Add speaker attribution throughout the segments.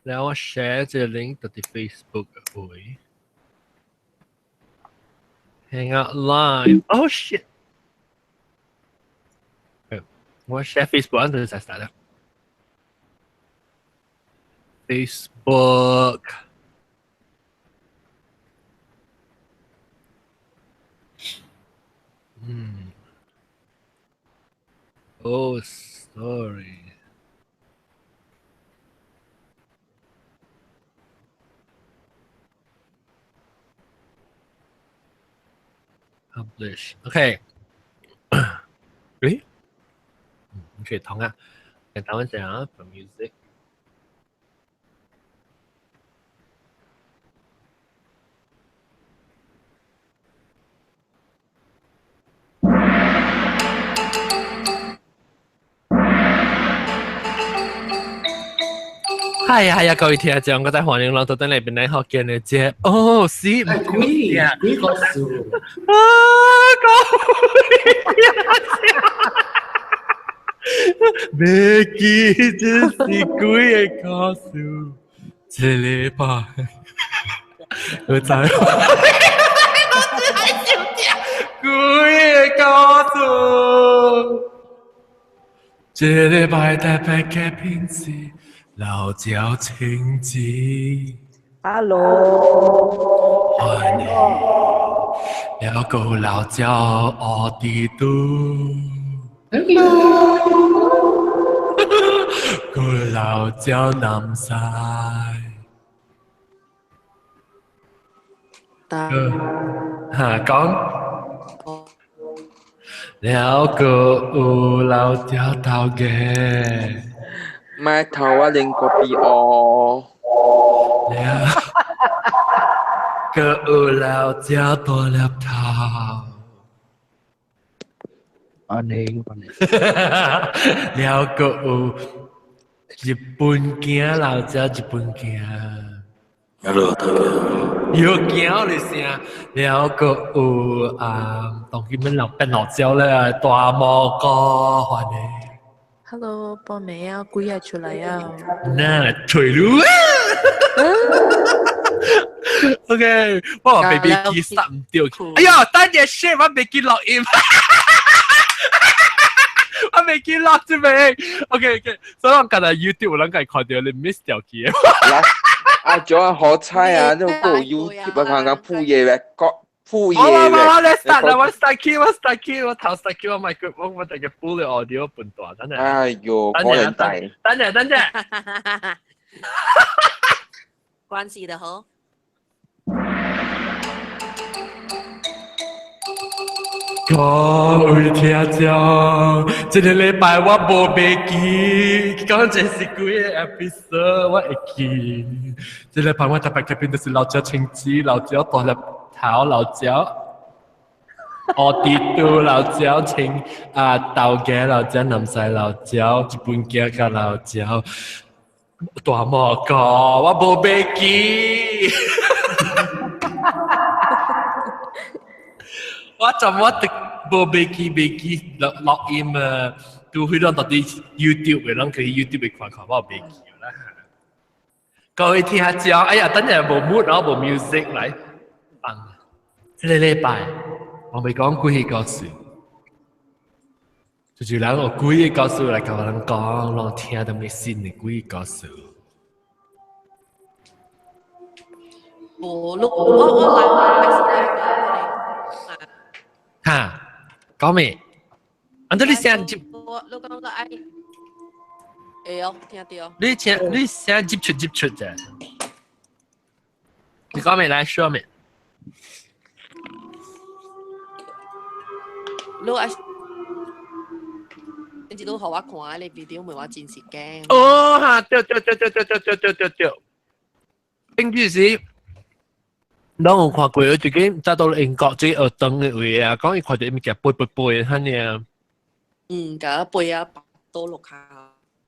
Speaker 1: 然後我 share 這個 link 到啲 Facebook 會。Hangout Live。Oh shit！我 share Facebook 嗰陣就 start 啦。Facebook。嗯。Oh, sorry。Publish. OK。誒？嗯，OK，通啊。等我陣啊，for music。係啊係啊，各位聽眾，我在歡迎來到等嚟邊嚟學見嘅啫。哦，是唔
Speaker 2: 鬼鬼故事
Speaker 1: 啊，各位袂記這是鬼个故事，這禮拜我在鬼个故事，這禮拜特別嘅片子。老椒情節
Speaker 3: ，Hello，
Speaker 1: 歡迎了個老椒奧迪都
Speaker 2: ，Hello，
Speaker 1: 個老椒南西，哈講，了個有老椒頭家。
Speaker 4: 咪頭啊，連個鼻哦。
Speaker 1: 了，個有老椒大粒頭。
Speaker 3: 歡迎歡迎。
Speaker 1: 了個有日本囝老椒日本囝。
Speaker 5: Hello，大家。
Speaker 1: 有驚你聲，了個有啊，當佢們老變老椒咧，大毛哥歡迎。
Speaker 6: Hello，報名啊，鬼日出嚟啊！
Speaker 1: 那退路啊！OK，我話 baby 機塞唔掉，哎呀，等陣 share 我未記錄音，我未記錄住未？OK OK，所以我今日 YouTube 我諗係看到你 miss 掉佢。
Speaker 4: 阿咗好彩啊！你個 YouTube 啊，剛剛鋪嘢嘅，鋪嘢
Speaker 1: 嘅。我我你 start 啦，我 start key，我 start key，我頭 start key，我咪佢，我我突然補了 audio 半段，等陣。
Speaker 4: 哎呦，可能大。
Speaker 1: 等陣，等陣。
Speaker 6: 關事就好。
Speaker 1: 各位聽眾，這個禮拜我無袂記，講這是幾個 episode 我會記。這禮拜我特別特別就是老椒青子、老椒大粒頭、老椒奧迪都、老椒青啊豆芽、老椒南西、老椒日本仔佮老椒大毛哥，我無袂記。我怎麼的無袂記袂記錄錄音啊？都去咱到底 YouTube 的，咱可以 YouTube 看看，我袂記啦。各位聽眾，哎呀，等陣無 mood，然後無 music 來，放。這個禮拜我未講鬼故事，就是人有鬼故事來共人講，攏聽都未信的鬼故事。
Speaker 6: 無，我來來來。
Speaker 1: 哈，講咩？安怎你聲接？
Speaker 6: 我你講個愛，會哦，聽到。
Speaker 1: 你聲你聲接出接出啫。你講咩來說咩？
Speaker 6: 你愛，你知道予我看你 video 咪我真是驚。
Speaker 1: 哦哈，對對對對對對對對對對。根據是。攏有看過，最近早到英國這學堂的位啊，講伊看著物件飛飛飛遐爾。
Speaker 6: 嗯，共飛啊，倒落下。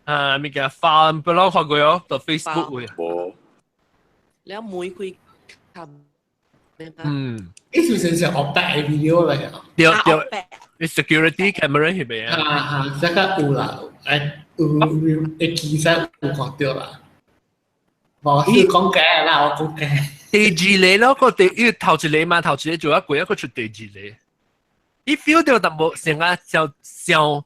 Speaker 1: 啊，物件發不攏看過哦，到 Facebook 位。
Speaker 5: 無。
Speaker 6: 了每開看。
Speaker 1: 嗯。
Speaker 2: 伊是是是學白 video 嚟啊？
Speaker 1: 對對，你 security camera 係咪啊？
Speaker 2: 啊啊，這個有啦，哎，有會記得有看到啦。無是講假啦，我講假。
Speaker 1: 第二個咯，個第伊頭一個嘛，頭一個做一過，一個出第二個。伊 feel 到淡薄成個像像，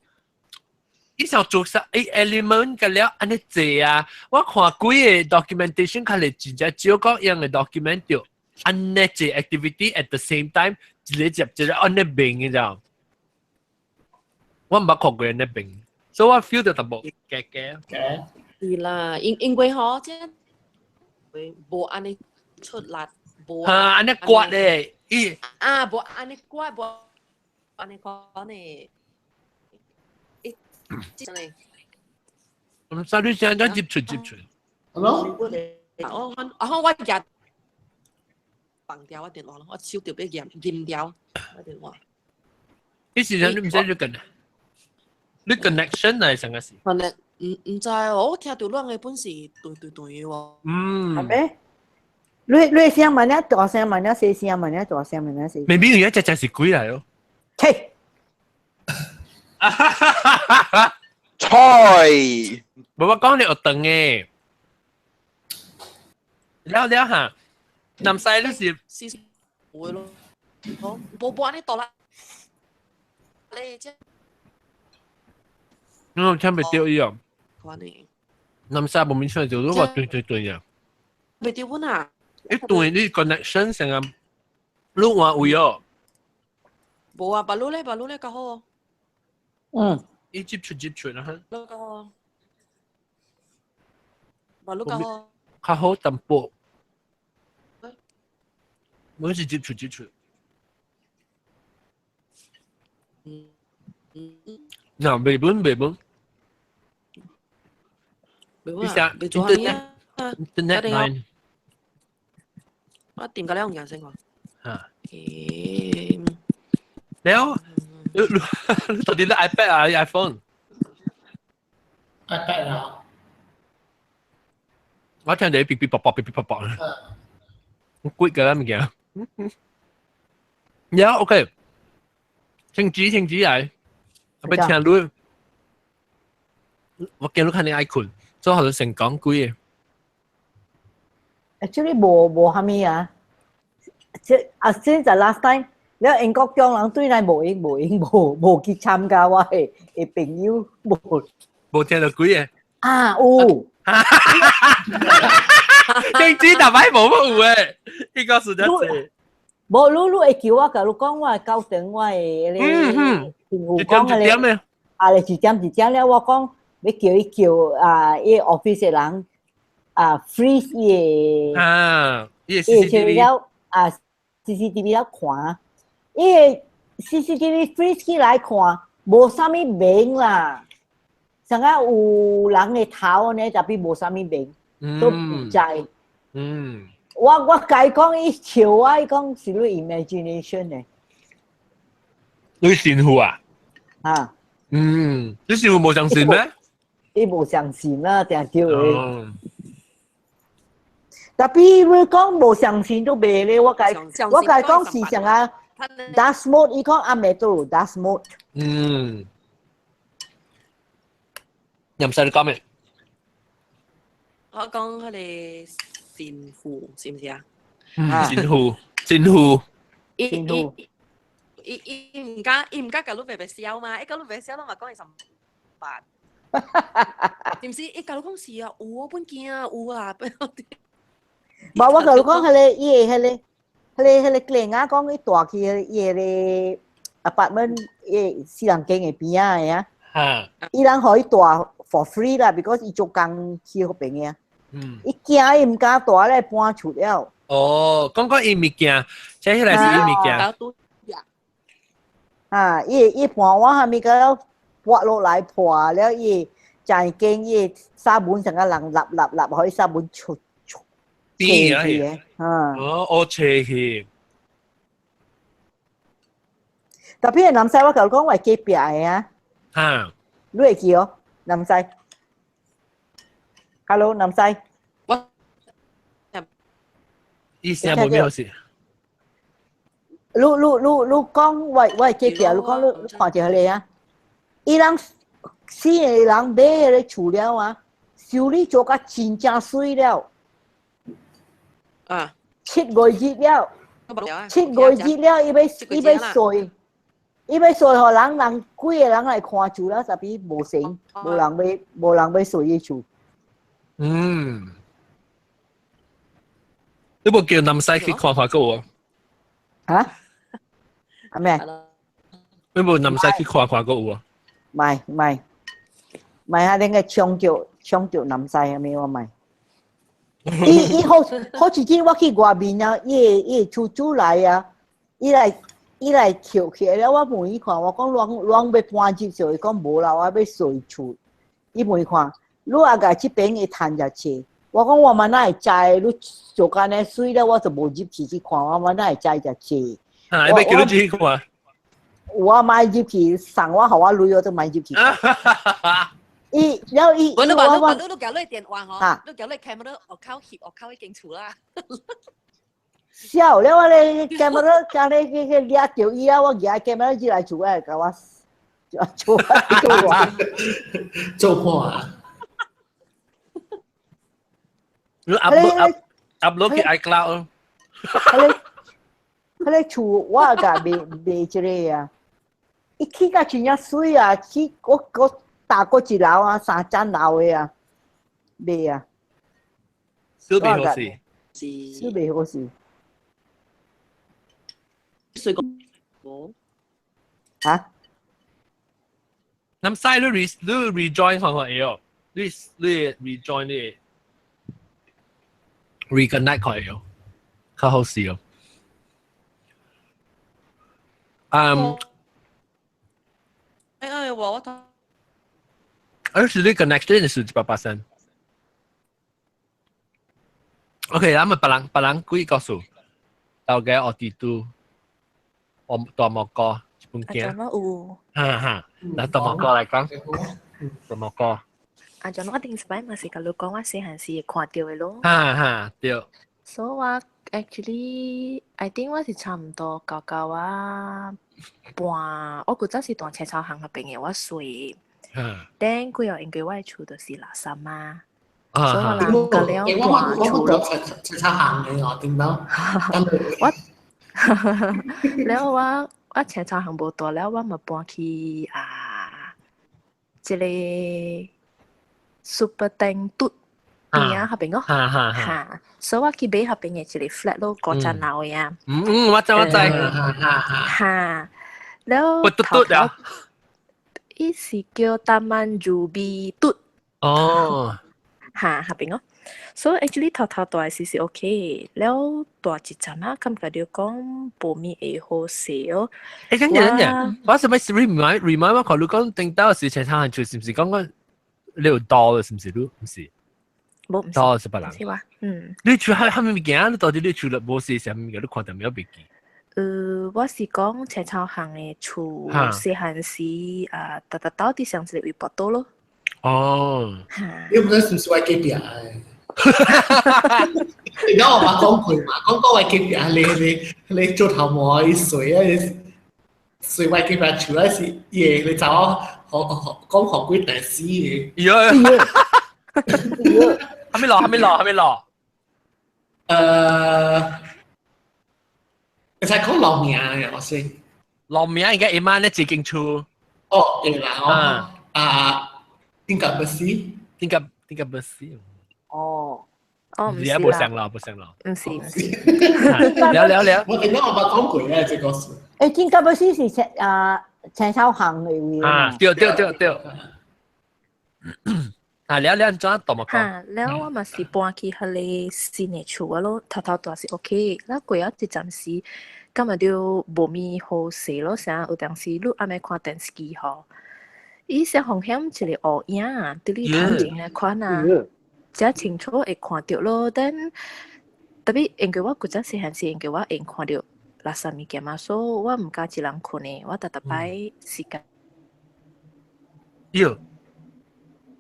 Speaker 1: 伊想做啥？伊 element 個了按呢濟啊！我看幾個 documentation 較嚟真正少講樣嘅 document 到按呢濟 activity at the same time，一個接一個按呢變嘅咋。我毋捌看過按呢變，所以我 feel 到淡薄假假。
Speaker 2: 假。
Speaker 6: 是啦，因為嗬，這無按呢出力，無
Speaker 1: 嚇按呢刮咧，伊
Speaker 6: 啊無按呢刮，無按呢講呢，欸，真係。
Speaker 1: 咁啥你現在接觸接觸？
Speaker 2: 係咯。
Speaker 6: 我我我日放掉我電話咯，我手特別嚴嚴掉我電話。
Speaker 1: 你時陣你毋知你跟，你 connection 係成個是？
Speaker 6: connect 毋知哦，我聽到亂的本是斷斷斷的喎。
Speaker 1: 嗯。
Speaker 7: 係咩？你聲慢點，大聲慢點，細聲慢點，大聲慢點，細。
Speaker 1: 未必有一隻隻是鬼嚟咯。
Speaker 7: 切！
Speaker 4: 菜，
Speaker 1: 無我講你學長嘅，了了嚇，南西你是
Speaker 6: 是會咯，無無按呢多啦，你這
Speaker 1: 嗯，聽袂著伊哦。
Speaker 6: 關你。
Speaker 1: 南西無明顯就都話斷斷斷呀。
Speaker 6: 袂著阮啊？
Speaker 1: 一斷你 connection 成個，你換位哦。
Speaker 6: 無啊，別路咧，別路咧較好哦。
Speaker 7: 嗯。
Speaker 1: 伊接觸接觸啦。
Speaker 6: 較好。別路較好。
Speaker 1: 較好淡薄。我是接觸接觸。嗱，未本未本。
Speaker 6: 未本啊？未做下面啊
Speaker 1: ？Internet line。
Speaker 6: 我點解兩樣先喎？
Speaker 1: 嚇。
Speaker 6: 誒。
Speaker 1: 了，你你到底你 iPad 啊 iPhone？
Speaker 2: iPad 啊。
Speaker 1: 我聽到嗶嗶卜卜嗶嗶卜卜。貴㗎啦物件。了 OK，停止停止來，我欲聽你，我見你肯定愛睏，所以予你先講幾个。
Speaker 7: Actually 無啥物啊，這啊 since the last time，了英國疆人對來無閒無閒無去參加我的朋友無。
Speaker 1: 無聽著幾个？
Speaker 7: 啊有。
Speaker 1: 停止逐擺無乜有誒，應該是這樣。
Speaker 7: 無，你會叫我共你講，我教堂我的彼个政府講彼个，啊，一點一點了，我講欲叫伊叫啊，伊 office 的人啊 freeze 伊的
Speaker 1: 啊，伊 CCTV
Speaker 7: 了啊 CCTV 了看，伊的 CCTV freeze 起來看，無啥物明啦，像啊有人的頭呢，特別無啥物明，都毋知。我共伊講，伊笑我，伊講是你 imagination 呢。
Speaker 1: 你神父啊？
Speaker 7: 啊。
Speaker 1: 嗯，你神父無相信咩？
Speaker 7: 伊無相信啦，定叫伊。特別你講無相信都袂咧，我共伊講是啥啊？Dark mode，伊講阿未都有 dark mode。
Speaker 1: 嗯。又唔使你講咩？
Speaker 6: 我講佢哋神父是毋是啊？
Speaker 1: 嗯，神父，神父。
Speaker 6: 伊伊伊伊毋敢，伊毋敢共你白白痟嘛？伊共你白痟，攏嘛講伊十八。是毋是？伊共你講是啊，有我本驚有啊。
Speaker 7: 無，我共你講，彼个伊个彼个彼个彼个囝仔講伊住去伊个 apartment 伊四人間的邊仔的啊。伊人予伊住 for free 啦，because 伊做工去彼邊的。伊驚伊毋敢蹛咧，搬出了。
Speaker 1: 哦，講講伊物件，這起來是伊物件。
Speaker 7: 啊，伊搬我啥物個撥落來破了，伊在間伊紗門成個人立立立，予伊紗門出出
Speaker 1: 斜
Speaker 7: 去的。啊。
Speaker 1: 哦，我斜去。
Speaker 7: 特別南西，我共你講，我隔壁的啊。你會記哦，南西。Hello，南西。
Speaker 6: 我。
Speaker 1: 意思無咩事？
Speaker 7: 你講我隔壁，你講你看著彼个啊？伊人四个人買彼个厝了啊，修理做甲真正媠了。
Speaker 6: 啊，7
Speaker 7: 月日了，7月日了，伊要稅，伊要稅，予人幾个人來看厝啦，tapi 無成，無人欲稅伊厝。
Speaker 1: 嗯，你無叫南西去看看過啊？
Speaker 7: 嚇？係咩？
Speaker 1: 你無南西去看看過有啊？
Speaker 7: 唔係唔係，唔係啊！你個搶著南西係咪我唔係？伊好似見我去外面啊，伊厝主來啊，伊來捡起來了，我問伊看，我講攏欲搬入去，伊講無啦，我欲稅厝。伊問伊看，你阿共這邊會趁遮濟？我講我嘛哪會知？你做工呢水了，我就無入去看，我嘛哪會知遮濟？
Speaker 1: 啊，你欲叫你入去看？
Speaker 7: 我莫入去，送我予我鐳，我都莫入去。伊了伊，
Speaker 6: 我你話你叫你電話嗬，你叫你 camera 我靠翕我靠已經厝啦。
Speaker 7: 笑了我咧 camera 將你去掠著伊啊！我舉 camera 入來厝啊，共我做做我
Speaker 2: 做破啊！
Speaker 1: 你 upload upload 去 iCloud。
Speaker 7: 彼个厝我也共賣賣一个啊，伊起甲真正媠啊，起我搭過一樓啊，三層樓的啊，賣啊。
Speaker 1: 小袂好勢。
Speaker 7: 小袂好勢。
Speaker 6: 水個無。
Speaker 7: 嚇？
Speaker 1: 南西你 re 你 rejoin 看看會哦，你 rejoin 你 reconnect 看會哦，較好勢哦。嗯，
Speaker 6: 哎我我。
Speaker 1: 而是你 connection 是100%。OK，咱們別人幾個數，大家學地圖，我大漠哥一本鏡。
Speaker 8: 阿有。
Speaker 1: 哈哈，來大漠哥來講，大漠哥。
Speaker 8: 阿陣我頂一擺嘛是共你講，我細漢時會看著的咯。
Speaker 1: 哈哈，對。
Speaker 8: 所以我 actually I think 我是差毋多九九啊半，我古早是住青草巷彼邊的，我細。等幾號因為我的厝就是垃圾嘛，所以我人個了搬厝
Speaker 2: 咯。青草巷的哦，頂到。
Speaker 8: 我了我青草巷無住了，我嘛搬去啊，這个 Super Tank 嘟邊仔彼邊哦，哈，所以我去買彼邊的一个 flat 咯，五層樓的啊。
Speaker 1: 嗯嗯，我知我知。
Speaker 8: 哈，了
Speaker 1: 嘟嘟啊。
Speaker 8: 伊是叫 Taman Ruby 嘟。
Speaker 1: 哦。
Speaker 8: 哈，彼邊哦。所以 actually 頭頭住時是 OK，了住一陣啊，感覺著講無物會好勢哦。
Speaker 1: 欸，等陣等陣，我想欲 remind 我看你講頂到時青草巷厝是毋是講講你有刀是毋是？你毋是？
Speaker 8: 無毋是。
Speaker 1: 刀是別人。
Speaker 8: 是話，嗯。
Speaker 1: 你厝還啥物物件？你到底你厝了無是啥物件？你看著沒有袂記？
Speaker 8: 我是講青草巷的厝，細漢時啊，逐逐到底上一个位跋倒咯。
Speaker 1: 哦。
Speaker 2: 你毋知是毋是我隔壁的？你講我嘛講過嘛，講講我隔壁你做頭毛伊水啊，水我隔壁厝啊是伊的，你知我學講學幾大死的。
Speaker 1: 喲。還沒落，還沒落，還沒落。
Speaker 2: 會使講樓名的，我先。
Speaker 1: 樓名應該一晚咧一間厝。
Speaker 2: 哦，會啦，哦。啊，tingkat besi，tingkat
Speaker 1: besi。
Speaker 7: 哦。
Speaker 8: 哦，唔是啦。
Speaker 1: 無上樓，無上樓。
Speaker 8: 唔是唔是。
Speaker 1: 了了了。
Speaker 2: 我記得我捌講過咧，這個事。
Speaker 7: 欸，tingkat besi 是青草巷的位。
Speaker 1: 啊，對對對對。啊，了了，怎大漠哥？
Speaker 8: 哈，了我嘛是搬去彼个新的厝啊咯，頭頭住是 OK，了過了一陣時，感覺著無物好勢咯，啥有當時你暗暝看電視機吼，伊說風險一個烏影，佇你頭前來看啊，誠清楚會看著咯。但 tapi 因為我古早細漢時，因為我會看著垃圾物件嘛，所以我毋敢一人睏的，我逐逐擺時間。
Speaker 1: 喲。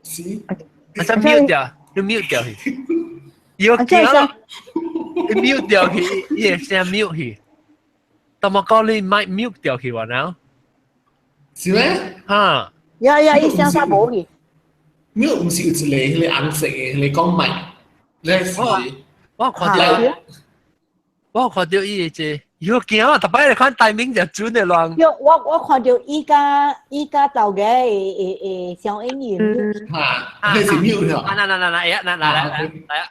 Speaker 2: 是，
Speaker 1: 啊，真 mute 掉，你 mute 掉去，要驚，你 mute 掉去，伊會聲 mute 去。但我講你麥 mute 掉去話呢？
Speaker 2: 是咩？
Speaker 1: 哈！
Speaker 7: 呀呀，伊聲啥無去？
Speaker 2: mute 毋是有一個彼個紅色的，你講麥，你是？
Speaker 1: 我看到，我看到伊個這，喲驚啊！特擺你看 timing 就準的亂。
Speaker 7: 喲，我看到伊家豆嘅會小演員。
Speaker 2: 嚇，你是 mute 咗？
Speaker 1: 啊，嗱嗱嗱嗱，哎呀，嗱嗱來來來啊！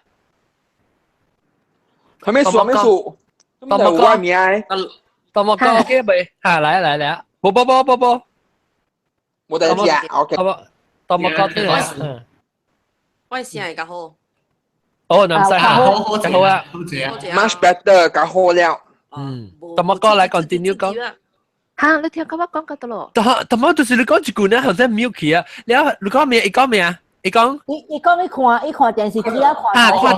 Speaker 4: 係咩數？咩數？咁就我名。
Speaker 1: 當我講 OK 未？嚇，來來來啊！冇冇冇冇冇，
Speaker 4: 冇得聽，OK。
Speaker 1: 當我講對啊。
Speaker 6: 我聲會較好。
Speaker 1: 哦，唔使嚇，
Speaker 2: 好好
Speaker 1: 好啊，
Speaker 2: 好謝啊
Speaker 4: ，much better，較好了。
Speaker 1: 嗯，當我講來 continue 講。
Speaker 8: 嚇，你聽講我講過得咯。
Speaker 1: 但但我就是你講一句呢，好像 mute 去啊。你你講咩？伊講咩啊？伊講。
Speaker 7: 伊講伊看電視機啊，看。
Speaker 1: 啊，看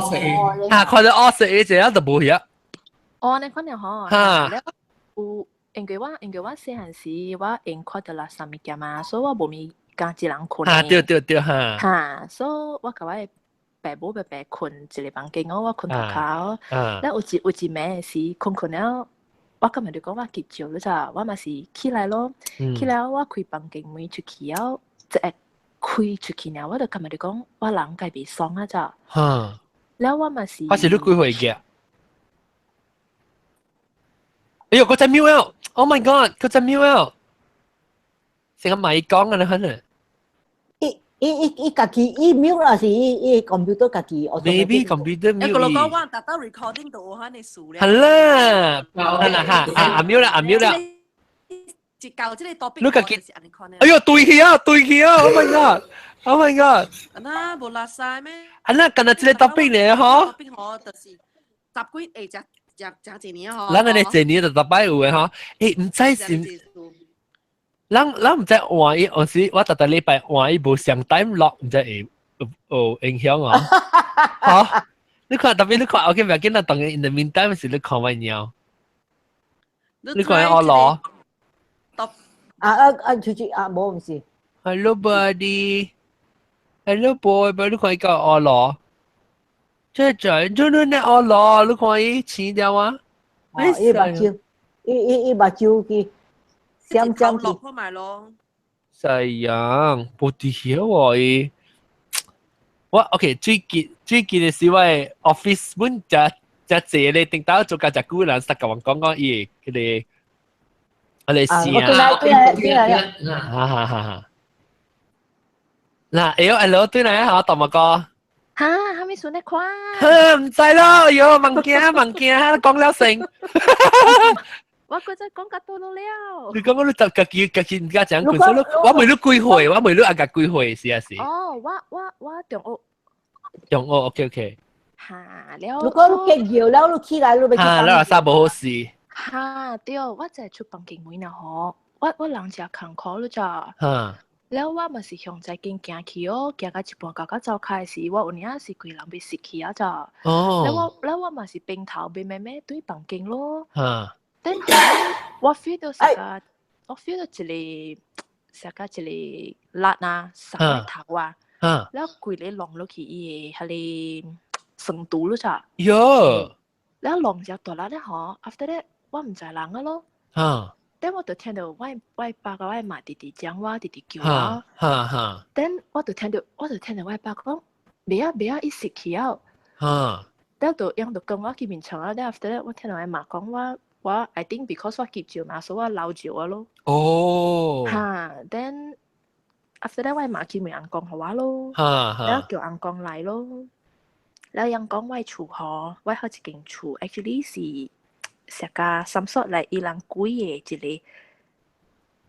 Speaker 1: 啊，看到惡死，伊這樣就無去啊。
Speaker 8: 哦，你看了吼。
Speaker 1: 嚇。
Speaker 8: 有，因為我細漢時我用看到垃圾物件嘛，所以我無咪敢一人睏。
Speaker 1: 啊，對對對嚇。
Speaker 8: 嚇，所以我共我的爸母爸爸睏一個房間，我睏塗跤。了有一暝時睏睏了，我感覺就講我急尿了咋，我嘛是起來咯，起來我開房間門出去了，一開出去爾，我就感覺就講我人家袂爽啊咋。了我嘛是。
Speaker 1: 我是你幾歲嘅？哎呦，嗰隻喵了！Oh my god，嗰隻喵了！成個咪講啊，你可能。
Speaker 7: 伊家己伊 mute 啦，是伊 computer 家己。
Speaker 1: Maybe computer mute。
Speaker 6: 一個老講我達到 recording 度，我肯定數咧。
Speaker 1: 係啦，係啦嚇，啊 mute 啦，啊 mute 啦。
Speaker 6: 一舊這個 topic。
Speaker 1: 你家己。哎呦，對去啊，對去啊！Oh my god，Oh my god。
Speaker 6: 啊，無垃圾咩？
Speaker 1: 啊，那今日這個 topic 咧，嗬。
Speaker 6: topic 嗬，就是十幾誒，食食食一年嗬。
Speaker 1: 咱個呢一年就逐擺有的嗬，誒，毋知是。咱毋知換伊，有時我逐逐禮拜換伊無上 time 落，毋知會有影響哦。好，你看特別你看，OK，不要緊啦，當然 in the meantime 是你看我尿。你看我攞。
Speaker 7: 啊啊啊！出去啊，無毋是。
Speaker 1: Hello buddy，Hello boy，你看伊個我攞。這這這你那我攞，你看伊青掉啊？
Speaker 7: 伊目睭，伊目睭去。閃閃
Speaker 6: 落開埋咯。
Speaker 1: 西洋，無佇遐喎伊。我 OK 最近的是我的 office 本誠誠濟咧，頂頭做甲誠久人，實共我講講伊的彼個，彼個聲。
Speaker 7: 對對對。
Speaker 1: 哈哈哈哈。嗱，哎呦，hello，對來啊，大馬哥。
Speaker 8: 哈，還沒算得看。
Speaker 1: 哈，毋知咯，哎呦，物件物件，講了成。
Speaker 8: 我嗰陣講較多了。
Speaker 1: 你講我你就家己家己毋敢講，我問你幾歲？我問你阿家幾歲？是啊是。
Speaker 8: 哦，我中學。
Speaker 1: 中學 OK OK。
Speaker 8: 嚇了。
Speaker 7: 如果你結業了，你起來你欲去。
Speaker 1: 嚇，你話啥無好事？
Speaker 8: 嚇對，我就係出房間門啦吼，我人誠艱苦了咋。
Speaker 1: 嚇。
Speaker 8: 了我嘛是向前緊行去哦，行到一半到到走開時，我有影是規人欲死去啊咋。
Speaker 1: 哦。
Speaker 8: 了我嘛是平頭欲慢慢對房間咯。
Speaker 1: 嚇。
Speaker 8: 等我 feel 到成個，我 feel 到一個成個一個力啊，上頭啊，了規個弄落去伊个彼個床拄了咋。
Speaker 1: 喲。
Speaker 8: 了弄只大力咧吼，after that 我毋知人啊咯。等我就聽到我爸佮我媽直直講我，直直叫我。
Speaker 1: 哈哈。
Speaker 8: 等我就聽到我爸講，袂啊袂啊，伊死去啊。等就樣就跟我去眠床啊，等 after that 我聽到我媽講我。我 I think because 我急尿嘛，所以我流尿啊咯。
Speaker 1: 哦。
Speaker 8: 嚇，then after that 我媽去問翁公予我咯，了叫翁公來咯。了翁講我厝吼，我好一間厝，actually 是成個 some sort like 伊人鬼的一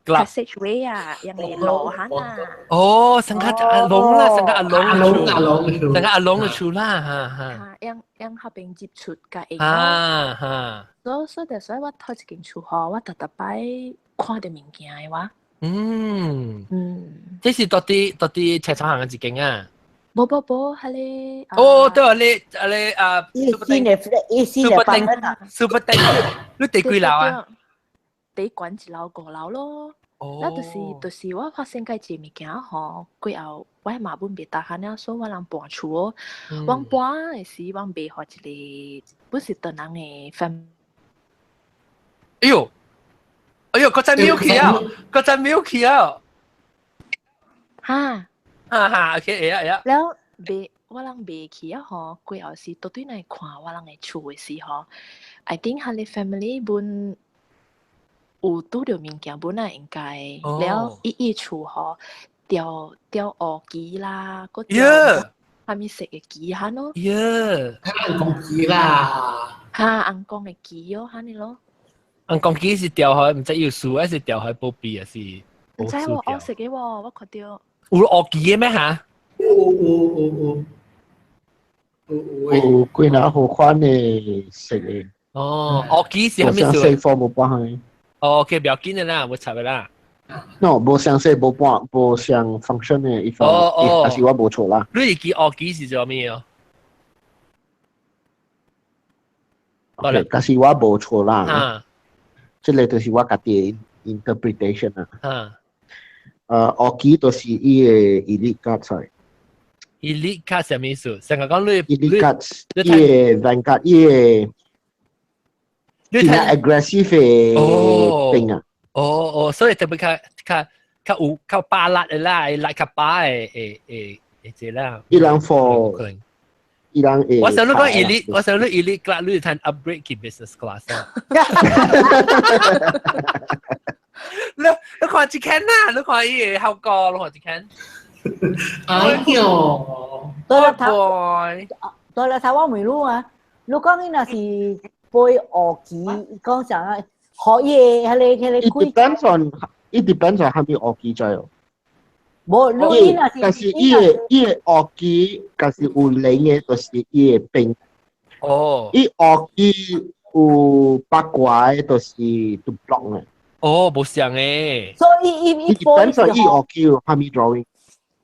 Speaker 8: 個 passageway 啊，樣個路行啊。
Speaker 1: 哦，成個阿龍啦，成個阿龍
Speaker 2: 阿龍阿龍
Speaker 1: 成個阿龍的厝啦，哈哈。
Speaker 8: 嚇，樣樣嗰邊接觸甲會。
Speaker 1: 啊哈。
Speaker 8: 所以我頭一間厝吼，我逐逐擺看著物件的話。
Speaker 1: 這是到底斜長行的一間啊？
Speaker 8: 無無無，彼個。
Speaker 1: 哦，對啊，你啊你啊，
Speaker 7: 伊新的伊新的房啊
Speaker 1: ，Super 頂，你第幾樓啊？
Speaker 8: 第懸一樓五樓咯。
Speaker 1: 哦。
Speaker 8: 那就是我發生過一個物件吼，過後我媽本袂 tahan 了，所以我人搬厝哦。我搬的時，我賣予一個本是唐人的 family。
Speaker 1: 哎呦，哎呦，嗰隻 Milky 啊，嗰隻 Milky 啊。
Speaker 8: 哈。
Speaker 1: 哈哈，OK，會啊會啊。
Speaker 8: 了賣，我人袂去啊吼，過後是倒轉來看我人的厝的時候，I think 彼个 family 本有拄著物件本來應該，了伊伊厝吼吊吊烏旗啦，閣吊啥物色的旗哈咯。
Speaker 1: 耶！
Speaker 2: 尪公旗啦。
Speaker 8: 哈，尪公的旗哦，按呢咯。
Speaker 1: 尪公旗是吊開，毋知有樹還是吊開保庇，還是？
Speaker 8: 毋知喎，烏色的喎，我看著。
Speaker 1: 有烏旗的咩哈？
Speaker 2: 有有有有有
Speaker 3: 有有幾若好款的色的。
Speaker 1: 哦，烏旗是啥物
Speaker 3: 色？無相無半項。
Speaker 1: 哦，OK，不要緊的啦，無插的啦。
Speaker 3: No，無相色無半無相 function 的一方，哦，還是我無錯啦。
Speaker 1: 你會記烏旗是做咩哦？
Speaker 3: OK，但是我無錯啦。啊，這個就是我家己的 interpretation 啊。
Speaker 1: 啊。
Speaker 3: 烏旗就是伊的 elite guard。
Speaker 1: elite guard 啥物意思？成日講你
Speaker 3: elite guard，伊的 vanguard，伊的。真正 aggressive 的兵啊！
Speaker 1: 哦哦，所以特別較較較有較巴力的啦，力較巴的的的的這啦。
Speaker 3: 伊人 for 伊人會。
Speaker 1: 我想你講 elite，我想你 elite class，你趁 upgrade 去 business class 啊。你你看一間啦，你看伊的效果，你看一間。
Speaker 2: 哎喲！
Speaker 7: 對啦，頭對啦，頭我問你啊，你講伊若是。背烏旗，伊講啥啊？可以，彼个彼个
Speaker 3: It depends on it depends on 蝦米烏旗在哦。
Speaker 7: 無，你若是，
Speaker 3: 但是伊个伊个烏旗，但是有靈的，就是伊个兵。
Speaker 1: 哦。
Speaker 3: 伊烏旗有八卦的，就是 to block 的。
Speaker 1: 哦，無相的。
Speaker 7: 所以伊伊
Speaker 3: 伊 depends on 伊烏旗有蝦米 drawing。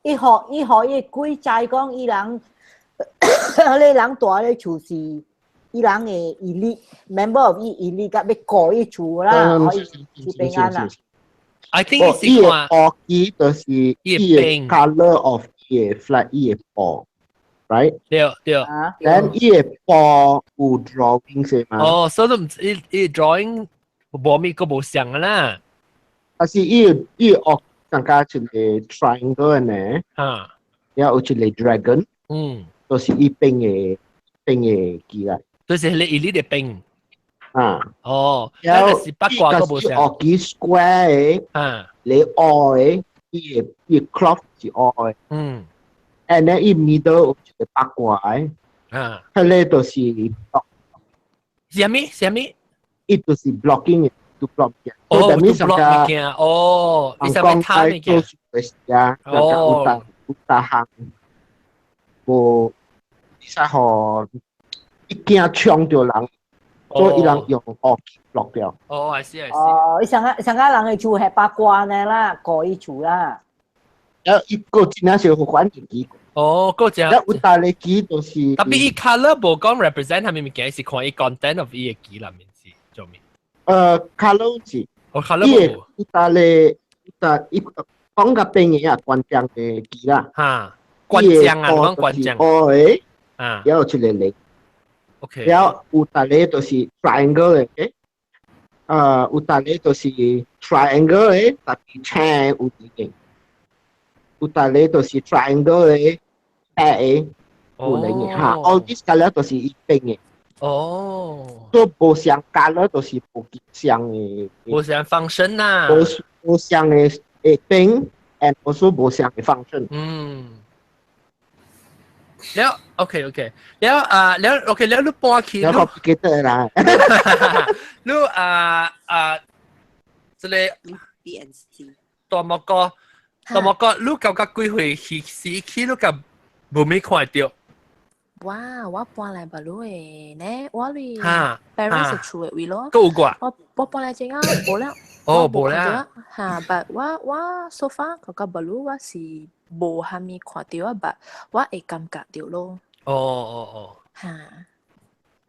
Speaker 7: 伊予伊予伊鬼知講，伊人，彼个人蹛咧厝是。伊人的 elite member of 伊 elite 甲欲顧伊厝啦，予伊出平安啦。
Speaker 1: I think
Speaker 3: 是伊的烏旗就是伊的 color of 伊的 flag，伊的布，right？
Speaker 1: 對對。
Speaker 3: Then 伊的布有 drawing 是嗎？
Speaker 1: 哦，所以毋伊伊 drawing 無咪個無像啦。
Speaker 3: 但是伊伊烏上加一個 triangle 呢？
Speaker 1: 哈。
Speaker 3: 然後有一個 dragon，就是伊兵的兵的旗啦。
Speaker 1: 就是你 elite 的兵。
Speaker 3: 啊。
Speaker 1: 哦，然後是八卦都無相。
Speaker 3: 烏旗 square 的，
Speaker 1: 啊，
Speaker 3: 你烏的，伊的伊 cloth 是烏的。And then 伊 middle 有一個八卦的。
Speaker 1: 啊。
Speaker 3: 彼个就是。
Speaker 1: 啥物？啥物？
Speaker 3: 伊就是 blocking 的，to block 嘅。
Speaker 1: 哦，to block 物件。哦，你啥物貪物件？
Speaker 3: 哦。有逐有逐項，無，你使予。伊驚衝著人，所以伊人用烏旗 block 掉。
Speaker 1: 哦，I see I see。
Speaker 7: 哦，伊上個上個人的厝係八卦呢啦，顧伊厝啦。
Speaker 3: 啊，伊個真正是好反正旗。
Speaker 1: 哦，個只。
Speaker 3: 啊，有大个旗就是。
Speaker 1: Tapi 伊 colour 無講 represent 啥物物件，是看伊 content of 伊的旗內面是做咩？
Speaker 3: colour 是。
Speaker 1: 哦，colour 無。
Speaker 3: 伊大个，大伊講較變的啊，關將的旗啦。
Speaker 1: 哈，關將啊，講關將。
Speaker 3: 哦，誒。
Speaker 1: 啊。
Speaker 3: 然後一個零。
Speaker 1: OK。
Speaker 3: 然後有逐个就是 triangle 的，有逐个就是 triangle 的，但是青有一個。有逐个就是 triangle 的，白的有兩個哈，all this colour 都是伊變的。
Speaker 1: 哦。
Speaker 3: 都無相 colour 都是無相的。
Speaker 1: 無相 function 啦。
Speaker 3: 無無相的會變，and also 無相的 function。
Speaker 1: 了，OK OK，了啊，了 OK，了你搬去，
Speaker 3: 了 complicated 啦。
Speaker 1: 你啊啊，這個
Speaker 6: B and C
Speaker 1: 大木哥，大木哥，你感覺幾歲去時去，你敢無咩看著？
Speaker 8: 哇！我搬來白鷺的呢，我佇 parents 厝的位咯。
Speaker 1: 閣有掛？
Speaker 8: 我我搬來前啊，無了。
Speaker 1: 哦，無了。
Speaker 8: 哈，but 我我 so far 感覺白鷺我是無蝦米看著啊，but 我會感覺著咯。
Speaker 1: 哦哦哦。
Speaker 8: 哈。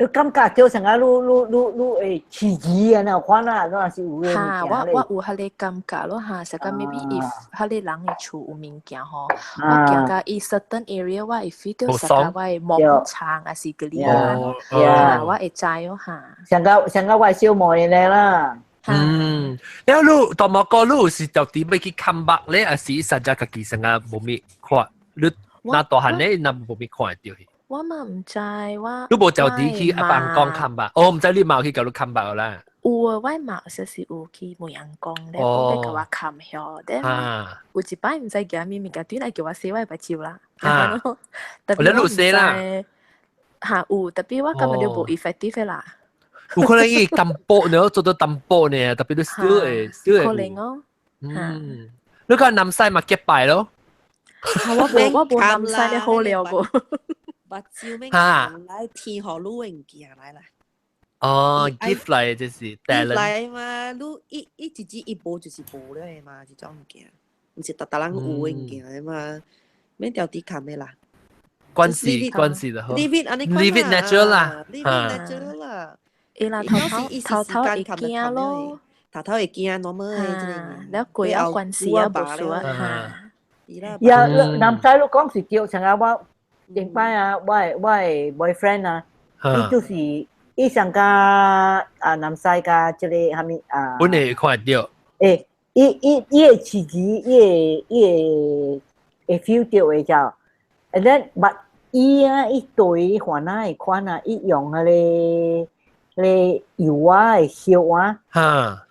Speaker 7: 你感覺著成個你你你你會刺激啊？那款啊，那是有的。
Speaker 8: 哈，我我有彼个感覺咯哈，成個 maybe if 彼个人的厝有物件吼，我行到伊 certain area，我會 feel 著成個我會毛骨長，還是個哩啊，哈，我會知哦哈。
Speaker 7: 上個上個我小妹咧啦。
Speaker 1: 嗯，了你大馬哥，你有是特地欲去看目咧，還是實在家己成個無物看？你若大漢咧，若無必看會著去。
Speaker 8: 我嘛毋知我。
Speaker 1: 你無就佇去阿爸講看吧？哦，毋知你嘛有去共你看吧啦。
Speaker 8: 有啊，我嘛有時有去問人講咧，講欲共我看曉，但有一擺毋知寄啥物物件，對來叫我洗我的目睭啦。
Speaker 1: 特別我洗啦。
Speaker 8: 嚇有，特別我感覺就無 effective 啦。
Speaker 1: 有可能伊淡薄呢，做到淡薄呢，特別你 still 會 still 會。
Speaker 8: 可能哦。
Speaker 1: 嗯，你講南西嘛結拜咯？
Speaker 8: 我無南西的好料無。
Speaker 6: 目睭免看來天予你的物件來啦。
Speaker 1: 哦，gift 來就是
Speaker 6: talent 來嘛，你伊一支伊無就是無了的嘛，這種物件，毋是逐逐人有的物件的嘛，免調低看的啦。
Speaker 1: 關係關係就好。
Speaker 6: Leave it 按呢
Speaker 1: ，Leave it natural 啦
Speaker 6: ，Leave it natural 啦。
Speaker 8: 會啦，頭頭頭頭會驚咯，
Speaker 6: 頭頭會驚，normal 的這個。
Speaker 8: 了過了關係啊，無輸啊。
Speaker 7: 呀，男仔你講是對，像我頂擺啊，我的 boyfriend 啊，伊就是伊上加啊南西加這個啥物啊。
Speaker 1: 本來看著。
Speaker 7: 欸，伊會刺激，伊會 feel 著的就，and then but 伊啊，伊對煩惱的款啊，伊用彼個油啊的葉啊，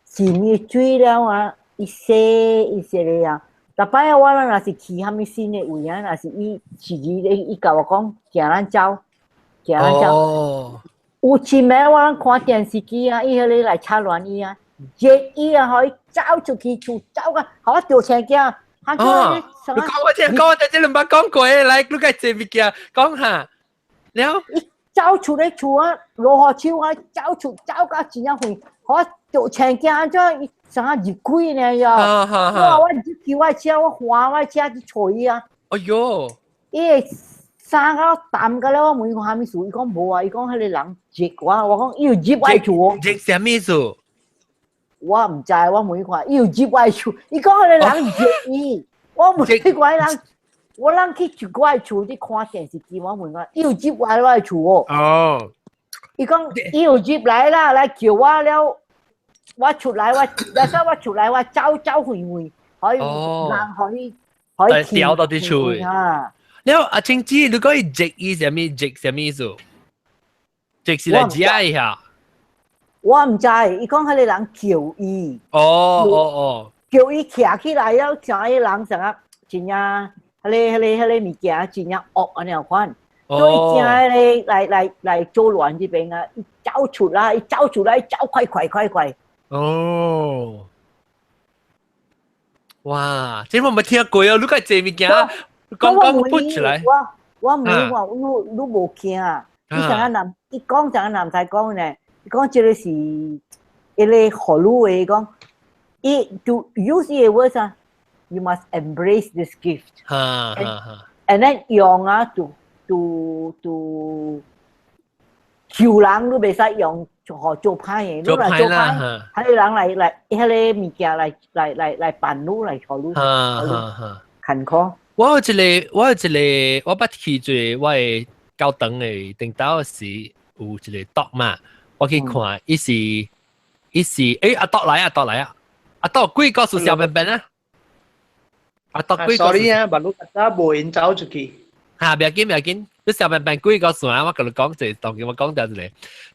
Speaker 7: 浸水了啊，伊洗伊洗個啊。逐擺我若是去啥物新的位啊，若是伊自己伊共我講，行咱走，行咱走。有一暝我通看電視機啊，伊彼个來插亂伊啊，熱伊啊，予伊走出去厝，走甲，予我著青驚。
Speaker 1: 哦，你講我聽，講我這兩擺講過，來，你該這物件講下。了。
Speaker 7: 伊走出咧厝啊，落雨手啊，走出走甲真正遠，予我著青驚，按怎伊啥入鬼呢喲？我入去我車，我還我車去揣伊啊！
Speaker 1: 哎喲！
Speaker 7: 伊會衫甲澹甲了，我問伊講啥物事，伊講無啊，伊講彼个人入我，我講伊有入我厝。
Speaker 1: 入啥物事？
Speaker 7: 我毋知，我問伊看，伊有入我厝，伊講彼个人入伊，我問伊看人，我人去一我厝去看電視機，我問我，伊有入我厝哦。
Speaker 1: 哦。
Speaker 7: 伊講伊有入來啦，來叫我了。我出來，我那時我出來，我走走遠遠，可以人可以
Speaker 1: 調到佇厝。了阿青子，你講伊入伊啥物入啥物意思？入是來食伊下。
Speaker 7: 我毋知，伊講彼个人叫伊。
Speaker 1: 哦哦哦。
Speaker 7: 叫伊徛起來了，像彼个人啥啊，真正彼个物件真正惡按呢款。所以驚彼个來做亂這邊啊，伊走出來，伊走出來，走快快快快。
Speaker 1: 哦，哇！這我沒聽過哦，你該這物件講講不出來。
Speaker 7: 我問我，你無驚？伊啥男，伊講啥男仔講呢？伊講這個是一个好路的，伊講伊 to use 伊个 words 啊，you must embrace this gift。
Speaker 1: 哈哈哈。
Speaker 7: And then 用啊，to 求人，你袂使用。予做歹的，
Speaker 1: 你來
Speaker 7: 做歹，彼个人來彼个物件來辦你來予你，艱苦。
Speaker 1: 我有一個，我有一個，我捌去一個我的教堂的頂頭時有一個 talk 嘛，我去看，伊是，欸，阿多來啊，多來啊，阿多幾個是小便便啊？阿多幾個
Speaker 3: ？Sorry 啊，白鹿大無閒走出去。
Speaker 1: 嚇，袂緊袂緊，你小便便幾個算啊？我共你講一個，當叫我講掉一個。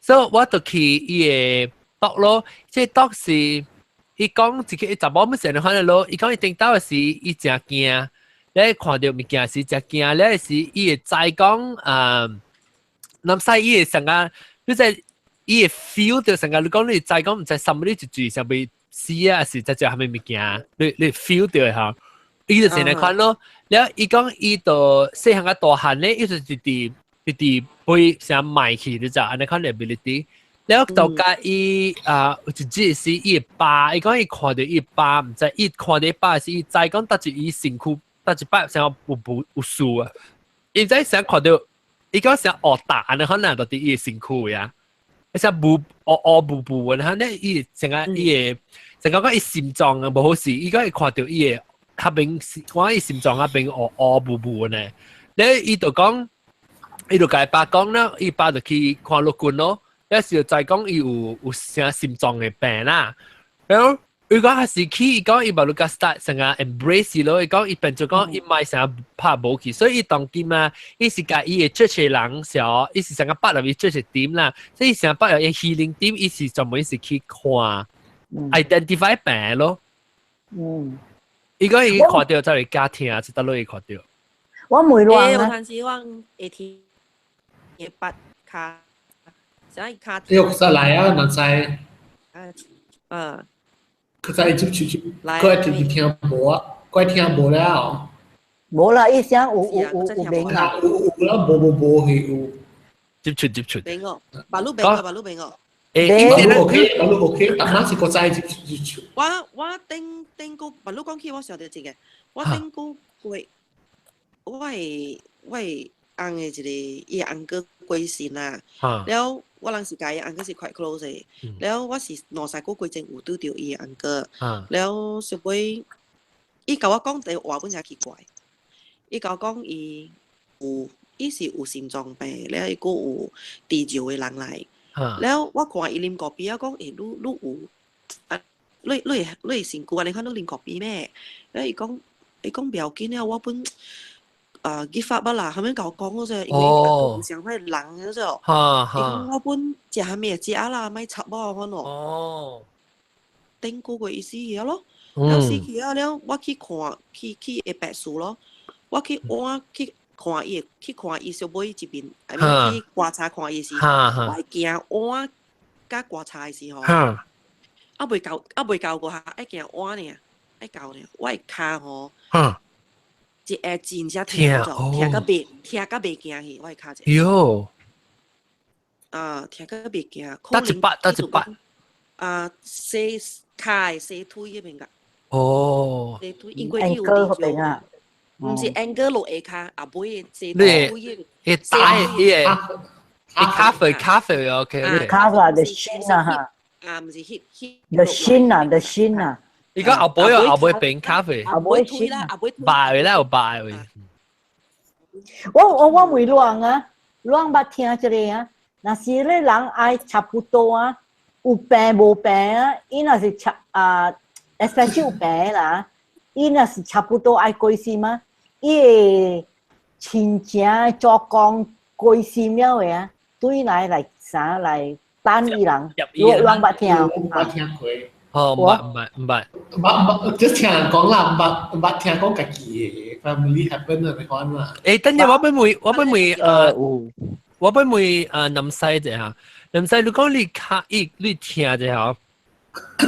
Speaker 1: 所以我就去伊个 talk 咯，這 talk 是伊講一個查某物事款的咯，伊講伊頂頭時伊誠驚，你看著物件時誠驚，了時伊會知講啊，南西伊會上個，你知伊會 feel 著上個，你講你知講毋知 somebody 一句啥物死啊，是在食啥物物件，你 feel 著吼。伊就成日看咯，了伊講伊就細漢較大漢咧，伊就直直直直被啥賣去，你知按呢款 ability。了就佮伊啊，有一日是伊的爸，伊講伊看著伊爸，毋知伊看著伊爸時，伊知講佗一伊身軀佗一擺啥有無有事啊？伊知啥看著，伊講啥烏達按呢款人就佇伊的身軀呀，啥霧烏烏霧霧的，咧伊成個伊的成個講伊心臟啊無好勢，伊講伊看著伊的。較邊講伊心臟較邊烏烏霧霧呢，咧伊就講，伊就共伊爸講啦，伊爸就去看律君咯，一時就知講伊有啥心臟的病啦，然後伊講係時期，伊講伊無你個 start 成個 embrace 咯，伊講伊變做講伊唔係成日拍無去，所以伊當今啊，伊是共伊會做一人小，伊是成個捌入伊做一點啦，所以成捌入伊 healing 點，伊是專門是去看 identify 病咯。伊講伊看到就會加聽，就得落伊看到。
Speaker 7: 我問亂
Speaker 6: 欸，有
Speaker 7: 啊，
Speaker 6: 陣時我會聽會捌跤，啥跤
Speaker 2: 你有實來啊，難知，
Speaker 6: 啊，
Speaker 2: 佢在接觸接，佢係直聽無啊，佢聽無了。
Speaker 7: 無啦，伊聲有有有有明啊。
Speaker 2: 有有啦，無無無係有。
Speaker 1: 接觸接觸。
Speaker 6: 俾我，白滷俾我，白滷俾我。
Speaker 1: 欸，
Speaker 2: 白滷 OK，白滷 OK，但係是個在接接觸。
Speaker 6: 我我頂頂個白滷講起，我想到一個，我頂個月，我的我的翁的一個伊的翁哥過身啦，了我人是共伊翁哥是 quite close 的，了我是兩三個月前有拄著伊的翁哥，了小尾，伊共我講的話本誠奇怪，伊共我講伊有伊是有心臟病，了伊閣有治療的人來，了我看伊啉咖啡啊，講欸，你你有啊，你你會你會身軀按呢款你啉咖啡咩？了伊講伊講不要緊啊，我本啊 give up 啦，後面共我講嗰隻，因為伊想塊人嗰隻，伊講我本食啥物會食啦，莫插我款咯。頂個月伊死去咯，了死去啊了，我去看去去伊別墅咯，我去我去看伊，去看伊小尾一面，I mean 去觀察看伊時，我會行換佮觀察的時候，啊未到啊未到過下，愛行換爾，愛到爾，我的跤吼，一下真正疼就疼甲袂疼甲袂行去，我的跤者。
Speaker 1: 喲。
Speaker 6: 啊，疼甲袂行。
Speaker 1: 搭一擺，搭一擺。
Speaker 6: 啊，洗跤的洗腿彼邊個。
Speaker 1: 哦。
Speaker 6: 洗腿，因為伊有
Speaker 7: 邊啊。
Speaker 6: 毋是 ankle 落下跤，後尾的洗腿的。
Speaker 1: 會打伊個，伊咖啡咖啡 OK。
Speaker 7: 咖啡 the shin 啊哈。
Speaker 6: 啊，毋是 hip hip。
Speaker 7: the shin 啊，the shin 啊。
Speaker 1: 伊講後尾啊，後尾變咖啡。
Speaker 7: 後尾腿
Speaker 6: 啦，後尾。
Speaker 1: 白啦，有白位。
Speaker 7: 我我我問亂啊，亂捌聽一個啊，若是咧人愛差不多啊，有病無病啊，伊若是差啊，especially 有病啦，伊若是差不多愛過身嗎？伊會親情做工過身了的啊，對來來啥來等伊人，我攏捌聽，
Speaker 2: 捌聽過。
Speaker 1: 哦，毋捌毋捌毋捌，
Speaker 2: 捌捌，只聽人講啦，毋捌毋捌聽講家己的 family happen 啊，你講啦。
Speaker 1: 欸，等陣我欲問，我欲問，我欲問南西者嚇，南西你講你較伊你聽者吼，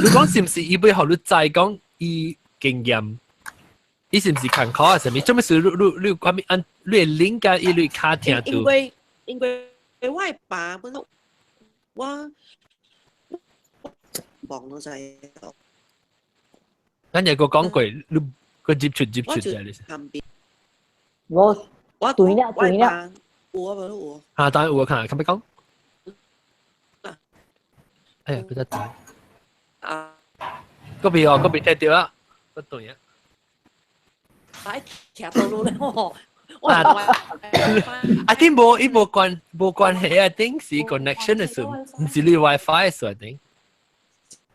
Speaker 1: 你講是毋是伊欲予你知講伊經驗？伊是毋是坎坷啊？啥物？做咩事？你你你關咪按你會靈感伊你較聽到？
Speaker 6: 因為因為我的爸本來我忘咗就係。
Speaker 1: 咱有個講過，你個接觸接觸者你。
Speaker 7: 我
Speaker 6: 我
Speaker 7: 對啦對啦。
Speaker 6: 有啊，無有啊。
Speaker 1: 啊，當然有啊，看，可唔可以講？哎呀，比較對。
Speaker 6: 啊。
Speaker 1: 嗰邊哦，嗰邊聽到啊，不對啊。
Speaker 6: 哎，徛道路咧喎。
Speaker 1: I think 無伊無關無關係，I think 是 connection 的事，毋是你 WiFi 的事，I think。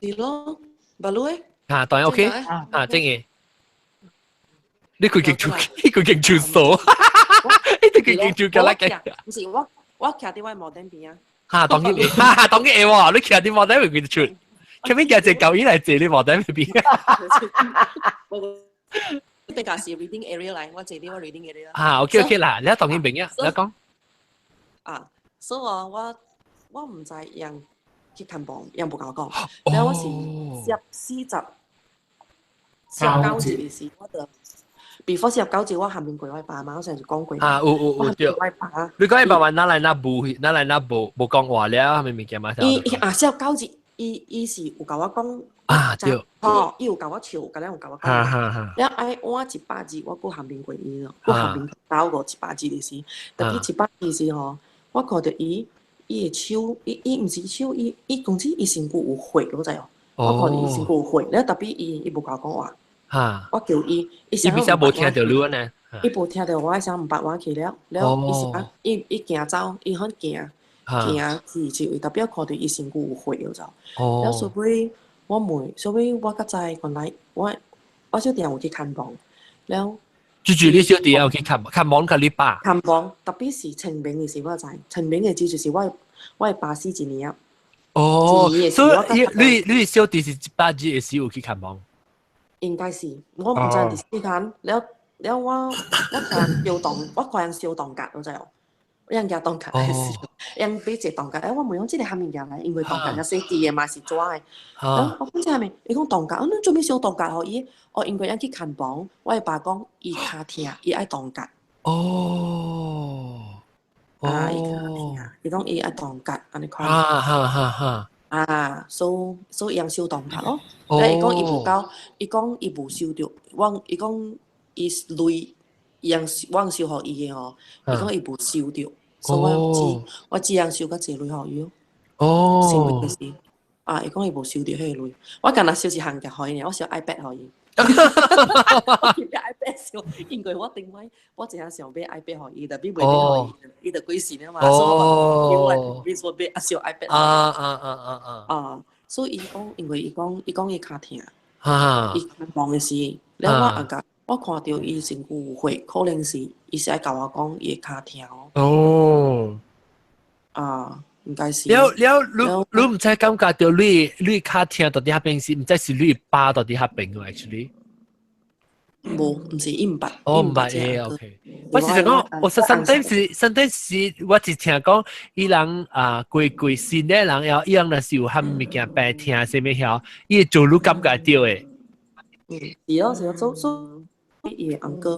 Speaker 6: 是咯，白滷誒。
Speaker 1: 啊，當然 OK，啊，正嘅。你佢勁做，你佢勁做數，你佢勁做嘅啦嘅。
Speaker 6: 毋是我，我徛佇我 modem 邊啊。
Speaker 1: 嚇，當然會，哈當然會喎，你徛佇 modem 會佢出，前面夾隻狗衣來坐你 modem 邊。
Speaker 6: 比較是 reading area 來，我坐佇我 reading area。
Speaker 1: 啊，OK OK 啦，你當然明啊，你講。
Speaker 6: 啊，所以我我我毋知人去看房，人無共我講，然後我是十四十49節的時，我就 before 49節我下面過我爸媽，我上次講過。
Speaker 1: 啊，有有有對。
Speaker 6: 我爸。
Speaker 1: 你講你爸爸哪來哪無，哪來哪無無講話了，係咪物件嘛？
Speaker 6: 伊啊，四十九節，伊伊是有共我講。
Speaker 1: 啊對。
Speaker 6: 吼，伊有共我笑，共了有共我講。了愛換100字，我閣下面過伊咯，閣下面兜過一百字的時，特別一百字時吼，我看著伊，伊的手，伊伊毋是手，伊伊總之伊身軀有血，你知無？我看著伊身軀有血，了特別伊伊無共我講話。我叫伊，伊
Speaker 1: 伊比較無聽著你呢。
Speaker 6: 伊無聽著我，啥毋捌我去了，了伊是啊，伊伊行走，伊肯行行去就位，特別看著伊身軀有血，你知無？了所以。我問，所以我較知原來我小弟有去看房，了。
Speaker 1: 住住你小弟有去看看網佮你爸。
Speaker 6: 看房，特別是清明的時我知，清明的時就是我的爸死一年啊。
Speaker 1: 哦，所以你小弟是100日的時有去看網？
Speaker 6: 應該是，我毋知佇時間，了了我看燒凍，我看人燒凍格，你知無？人家凍格的時，人買一個凍格，欸，我問講這個啥物件來？因為凍格較細支的嘛是紙的。我講這啥物？伊講凍格，你做咩燒凍格予伊？哦，因為人去看房，我的爸講伊跤疼，伊愛凍格。啊，伊跤疼，伊講伊愛凍格，按呢款。
Speaker 1: 啊哈哈哈。
Speaker 6: 啊，所以伊燒凍格咯。伊講伊無夠，伊講伊無收著，我伊講伊鐳，伊用我收予伊的吼，伊講伊無收著。所以我只通收較濟鐳予伊咯。哦。是啊，伊講伊無收著彼個鐳，我干焦燒一項夾予伊爾，我燒 iPad 予伊。我攑 iPad 燒，因為我頂擺我真正想買 iPad 予伊，但係袂買予伊，伊就過身了嘛，所以我我買啊燒 iPad。
Speaker 1: 啊啊啊啊啊！
Speaker 6: 啊，所以伊講，因為伊講伊跤疼，伊忙的時，了我阿甲我看著伊身軀有血，可能是伊是愛共我講伊的跤疼。
Speaker 1: 哦。
Speaker 6: 啊，應該是。
Speaker 1: 了了，你毋知感覺著你跤疼到底彼邊是，毋知是你爸到底彼邊喎，actually。
Speaker 6: 無，毋是伊毋捌。
Speaker 1: 哦，毋捌的，OK。我是想講，我 sometimes 是 sometimes 是，我是聽講，伊人啊過過身的人，後伊人若是有啥物件病疼啥物曉，伊會做你感覺著的。
Speaker 6: 嗯，是咯是咯，做做伊的翁哥。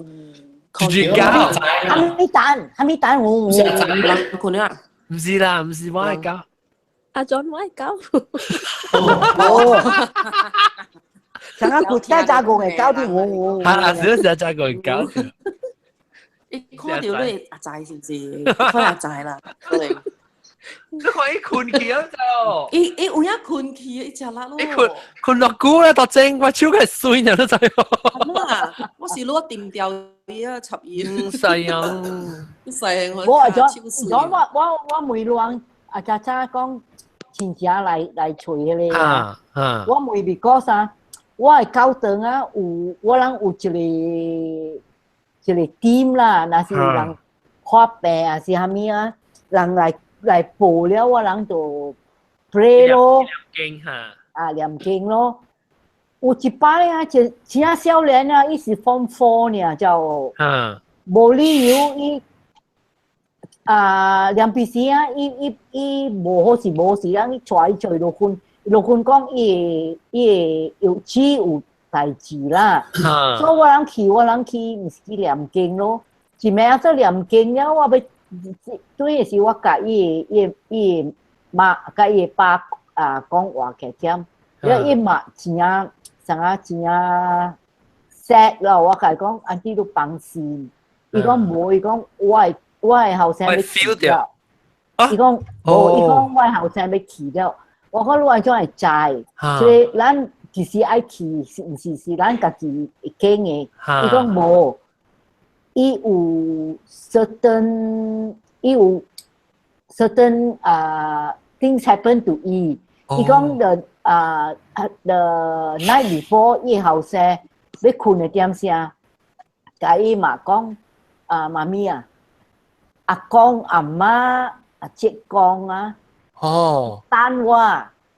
Speaker 1: 住住狗。
Speaker 7: 哈咪蛋，哈咪蛋，我。
Speaker 6: 人可能啊。
Speaker 1: 毋是啦，毋是我的狗。
Speaker 8: 阿 John 我的狗。
Speaker 7: 哦。上個古仔加工的狗啲我。
Speaker 1: 啊，是是加工的狗。
Speaker 6: 伊看著你阿仔是毋是？看阿仔啦，對。
Speaker 1: 你看伊睏去啊，就。
Speaker 6: 伊有影睏去，伊食力咯。
Speaker 1: 伊睏睏落久咧，到正我手較水爾，你知無？
Speaker 6: 啊！我是攞掂掉伊啊，插伊。
Speaker 1: 唔使啊，
Speaker 6: 唔使我。
Speaker 7: 我阿咗我問人阿家早講親戚來揣彼個。
Speaker 1: 啊啊！
Speaker 7: 我問 because 啊，我的教堂啊有我人有一個 team 啦，若是有人發病啊是啥物啊，人來報了，我人就 pray 咯。
Speaker 1: 念經哈。
Speaker 7: 啊，念經咯。有一擺啊，一請少年啊，伊是 form four 爾，就無理由伊啊，兩邊時啊，伊無好是無事，人伊帶伊出去羅坤，羅坤講伊會有錢有代誌啦。所以我人去，毋是去念經咯。一暝做念經了，我欲對的是我共伊的媽，共伊的爸啊講話起忝，了伊嘛真正啥啊真正 sad 咯。我共伊講，auntie 你放心。伊講無，伊講我的後生欲去了。伊講無，伊講我的後生欲去了。我講你按怎會知？所以咱其實愛去，是毋是是咱家己會揀的？伊講無，伊有 certain 啊 things happen to 伊。伊講 the night before 伊後生欲睏的點聲，共伊媽講啊媽咪啊，阿公阿媽阿叔公啊，等我。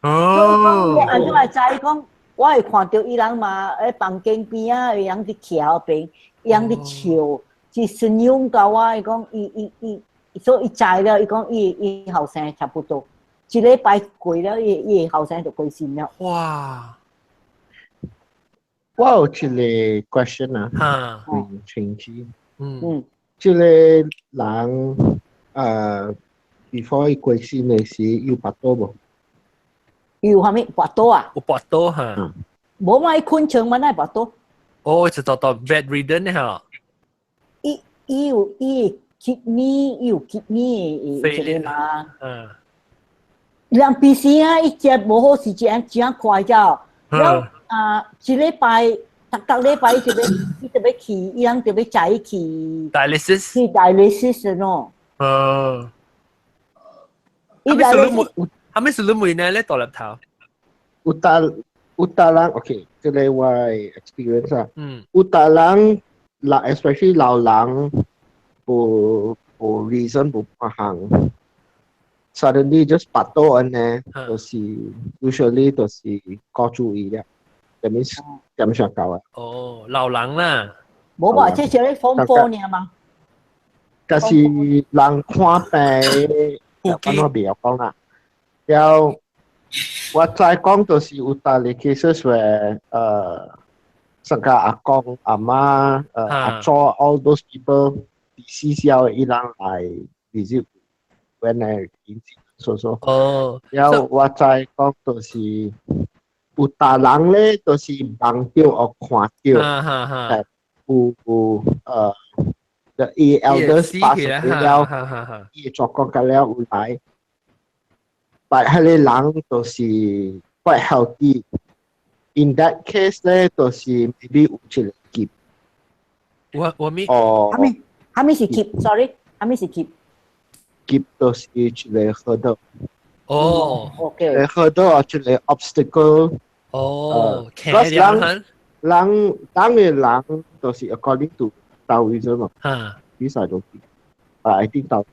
Speaker 7: 所以講我按怎會知講，我會看著伊人嘛喺房間邊仔，伊人佇徛邊，伊人佇笑，是形容共我，伊講伊伊伊，所以伊知了，伊講伊後生差不多，一禮拜過了，伊後生就過身了。
Speaker 1: 哇！
Speaker 3: 我有一個 question 啊，清楚。這個人before 伊過身的時有腹肚無？
Speaker 7: 有啥物腹肚啊？
Speaker 1: 有腹肚哈？
Speaker 7: 無嘛，伊睏床嘛，哪會腹肚？
Speaker 1: 哦，就到 bedridden 哈。
Speaker 7: 伊有伊 kidney，伊有 kidney 的這個嘛？人平時啊，伊食無好時真真快咗，了啊，一禮拜，逐逐禮拜伊就欲去，伊人就欲載伊去。
Speaker 1: dialysis。
Speaker 7: 去 dialysis 喏。
Speaker 1: 伊 dialysis。係咪是你每年咧大粒頭？
Speaker 3: 有搭有逐人，OK，這個我 experience 啊。有逐人，老 especially 老人，無無 reason 無別項，suddenly just 跋倒按呢，就是 usually 就是過注意啦，that means 點上夠啊。
Speaker 1: 哦，老人啦。
Speaker 7: 無吧，這是咧 form four 爾嘛。
Speaker 3: 但是人看病，我袂曉講啦。了，我再講就是有逐個 cases where 上個阿公阿媽阿祖 all those people 死了伊人來 visit when I 所說。了我再講就是有逐人咧，就是夢著或看著，有the elders pass 了，伊作講甲了有來。但彼個人就是 quite healthy。In that case 咧，就是 maybe 有一個劫。
Speaker 1: 我咪
Speaker 3: 哦，
Speaker 7: 啥物啥物是劫？Sorry，啥物是劫？
Speaker 3: 劫就是一個 hurdle。OK。 hurdle 一個 obstacle。
Speaker 1: 人
Speaker 3: 人人的人就是 according to Taoism 嘛。呢晒都啊，I think 到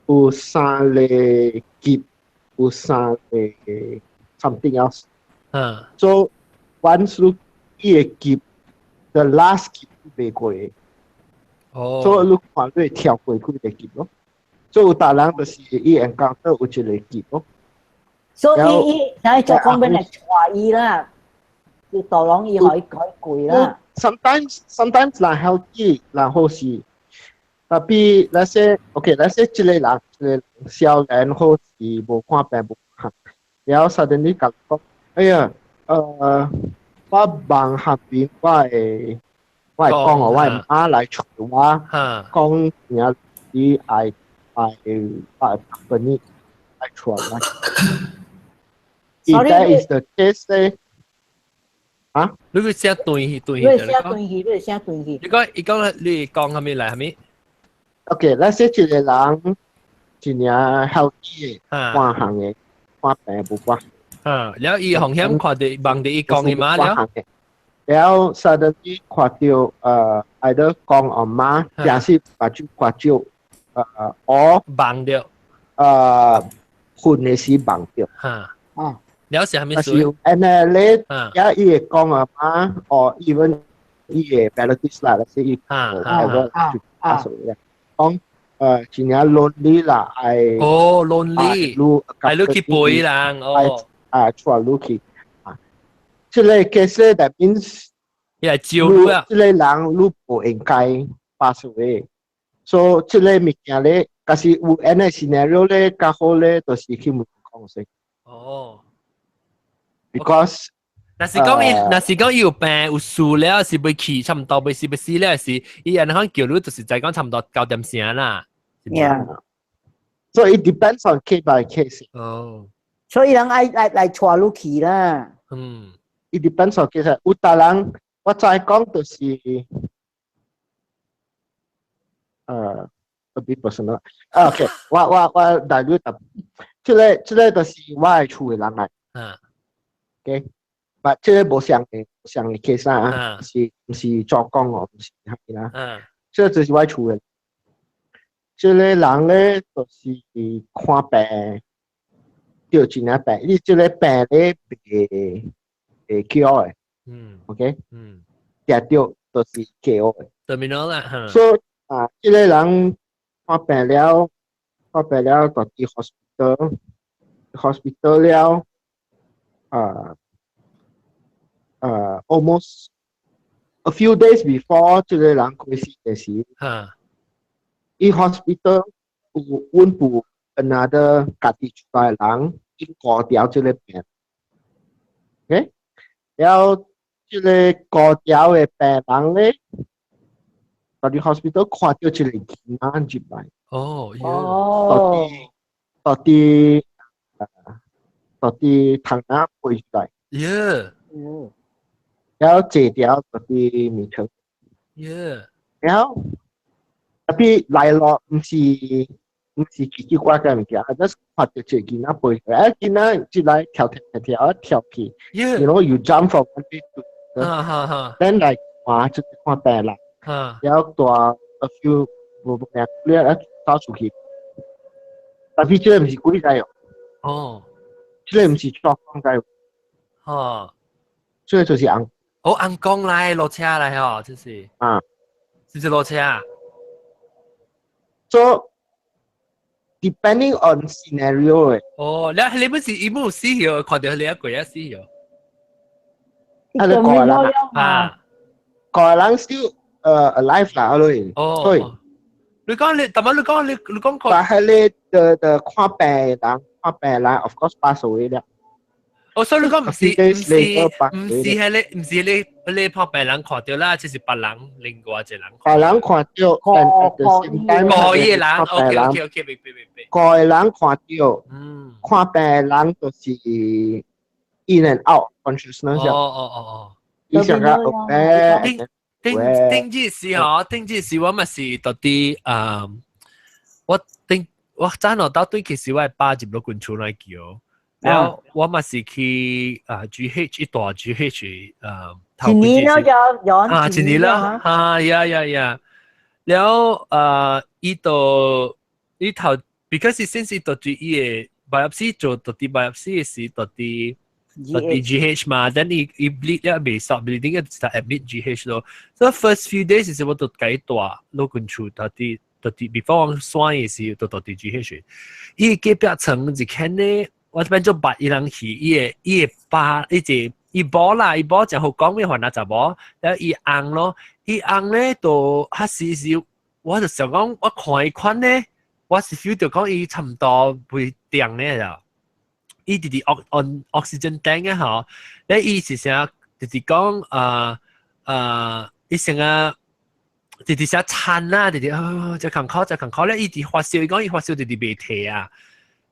Speaker 3: 有三個劫。有三個 something else。So once 你伊個劫，the last 劫袂過。所以你看你會跳過幾個劫咯。所以有逐人就是伊 encounter 有一個劫咯。
Speaker 7: 所以伊伊就講俾你帶伊啦，你導廊伊可以改攰啦。
Speaker 3: Sometimes 人 healthy 人好勢，tapi let's say okay let's say 這個人這個少年好勢無看病無看，然後 suddenly 講講，哎呀，我夢下邊我會講我我媽來催我，講你愛愛愛分你愛出來。If that is the case 咧，啊？
Speaker 1: 你個寫斷去斷去。
Speaker 7: 你寫斷去，你寫斷去。
Speaker 1: 你講伊講你講啥物來啥物
Speaker 3: ？OK，let's say 一個人真正 healthy 的，看行的，看病無關。
Speaker 1: 啊，了伊風險看著夢著伊講伊媽了。
Speaker 3: 了 suddenly 看著either 公阿媽，也是目睭看少，我
Speaker 1: 夢著，
Speaker 3: 睏的時夢著。
Speaker 7: 哦。
Speaker 1: 了是啥物事？
Speaker 3: and 咧，也伊會講阿媽，or even 伊個 relatives 啦，是伊 whatever 就阿數嘅，講真正 lonely 啦，愛
Speaker 1: 哦 lonely，愛你去陪人哦，
Speaker 3: 啊，帶你去啊，這個 case that means
Speaker 1: 也係照你啊，
Speaker 3: 這個人你無應該 pass away，所以這個物件咧，假使有按呢 scenario 咧，較好咧，就是去問講先。Because
Speaker 1: 若是講伊，若是講伊有病有事了，是欲去差毋多，欲死欲死了，是伊按呢款叫你，就是在講差毋多9點聲啦。
Speaker 7: Yeah.
Speaker 3: So it depends on case by case.
Speaker 7: 所以人愛來來帶你去啦。
Speaker 3: It depends on case。有逐人，我再講就是a bit personal。OK，我大約答，這個就是我的厝的人來。OK，but 這個無相的相的 case 啊，是毋是做工哦，毋是啥物啦。這個就是我厝的。這個人咧，就是看病，著真正病，你這個病咧袂會 cure 的。OK，定著就是 KO 的。
Speaker 1: terminal 啦。
Speaker 3: 所以啊，這個人看病了，看病了，就佇 hospital，hospital 了，almost a few days before 這個人過世的時，伊 hospital 有阮部 another 家己出來的人，伊顧掉這個病，OK，了這個顧掉的病人咧，到佇 hospital 看著一個囡仔入來。到佇窗仔飛出來。了坐掉到佇面床。了 tapi 來咯，毋是毋毋是奇奇怪怪物件，just 看到一個囡仔飛，啊囡仔進來跳跳跳跳去，you jump from one bed to then like 看就是看病人，然後大 a few 無無命，你啊走出去，但是這個毋是鬼仔哦，這個毋是作公仔，這個就是尪。
Speaker 1: 哦，尪公來落車來吼，這是，是毋是落車啊？
Speaker 3: So depending on scenario 誒。
Speaker 1: 哦，你你本是伊冇死去，看到你一個一死去。
Speaker 3: 啊，你個人
Speaker 1: 啊，
Speaker 3: 個人 still alive 啦，啊，
Speaker 1: 哦，你講你，但係你講你你講
Speaker 3: 但係你的的看病人，看病人，of course pass away 了。
Speaker 1: 哦，所以你講毋是毋是毋是係你毋是你你拍病人看到啦，這是別人另外一個人。
Speaker 3: 別人看到，但 at the same time
Speaker 1: 個人，OK OK OK，明白明白。
Speaker 3: 個人看到，看病人就是 in and out consciousness。伊上個
Speaker 1: 頂頂頂日時吼，頂日時我嘛是到底我頂我早落到對其實我爸入落軍厝來叫。然後我嘛是去啊 GH 一大 GH
Speaker 7: 一年了就有
Speaker 1: 啊，一年啦，啊呀呀呀，然後伊就伊頭，because 先是到對伊個 biopsy 做到啲 biopsy 是到啲 GH 嘛，then 伊伊 bleed 了未 stop bleeding 就 admit GH 咯。所以 first few days 是我都計大老君厝到啲到啲 before 我算嘅時都到啲 GH，伊隔壁層一間呢。我這邊做捌伊人去，伊個爸，伊一伊某啦，伊某真好講咩話那查某，然後伊翁咯，伊翁咧就較時時，我就想講，我看伊款咧，我是 feel 到講伊差毋多袂定咧就，伊直直 on oxygen tank 嘅吼，咧伊是啥，直直講伊成日直直寫慘啦，直直哦，就艱苦就艱苦咧，伊直發燒，伊講伊發燒直直袂退啊。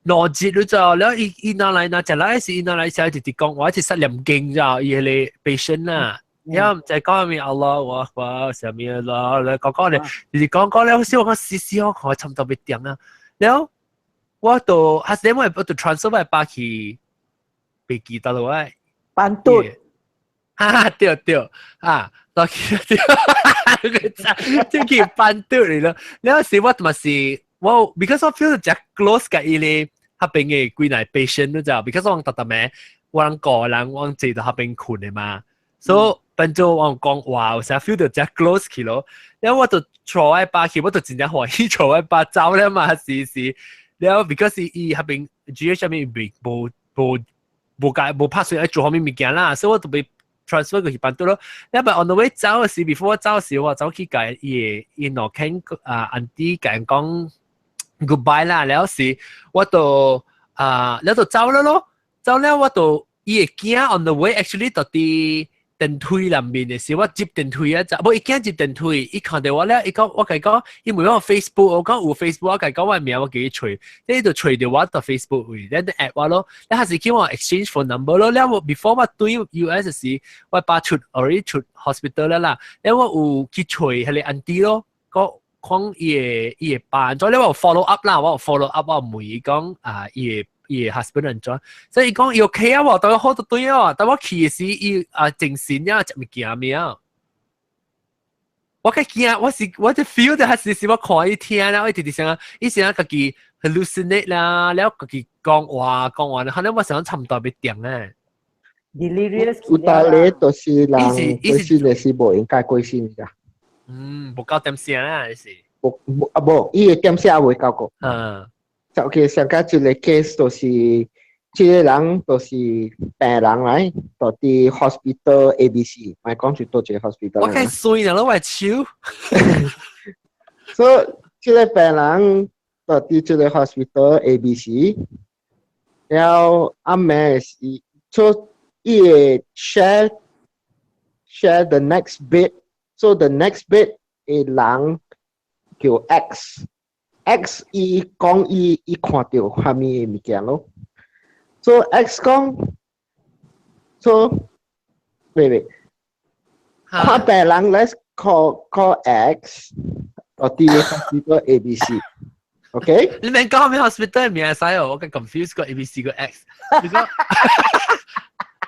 Speaker 1: 兩日你就了，伊伊拿來拿食來是伊拿來時直直講，我一直念經咋，伊迄個 patient 啦，了毋知講啥物 Allahu akbar 啥物啦，來講講咧，直直講講了，小我講死死我看差毋多欲定啊，了我就還是我我就 transfer 我爸去，袂記得了我。
Speaker 7: 班杜。
Speaker 1: 哈對對啊，落去對，這去班杜嚟咯。了時我嘛是我，because 我 feel 真 close 甲伊咧。彼邊嘅幾內 patient 你知，because 我逐逐暝我人個人我坐到彼邊睏的嘛，所以變做我講話有時 feel 到真 close 去咯。然後我就坐我爸去，我就真正歡喜坐我爸走了嘛，是是。然後 because 伊彼邊 GH 上面未無無無解無拍算愛做啥物物件啦，所以我就被 transfer 過去班杜咯。然後 on the way 走嘅時，before 我走嘅時，我走去共伊個伊兩間啊 auntie 共講 goodbye 啦，了時我就啊，了就走了咯，走了我就伊會囝 on the way actually 到佇電梯內面的時，我接電梯啊，就無伊囝接電梯，伊看到我咧，伊講我共伊講，伊問我 Facebook，我講有 Facebook，我共伊講我名我叫伊揣，伊就揣著我到 Facebook 位，然後 add 我咯，了還是叫我 exchange phone number 咯，了我 before 我對 US 時，我爸出 already 出 hospital 了啦，了我有去揣彼個 auntie 咯，講。講伊個爸，所以我有 follow up 啦，我有 follow up 我問伊講啊，伊個 husband 按怎，所以伊講伊 OK 啊，我當我好就對啊，但我去的時伊啊精神啊食物件物啊，我較驚，我是我就 feel 到係是我看伊聽啦，我直直想伊想家己 hallucinate 啦，了家己講話講話，可能我想差毋多欲定誒。
Speaker 7: delirious
Speaker 3: 有道理就是人過身的是無應該過身㗎。
Speaker 1: 嗯，無夠點聲啦，是。
Speaker 3: 無無啊無，伊個點聲未夠過。就 OK，上個一個 case 就是，這個人就是病人來，到佇 hospital ABC，莫講是佗一個 hospital。
Speaker 1: 我較衰啦，我手。
Speaker 3: 所以這個病人到佇這個 hospital ABC，了暗暝是，所以伊會 share the next bed。So the next bed 的人叫 X，X 伊講伊伊看到啥物物件咯。So X 講，so wait wait，看病人 let's call X，到佇 hospital ABC。OK？
Speaker 1: 你免講咩 hospital 名使哦，我個 confuse 個 A、B、C 個 X。你講，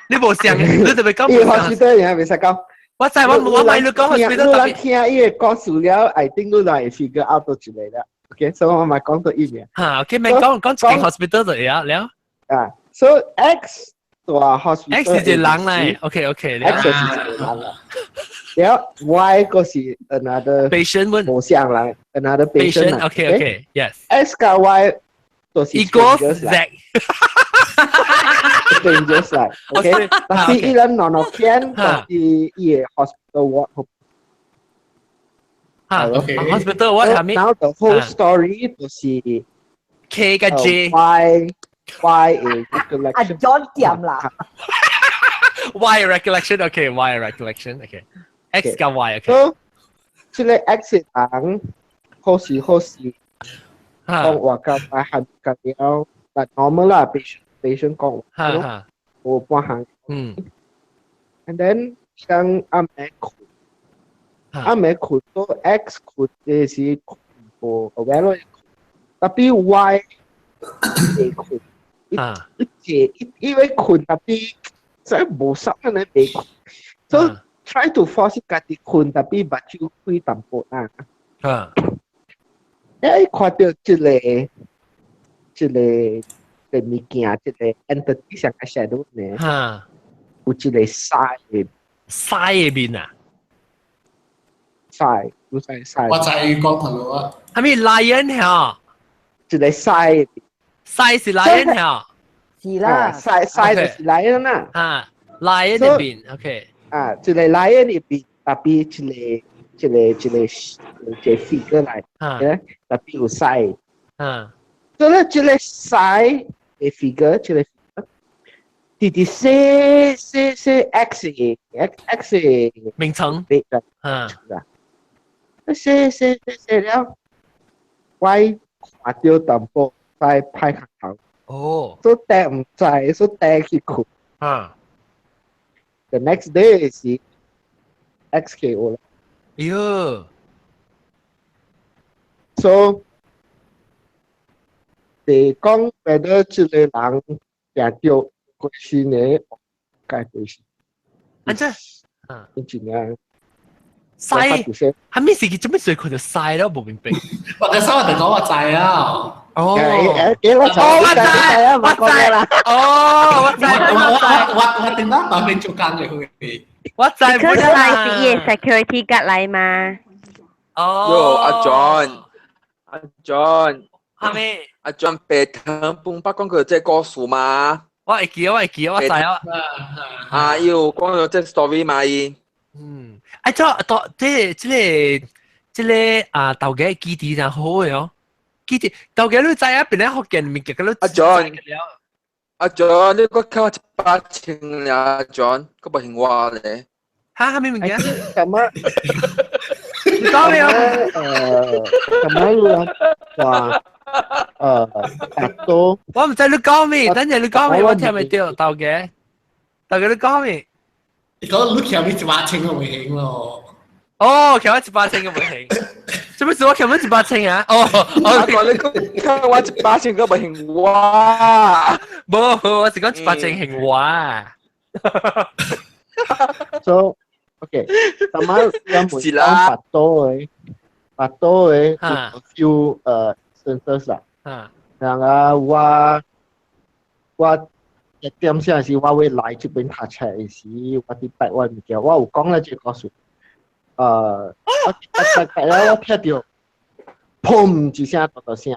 Speaker 1: 你無想嘅，你特別講。
Speaker 3: 伊 hospital 名袂使講。
Speaker 1: 我知我買你講 hospital。
Speaker 3: 你聽伊個故事了，I think 你來 figure out 到一個啦。OK，所以我咪講到伊名。
Speaker 1: 嚇，OK，免講講一間 hospital 就會了。
Speaker 3: 啊，so X 大 hospital。
Speaker 1: X 是一個人嚟，OK OK。
Speaker 3: X 是一個人啦。了 Y 個是 another
Speaker 1: patient
Speaker 3: 無相人，another patient。
Speaker 1: OK OK，yes。
Speaker 3: X 加 Y 都是
Speaker 1: equals Z。
Speaker 3: strangers 嚟，OK。但是伊人兩兩天就是伊個 hospital ward。
Speaker 1: 嚇，OK。hospital ward 係咩
Speaker 3: ？Now the whole story 就是
Speaker 1: K 加 J。
Speaker 3: Y 嘅 recollection。
Speaker 7: 阿 John 點啦。
Speaker 1: Y recollection，OK，Y recollection，OK。X 加 Y，OK。
Speaker 3: So，這個 X 人好時好時講話甲係甲了，但 normal 啦，patient 講話，無半項。And then 像暗暝睏，暗暝睏到 X 睏嘅時睏無 aware 咯，tapi Y 未睏，一一一因為睏，tapi 真無啥可能未睏，所以 try to force 家己睏，tapi 目睭開淡薄啊。一看到這個這個個物件，這個 entity 上個 shadow 呢，有一個獅的
Speaker 1: 獅的面啊，
Speaker 3: 獅，有隻獅。
Speaker 2: 我知講頭路啊。
Speaker 1: 係咪 lion 嚇？
Speaker 3: 一個獅。
Speaker 1: 獅是 lion 嚇？
Speaker 7: 是啦。
Speaker 3: 獅獅就是 lion 啦。
Speaker 1: 啊，lion 的面，OK。
Speaker 3: 啊，一個 lion 入邊，tapi 一個一個一個一個 figure 來，tapi 有獅。所以咧，這個獅的 figure，這個直直寫寫寫 X 嘅 X X 嘅
Speaker 1: 名稱，
Speaker 3: 啊，寫寫寫寫了，我看到淡薄在歹較頭。所以掟毋知，所以掟去睏。The next day 是 XKO 啦。
Speaker 1: 哎喲。
Speaker 3: So 地講 whether 這個人行著過身的，該過身。
Speaker 1: 安怎？
Speaker 3: 真正。
Speaker 1: 獅，係咩事？佢做咩事？佢就獅咯，無明白。
Speaker 2: 或者收我哋講我知啊。
Speaker 1: 哦，
Speaker 3: 我知，我知，我知啦。
Speaker 1: 哦，我知，
Speaker 2: 我我我點解當你做監嘅佢？
Speaker 1: 我知，
Speaker 9: 佢係是伊 security guard 來嘛？
Speaker 1: 哦。
Speaker 4: 喲，阿 John，阿 John，
Speaker 1: 係咪？
Speaker 4: 阿 John 白糖半百講佢這故事嘛？
Speaker 1: 我會記，我會記，我知啊。
Speaker 4: 啊，伊有講到這 story 嘛？伊。
Speaker 1: 嗯，啊，這到這這個這個啊，豆家基地真好嘅哦。基地豆家你知啊？邊個福建物件，你
Speaker 4: 阿 John，阿 John，你閣扣100千啦，阿 John，閣無還我咧。
Speaker 1: 哈？啥物物件？
Speaker 3: 咁啊？
Speaker 1: 你講咩啊？
Speaker 3: 咁樣你話白多？
Speaker 1: 我毋知你講咩，等陣你講咩，我聽袂著。豆家，豆家你講咩？
Speaker 2: 你講你欠你100千我袂還咯。
Speaker 1: 哦，欠我一百千我袂還。做咩事我欠你一百千啊？哦，
Speaker 4: 我講你講欠我一百千，閣袂還我。
Speaker 1: 無，我是講一百千還我。
Speaker 3: So OK，咁啊，有冇講白多嘅？白多嘅有 few instances 啦。然後我一點先是我會來這邊讀冊的時，我佇百我物件，我有講了這個故事。我讀讀了，我聽到，砰一聲大大聲。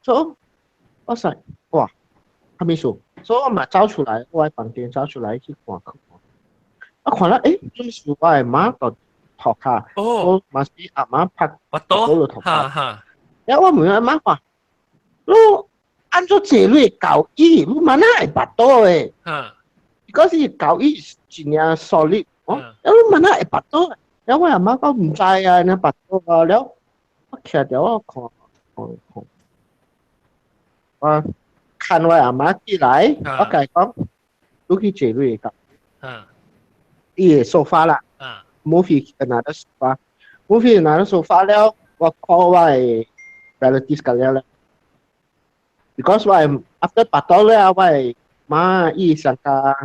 Speaker 3: 所以，我說哇，啥物事？所以我嘛走出來，我的房間走出來去看看。我看了，欸，做麼事我的媽到塗跤，我嘛是阿媽拍
Speaker 1: 腹肚
Speaker 3: 塗跤。然後我問阿媽話，你按怎坐你會交椅，你嘛哪會腹肚的？嗰時交椅真正 solid，哦，你嘛哪會腹肚？然後我阿媽講毋知啊，你腹肚啊，了我徛著我看看看，我看我阿媽起來，我共伊講，你去坐你的交伊的 sofa 啦，move 去 another sofa，move 去 another sofa 了，我 call 我的 relatives 個了咧。Because 我 after 白到咧，我媽伊上個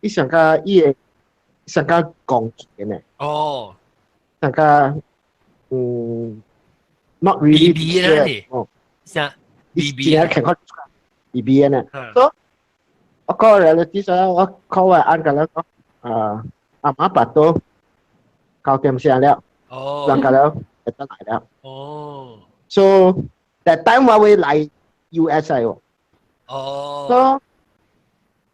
Speaker 3: 伊上個伊會上個講嘅呢。上個not really
Speaker 1: B B 啦你
Speaker 3: 哦，
Speaker 1: 像
Speaker 3: B
Speaker 1: B
Speaker 3: 啊，看看 B B 呢。所以我 call relatives 啊，我 call 我 uncle 了講，啊阿媽白到9點先了，兩個了就得來了。So that time 我會來 US 喎。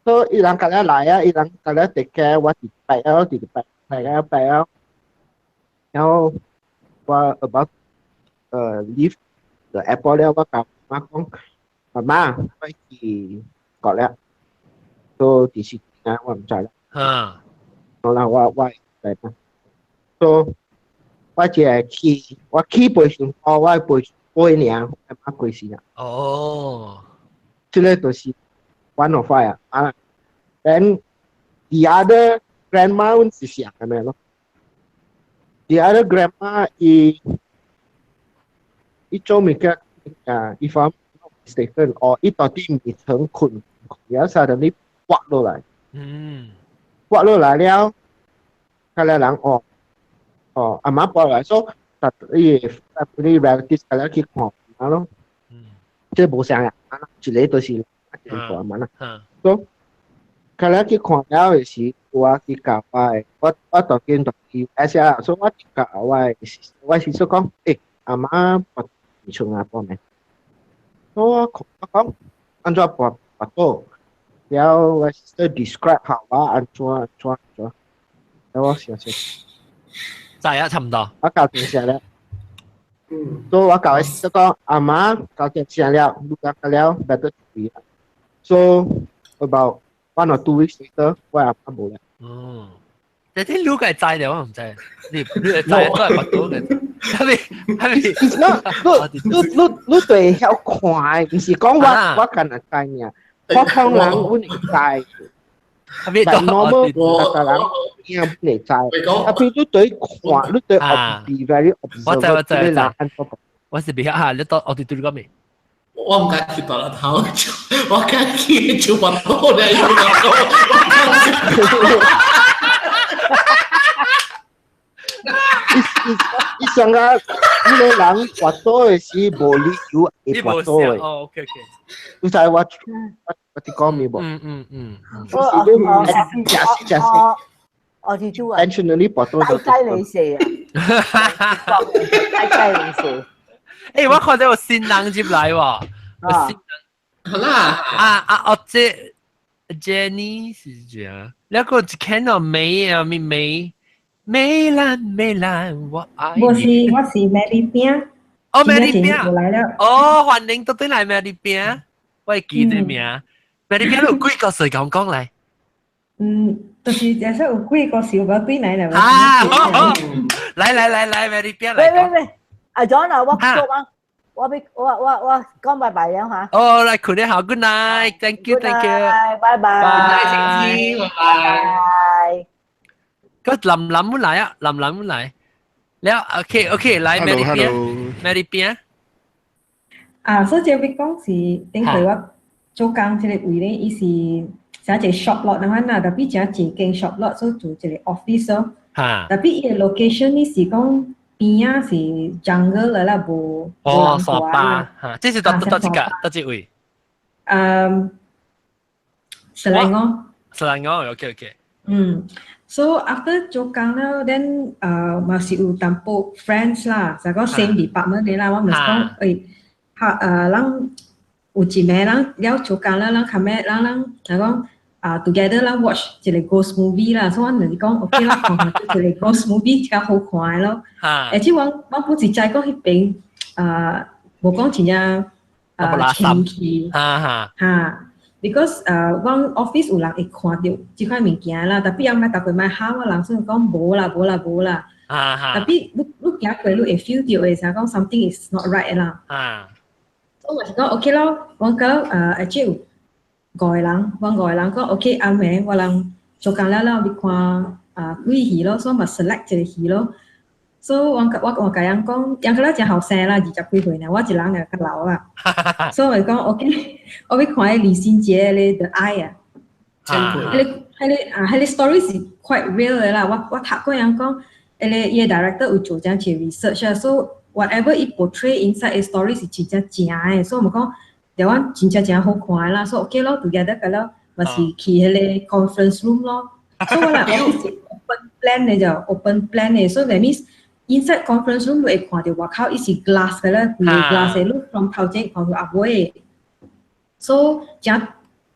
Speaker 3: So 伊人個了來啊，伊人個了 take care 我佇拜了，佇拜拜了拜了，然後我 about leave the airport 了，我甲媽講，媽媽，我去國了，so 佇時啊，我毋知啦。好啦，我來啦。So 我只係去，我去飛上我飛飛爾，我媽過身啦。這個就是 one of five 啊。Then the other grandma 是啥咁樣咯？The other grandma 伊伊做物件啊，if I'm not mistaken，哦，伊到底未曾睏，然後 suddenly 滑落來，滑落來了，佢咧人哦，哦，阿媽過來，所以伊 family relatives 佢咧去看阿咯，這無啥啊，一個就是一個阿媽啦，所以佢咧去看了的時，我去教我的，我當見當去 S 啊，所以我教我的，我是說講，阿媽跋厝啊幫咩？我我講按怎跋跋倒，然後我 sister describe 下我按怎按怎按怎，然後我想想，
Speaker 1: 知啊，差唔多。
Speaker 3: 我交電視了，所以我教 sister 講，阿媽交電視了，你講了，better 注意。So about 1 or 2 weeks later，我阿媽無了。
Speaker 1: 哦，你啲了解知了，我唔知。你知都係跋倒嘅，係咪係咪？
Speaker 3: 你你你你對曉看，毋是講我我敢若知爾，普通人阮會知。
Speaker 1: 係咪？
Speaker 3: 但 normal 大人應該會知。啊，譬如你對看，你對 be very
Speaker 1: 我知我知
Speaker 3: observant，
Speaker 1: 我知。我是比較嚇，你到我哋對你講咩？
Speaker 2: 我毋敢去大粒頭，我敢去就跋倒咧，有人
Speaker 3: 伊上個迄個人跋倒的時無理由會跋倒的。
Speaker 1: 哦，OK OK。
Speaker 3: 你知我我我佇講咩無？就是你假假
Speaker 7: 我哋做啊，
Speaker 3: intentionally 跋倒
Speaker 7: 大雞你死啊！大雞你死！
Speaker 1: 我看到有新人入來喎，新人。
Speaker 2: 好啦。
Speaker 1: 啊啊！哦，這 Jenny 是這樣，那個看到美啊，美美美蘭美蘭，我愛你。
Speaker 10: 我是我是 Mary 餅。
Speaker 1: 哦，Mary 餅。
Speaker 10: 來了。
Speaker 1: 哦，歡迎到對來 Mary 餅，我會記得名。Mary 餅有幾個歲講講來？
Speaker 10: 就是假設有幾個小個對來啦。
Speaker 1: 啊，好，來來來來，Mary 餅來。
Speaker 7: 喂喂喂，阿 John 啊，我做啊。我俾我我我講拜拜啦嚇。
Speaker 1: 哦，來困一下，Good night，thank you，thank you，
Speaker 7: 拜拜。
Speaker 2: 拜
Speaker 7: 拜。
Speaker 1: 個林林本來啊，林林本來，了，OK OK，來 Mary 邊，Mary 邊。
Speaker 10: 啊，所以這邊講是頂回我做工這個位咧，伊是寫一個 shop lot 那款啦，特別正一間 shop lot 所做一個 office 咯。特別伊個 location 呢是講邊仔是 jungle 來啦，無
Speaker 1: 哦，山巴嚇，這是到到這個到這位。
Speaker 10: 雪蘭莪。
Speaker 1: 雪蘭莪，OK OK。So
Speaker 10: after 做工了，then 嘛是有淡薄 friends 啦，就講 same department 的啦，我咪講，嚇咱有一暝咱了做工了，咱較尾咱咱就講啊 together 咱 watch 一個 ghost movie 啦，所以我就是講 OK 啦，看看一個 ghost movie 較好看的咯。而且我我本是知講彼邊啊，無講真正啊清氣，哈。because 阮 office 有人會看著這款物件啦，特別也莫逐個莫喊我人，所以講無啦無啦無啦。特別你你行過你會 feel 到的，啥講 something is not right 啦。所以我是講 OK 咯，我講actually 有五個人，阮五個人講 OK，暗暝我人做工了了，去看啊鬼戲咯，所以嘛 select 一個戲咯。所以我共𪜶講，𪜶個咧誠後生啦，20幾歲呢，我一人會較老啦。所以我講 OK，我欲看李心潔咧 The Eye 啊。彼個啊，彼個 story 是 quite real 的啦。我讀過𪜶講，彼個伊个 director 有做這樣一個 research 啊，so whatever 伊 portray inside 的 story 是真正正的，所以我講台灣真正誠好看啦，所以 OK 咯，together 個了，嘛是去彼個 conference room 咯。所以我來 office 是 open plan 的就 open plan 的，所以 that means inside conference room 你會看到外口伊是 glass 的啦，規個 glass 的，你 from 頭前看到後尾，so 誠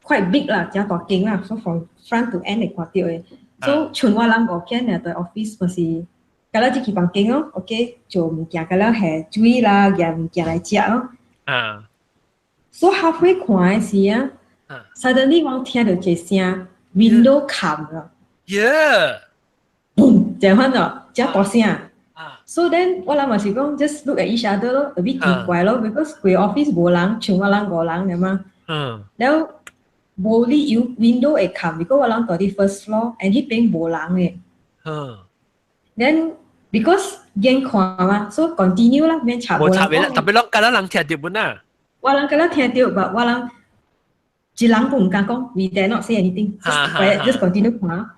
Speaker 10: quite big 啦，誠大間啦，so from front to end 會看到的。所以剩我人五間爾佇 office 嘛是，甲咱入去房間咯，OK，做物件，甲咱下水啦，夾物件來食咯。所以 halfway 看的時啊，suddenly 我聽到一個聲，window 冚了。 嘣，這款咯，誠大聲。So then 我人嘛是講 just look at each other 咯，有啲奇怪咯，because 規 office 無人，剩我人五人爾嘛。了無理由 window 會冚，because 我人佇佇 first floor，and 彼邊無人的。Then because 眼看嘛，所以 continue 啦，免插。
Speaker 1: 無插嘅啦，特別攏敢若人聽著本啊。
Speaker 10: 我人敢若聽著，but 我人一人都毋敢講，we dare not say anything，just quiet，just continue 看。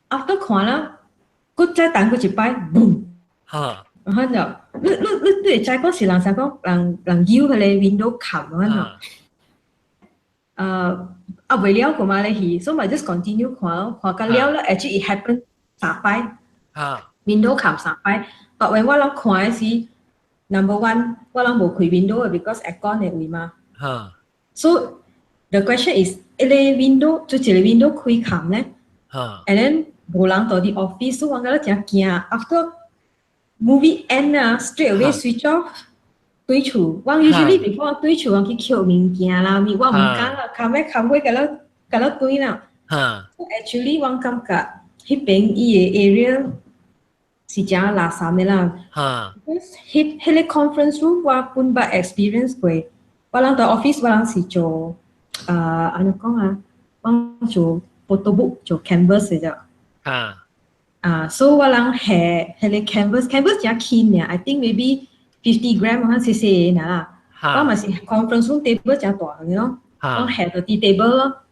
Speaker 10: After 看啦，閣再等閣一擺，boom。然後就你會知講是人啥講，人搖彼個 window 冚啊喏。啊未了過嘛咧去，所以咪 just continue 看咯，看到了咧，actually it happen 三擺。window 冚三擺，but when 我人看的時，number one 我人無開 window 的，because aircon 的位嘛。So the question is，一個 window 就一個 window 開冚咧，and then 無人佇佇 office，所以我感覺誠驚。After movie end 啊，straight away switch off 對厝。我 usually before 我對厝，我去抾物件啦，物我毋敢啦，冚咧冚過共了對啦。So actually 我感覺彼邊伊个 area 是誠垃圾的啦。Because 彼個 conference room 我本捌 experience 過，我人佇 office 我人是做啊按怎講啊，我做 photo book 做 canvas 的啫。啊，所以我人下彼個 canvas，canvas 誠輕爾，I think maybe 50 gram 可能細細個爾啦。我嘛是 conference room table 誠大個咯，我下佇佇 table 咯。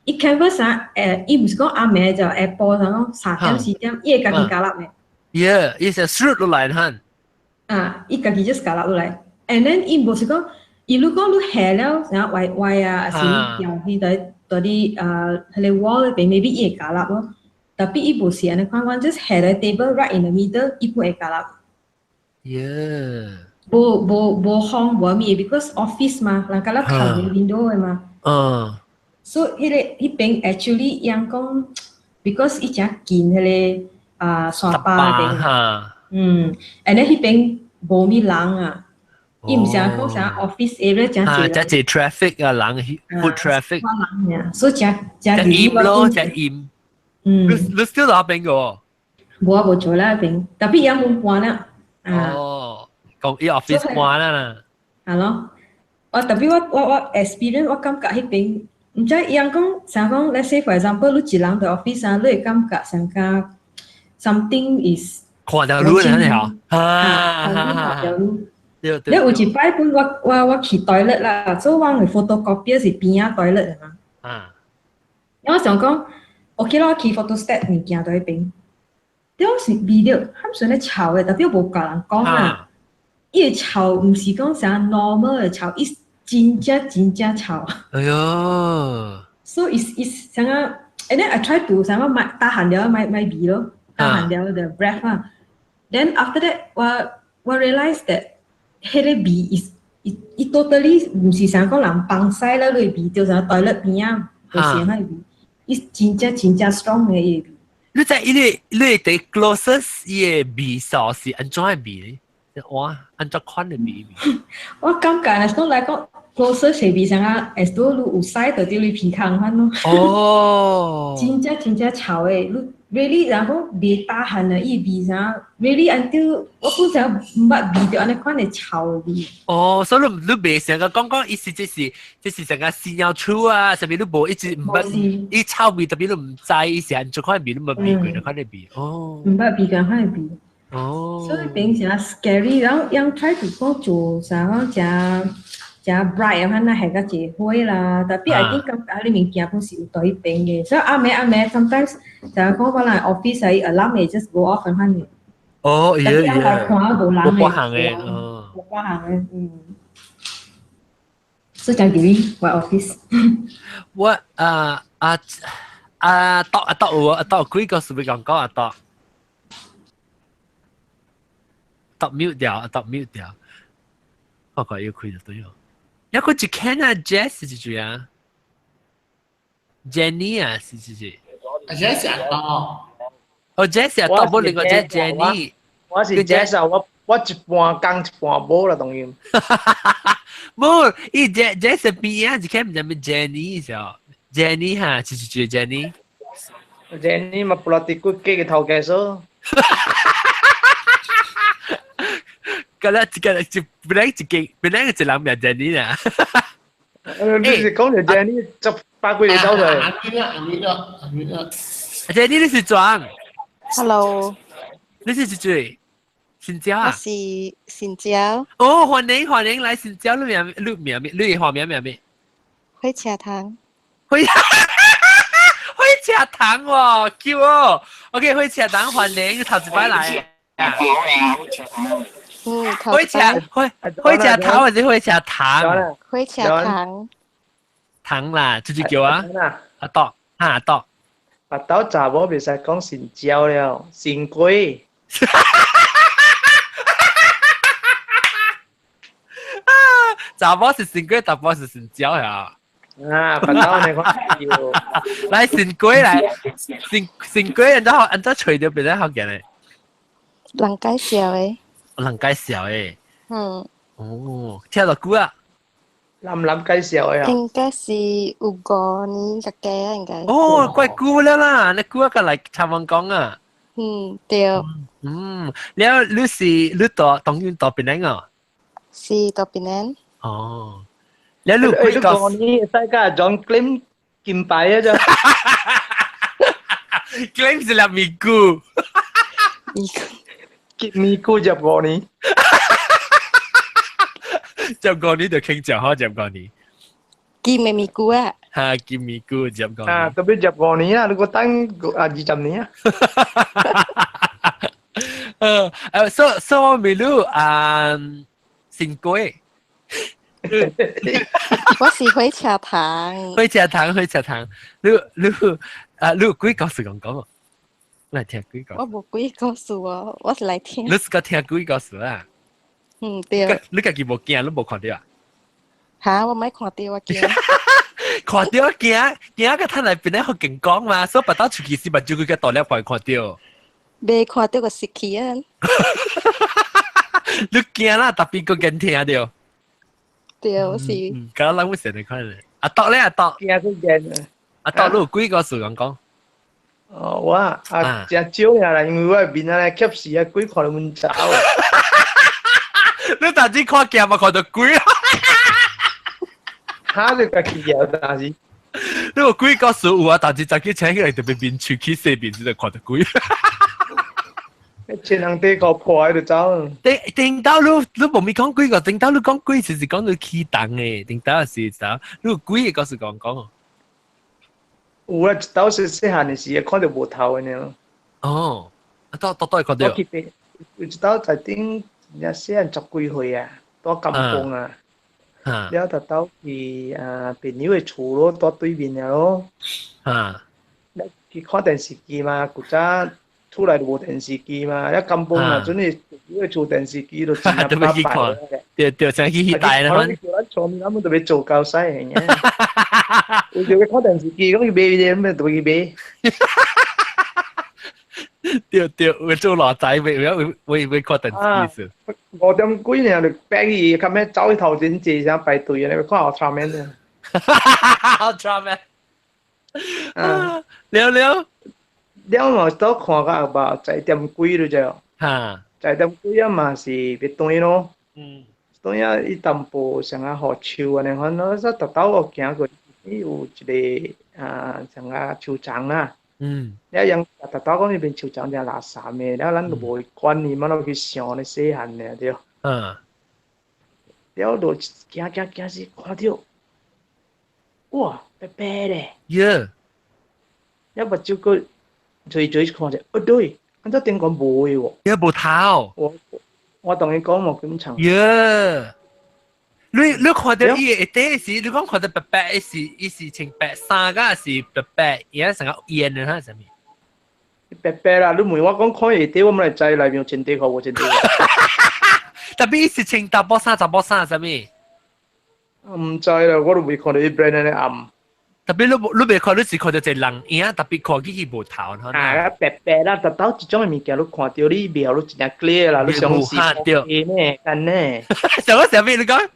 Speaker 10: 伊 canvas 啊，伊毋是講暗暝就下晡啥講3點4點，伊會家己加落的。
Speaker 1: Yeah，伊是 shoot 落來漢。
Speaker 10: 啊，伊家己 just 加落落來，and then 伊無是講，伊如果你下了，啥歪歪啊，還是你掉去佇佇啊，彼個 wall 那邊，maybe 伊會加落咯。特別伊無是按呢款，我 just 下佇 table right in the middle，伊不會加落。 無風無物，because office 嘛，人家咧靠近 window 的嘛。所以彼個彼邊 actually 𪜶講，because 伊誠近彼個啊山巴邊。嗯，and then 彼邊無物人啊，伊毋是講啥 office area 誠濟。
Speaker 1: 誠濟 traffic 啊，人 foot traffic。
Speaker 10: 人啊，所以誠誠
Speaker 1: 陰咯，誠陰。你 still 佇彼邊個？
Speaker 10: 無啊，無做啦彼邊，特別𪜶冇搬啦。
Speaker 1: 哦，講伊 office 搬啦。
Speaker 10: 係咯，我特別我 experience 我感覺彼邊，毋知𪜶講啥講，let's say for example，你一人佇 office 啊，你會感覺上較 something is
Speaker 1: 看到路啦，你好。
Speaker 10: 啊，看到路。你有一擺本我去 toilet 啦，所以我的 photocopy 是邊仔 toilet 的嘛。我想講，OK 啦，去 photostat 物件佇彼邊，你我是味著，含算咧臭的，特別無共人講啦。伊个臭毋是講啥 normal 的臭，伊真正真正臭。
Speaker 1: 哎喲。
Speaker 10: So is 啥個？And then I try to 啥個莫大汗了，莫莫味咯，大汗了 the breath 啊。Then after that，我 realize that 彼個味 is 伊 totally 毋是啥講人放屎了，你味著啥 toilet 邊仔，無是彼個味，伊真正真正 strong 的伊個味。
Speaker 1: 你知伊個你第 closest 伊個味素是按怎的味咧？哇，按怎款的味？
Speaker 10: 我感覺若是講來講，closest 是味啥啊？會拄你有屎佇佇你鼻孔款咯。真正真正臭的，你 really 然後袂大汗的伊味啥？really until 我本身毋捌味著按呢款的臭味。
Speaker 1: 哦，所以你你袂成個講講，意思這是成個屎尿臭啊，啥物你無一直毋捌，伊臭味特別你毋知，伊是按怎款味，你毋捌味過那款的味。哦。
Speaker 10: 毋捌味過款的味。
Speaker 1: 哦。
Speaker 10: 所以變成 scary，然後樣 try to 講做啥講誠誠 bright 啊，那係個一火啦。特別 I think 感覺你物件本是有對邊嘅，所以暗暝暗暝 sometimes 就係講可能 office 係 alarm 會 just go off 咁樣。
Speaker 1: 哦，
Speaker 10: 特別來看無人
Speaker 1: 無半項嘅，哦，
Speaker 10: 無半項嘅，嗯。所以講叫我 office。
Speaker 1: 我啊啊啊，到啊到有啊到幾個是咪講講啊到？到 mute 掉，啊到 mute 掉。我看要開就對哦。一個一間啊，Jess 是住啊，Jenny 啊，是是是。
Speaker 2: Jess 啊，哦。
Speaker 1: 哦，Jess 啊，到冇另外隻 Jenny。
Speaker 11: 我是 Jess 啊，我一半講一半無啦，當然。
Speaker 1: 冇，伊 Jess 邊啊，一間唔知咩 Jenny 就 Jenny 哈，是是是 Jenny。
Speaker 11: Jenny 嘛，布拉迪骨雞嘅頭家數。
Speaker 1: 個咧，一個一本來一個本來一個人名 Jenny 啊。
Speaker 11: 你是講條 Jenny 執百幾你走嚟？
Speaker 2: 阿咪啊，阿咪啊，阿咪啊。
Speaker 1: Jenny 你是裝
Speaker 6: ？Hello。
Speaker 1: 你是誰？新椒啊？
Speaker 6: 我是新椒。
Speaker 1: 哦，歡迎歡迎來新椒，你名你名你花名名咩？
Speaker 6: 火車糖。
Speaker 1: 火火車糖喎，叫哦。OK，火車糖歡迎頭一擺來。
Speaker 6: 嗯，
Speaker 1: 火車火火車頭還是火車糖？
Speaker 6: 火車糖。
Speaker 1: 糖啦，直接叫啊。阿多，哈阿多。
Speaker 11: 阿多查某袂使講新椒了，新龜。
Speaker 1: 查某是新龜，查某是新椒呀。
Speaker 11: 啊，反正你講
Speaker 1: 來新龜來，新新龜，人家人家吹到別人好見咧。
Speaker 6: 人介紹的。
Speaker 1: 人介紹的。
Speaker 6: 嗯。
Speaker 1: 哦，聽到久啊？
Speaker 11: 男男介紹的啊？
Speaker 6: 應該是有5年個加應該。
Speaker 1: 哦，怪久了啦，你久啊個來差唔多講啊。
Speaker 6: 嗯，對。
Speaker 1: 嗯，了你是你到當然到檳城啊？
Speaker 6: 是到檳城。
Speaker 1: 哦，了你幾個？
Speaker 11: 你世界裝 claim 金牌啊啫
Speaker 1: ？claim 是粒咪菇。
Speaker 6: 咪菇。
Speaker 11: 咪菇入5年。
Speaker 1: 入5年就傾就好，入五年。
Speaker 6: 金嘅咪菇啊？
Speaker 1: 哈，金咪菇入5年。
Speaker 11: 啊，特別入5年啊，你個等啊20年啊。
Speaker 1: 所以我咪你啊，新龜。
Speaker 6: 我是火車糖。
Speaker 1: 火車糖，火車糖。你你啊，你有幾個故事講講？來聽幾個？
Speaker 6: 我無幾個故事哦，我是來聽。
Speaker 1: 你是個聽幾個故事啊？
Speaker 6: 嗯，對。
Speaker 1: 你家己無驚，你無看到啊？
Speaker 6: 嚇！我毋看到，我驚。
Speaker 1: 看到驚驚個，他來邊咧好勁講嘛，所以白到出去時，目睭佢個大粒看看到。
Speaker 6: 未看到個失去啊！
Speaker 1: 你驚啦，特別個驚聽到。
Speaker 6: 對，我是。
Speaker 1: 搞到人會成日看咧。阿多咧，阿多。
Speaker 11: 驚佢驚。
Speaker 1: 阿多，你有幾個事講講？
Speaker 11: 哦，我啊，真少爾啦，因為我面啊咧吸時啊，鬼看到阮走。
Speaker 1: 你但只看鏡嘛，看到鬼啊！
Speaker 11: 哈！你家己搖，但是
Speaker 1: 你有幾個事有啊？但是早起請起來特別面喙去洗面，就看到鬼。
Speaker 11: 前人底褲破喺度走。
Speaker 1: 頂到你你無咪講鬼個，頂到你講鬼就是講你起動的，頂到是走，你有鬼個故事講講。
Speaker 11: 有啊，一道是細漢的時，看到無頭的呢。
Speaker 1: 哦，啊，到到會看到。
Speaker 11: 我記得有一道在頂，也細漢十幾歲啊，住甘榜啊。了就到去啊朋友的厝咯，住對面了咯。
Speaker 1: 啊。
Speaker 11: 去看電視機嘛，古早。厝內就無電視機嘛，一甘榜啊，陣時因為厝電視機就真係巴閉。
Speaker 1: 對對，成去去大啦。
Speaker 11: 我叫咱厝面，咱們特別做夠使嘅。有就去看電視機，講去買啲咩，特別去買。
Speaker 1: 對對，會做老仔，會會會會看電視機。
Speaker 11: 5點幾爾就爬去，較尾走去頭前坐啥排隊啊，看後頭面啊。
Speaker 1: 後頭面。啊，了了。
Speaker 11: 了嘛，都看到阿爸10點幾了就，
Speaker 1: 哈，10
Speaker 11: 點幾啊嘛是別轉咯，
Speaker 1: 嗯，
Speaker 11: 轉啊伊淡薄像啊予樹按呢款咯，煞特斗我行過，伊有一個啊像啊樹叢啦，你樣特頭講呢邊樹長只垃圾嘅，了咱就無管伊嘛，落去想咧細漢爾對。了就行行行時看著，哇，白白咧。了目睭閣隨隨看者，哦對，按怎頂懸無的喎？
Speaker 1: 耶，無頭。
Speaker 11: 我同伊講無咁長。
Speaker 1: 耶！你看著伊的底是，你講看著白白的是，伊是穿白衫個，是白白，伊啊成個煙的哈，啥物？
Speaker 11: 白白啦，你問我講看下底，我毋來知內面有穿短褲無穿短褲。
Speaker 1: Tapi 伊是穿查某衫、查某衫啥物？
Speaker 11: 毋知啦，我都未看著伊 brand 按呢暗。
Speaker 1: Tapi 你袂看，你是看著一個人影，tapi 看起去無頭。
Speaker 11: 啊，白白啦，特到這種的物件，你看著你描你真正 clear 啦，你相信 4K 呢，安呢？
Speaker 1: 什麼啥物？你講？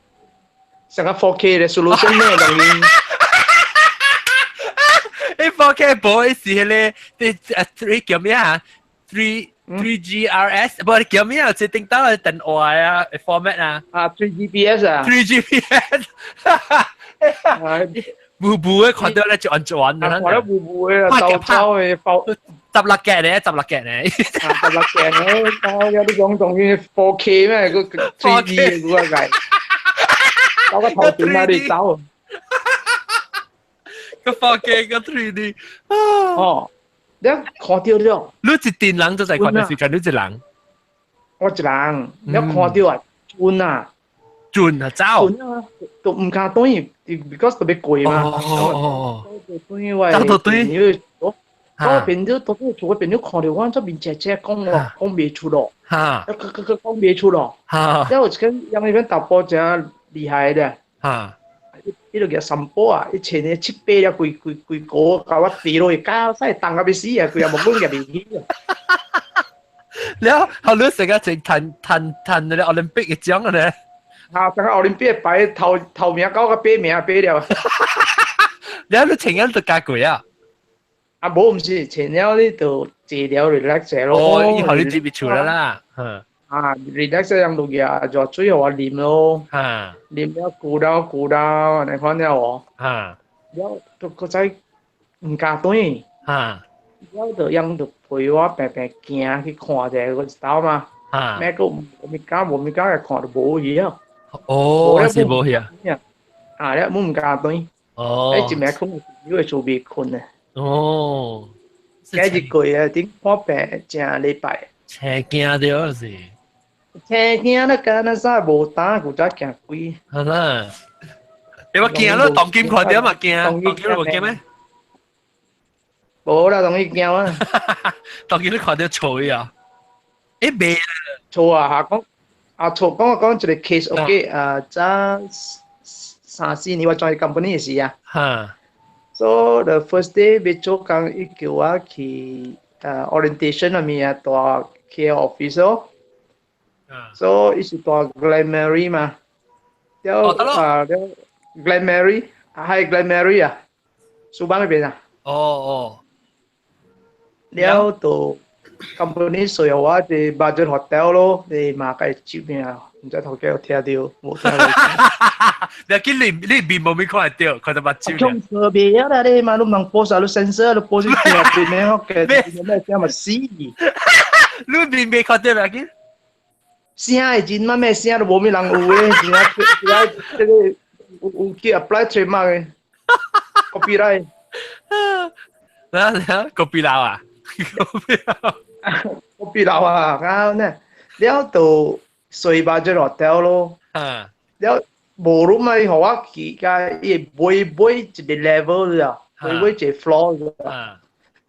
Speaker 11: 上個 4K 的 solution 呢，當然。
Speaker 1: 你 4K 無是彼個，啲啊 three 叫咩啊？ 3 GRS，無叫咩啊？這頂到的電話啊 format 啊。
Speaker 11: 啊，3GPS 啊。
Speaker 1: 3GPS。霧霧的看著咧就安全
Speaker 11: 啦。看著霧霧的，走走的浮。
Speaker 1: 16格咧，十六格咧。
Speaker 11: 啊，16格咧，我有啲講當然 4K 咩？個 3D 嗰個計。走個頭點喺你走。
Speaker 1: 個 4K 個 3D。
Speaker 11: 哦，你看著了。
Speaker 1: 你一陣人就在看電視，看你一人。
Speaker 11: 我一人，你看著啊，準啊。
Speaker 1: 準啊，走。
Speaker 11: 準啊，都毋敢轉去，because 特別貴嘛。
Speaker 1: 哦。
Speaker 11: 轉去我
Speaker 1: 走到對。
Speaker 11: 我朋友，當初做個朋友看著我這面斜斜講咯，講袂出咯。佢佢佢講袂出咯。了有一間讓那邊查埔真厲害的。伊就舉三寶啊，伊穿的七八了，規規規個，共我跌落去，搞使重甲欲死啊，規個木棍舉袂起啊。
Speaker 1: 了後你成個成彈彈彈那個奧林匹克的獎咧。
Speaker 11: 啊，成個奧林匹克牌頭頭名到個八名八了。
Speaker 1: 了你穿了就加貴啊？
Speaker 11: 啊，無毋是穿了你就坐了 relax 者咯。
Speaker 1: 哦，以後你接住啦啦，嗯。
Speaker 11: 啊，relax 樣落去就水予我啉咯。啉了久了久了，按呢款了哦。了就閣再毋敢轉。了就樣就陪我平平行去看者個一道嘛。咩閣無物件無物件來看就無去啊。
Speaker 1: 哦，是無去啊。
Speaker 11: 啊，了毋敢轉。
Speaker 1: 哦。
Speaker 11: 一暝睏有會厝未睏啊。
Speaker 1: 哦。
Speaker 11: 今日過啊，頂看病正禮拜。
Speaker 1: 青驚著是。
Speaker 11: 青驚啦，敢若啥無膽，古早驚鬼。
Speaker 1: 好啦。欸，我驚咯，當今看著嘛驚，當今你無驚咩？
Speaker 11: 無啦，當伊驚啊。
Speaker 1: 當今你看著錯啊？欸，袂啦。
Speaker 11: 錯啊！下講啊錯，講我講一個 case，OK，啊，早三四年我轉去 company 的時啊。So the first day 欲做工，伊叫我去orientation 那物啊，蹛 KL office 咯。So 伊是蹛 Glenmarie 嘛。了啊了 Glenmarie，係 Glenmarie 啊，梳邦那邊啊。
Speaker 1: 哦哦。
Speaker 11: 了就 company 需要我佇 budget hotel 咯，你嘛該接命，毋知頭家有聽著無聽著。
Speaker 1: 你見你你面無咪看會著，看著目睭。
Speaker 11: 中特別啊啦，你嘛你毋通 post 啊，你 sensor 你 post 去邊咩好嘅，咩聲嘛死。
Speaker 1: 你面未看著咩緊？
Speaker 11: 聲的真嘛咩聲都無咩人有的，真正真正這個有有去 apply trademark 的，copyright。
Speaker 1: 來來，copy 佬啊？copy 佬。
Speaker 11: copy 佬啊，啱呢？了就睡 budget hotel 咯。了無論嘛，伊予我去甲伊尾尾一個 level 啦，尾尾一個 floor 啦。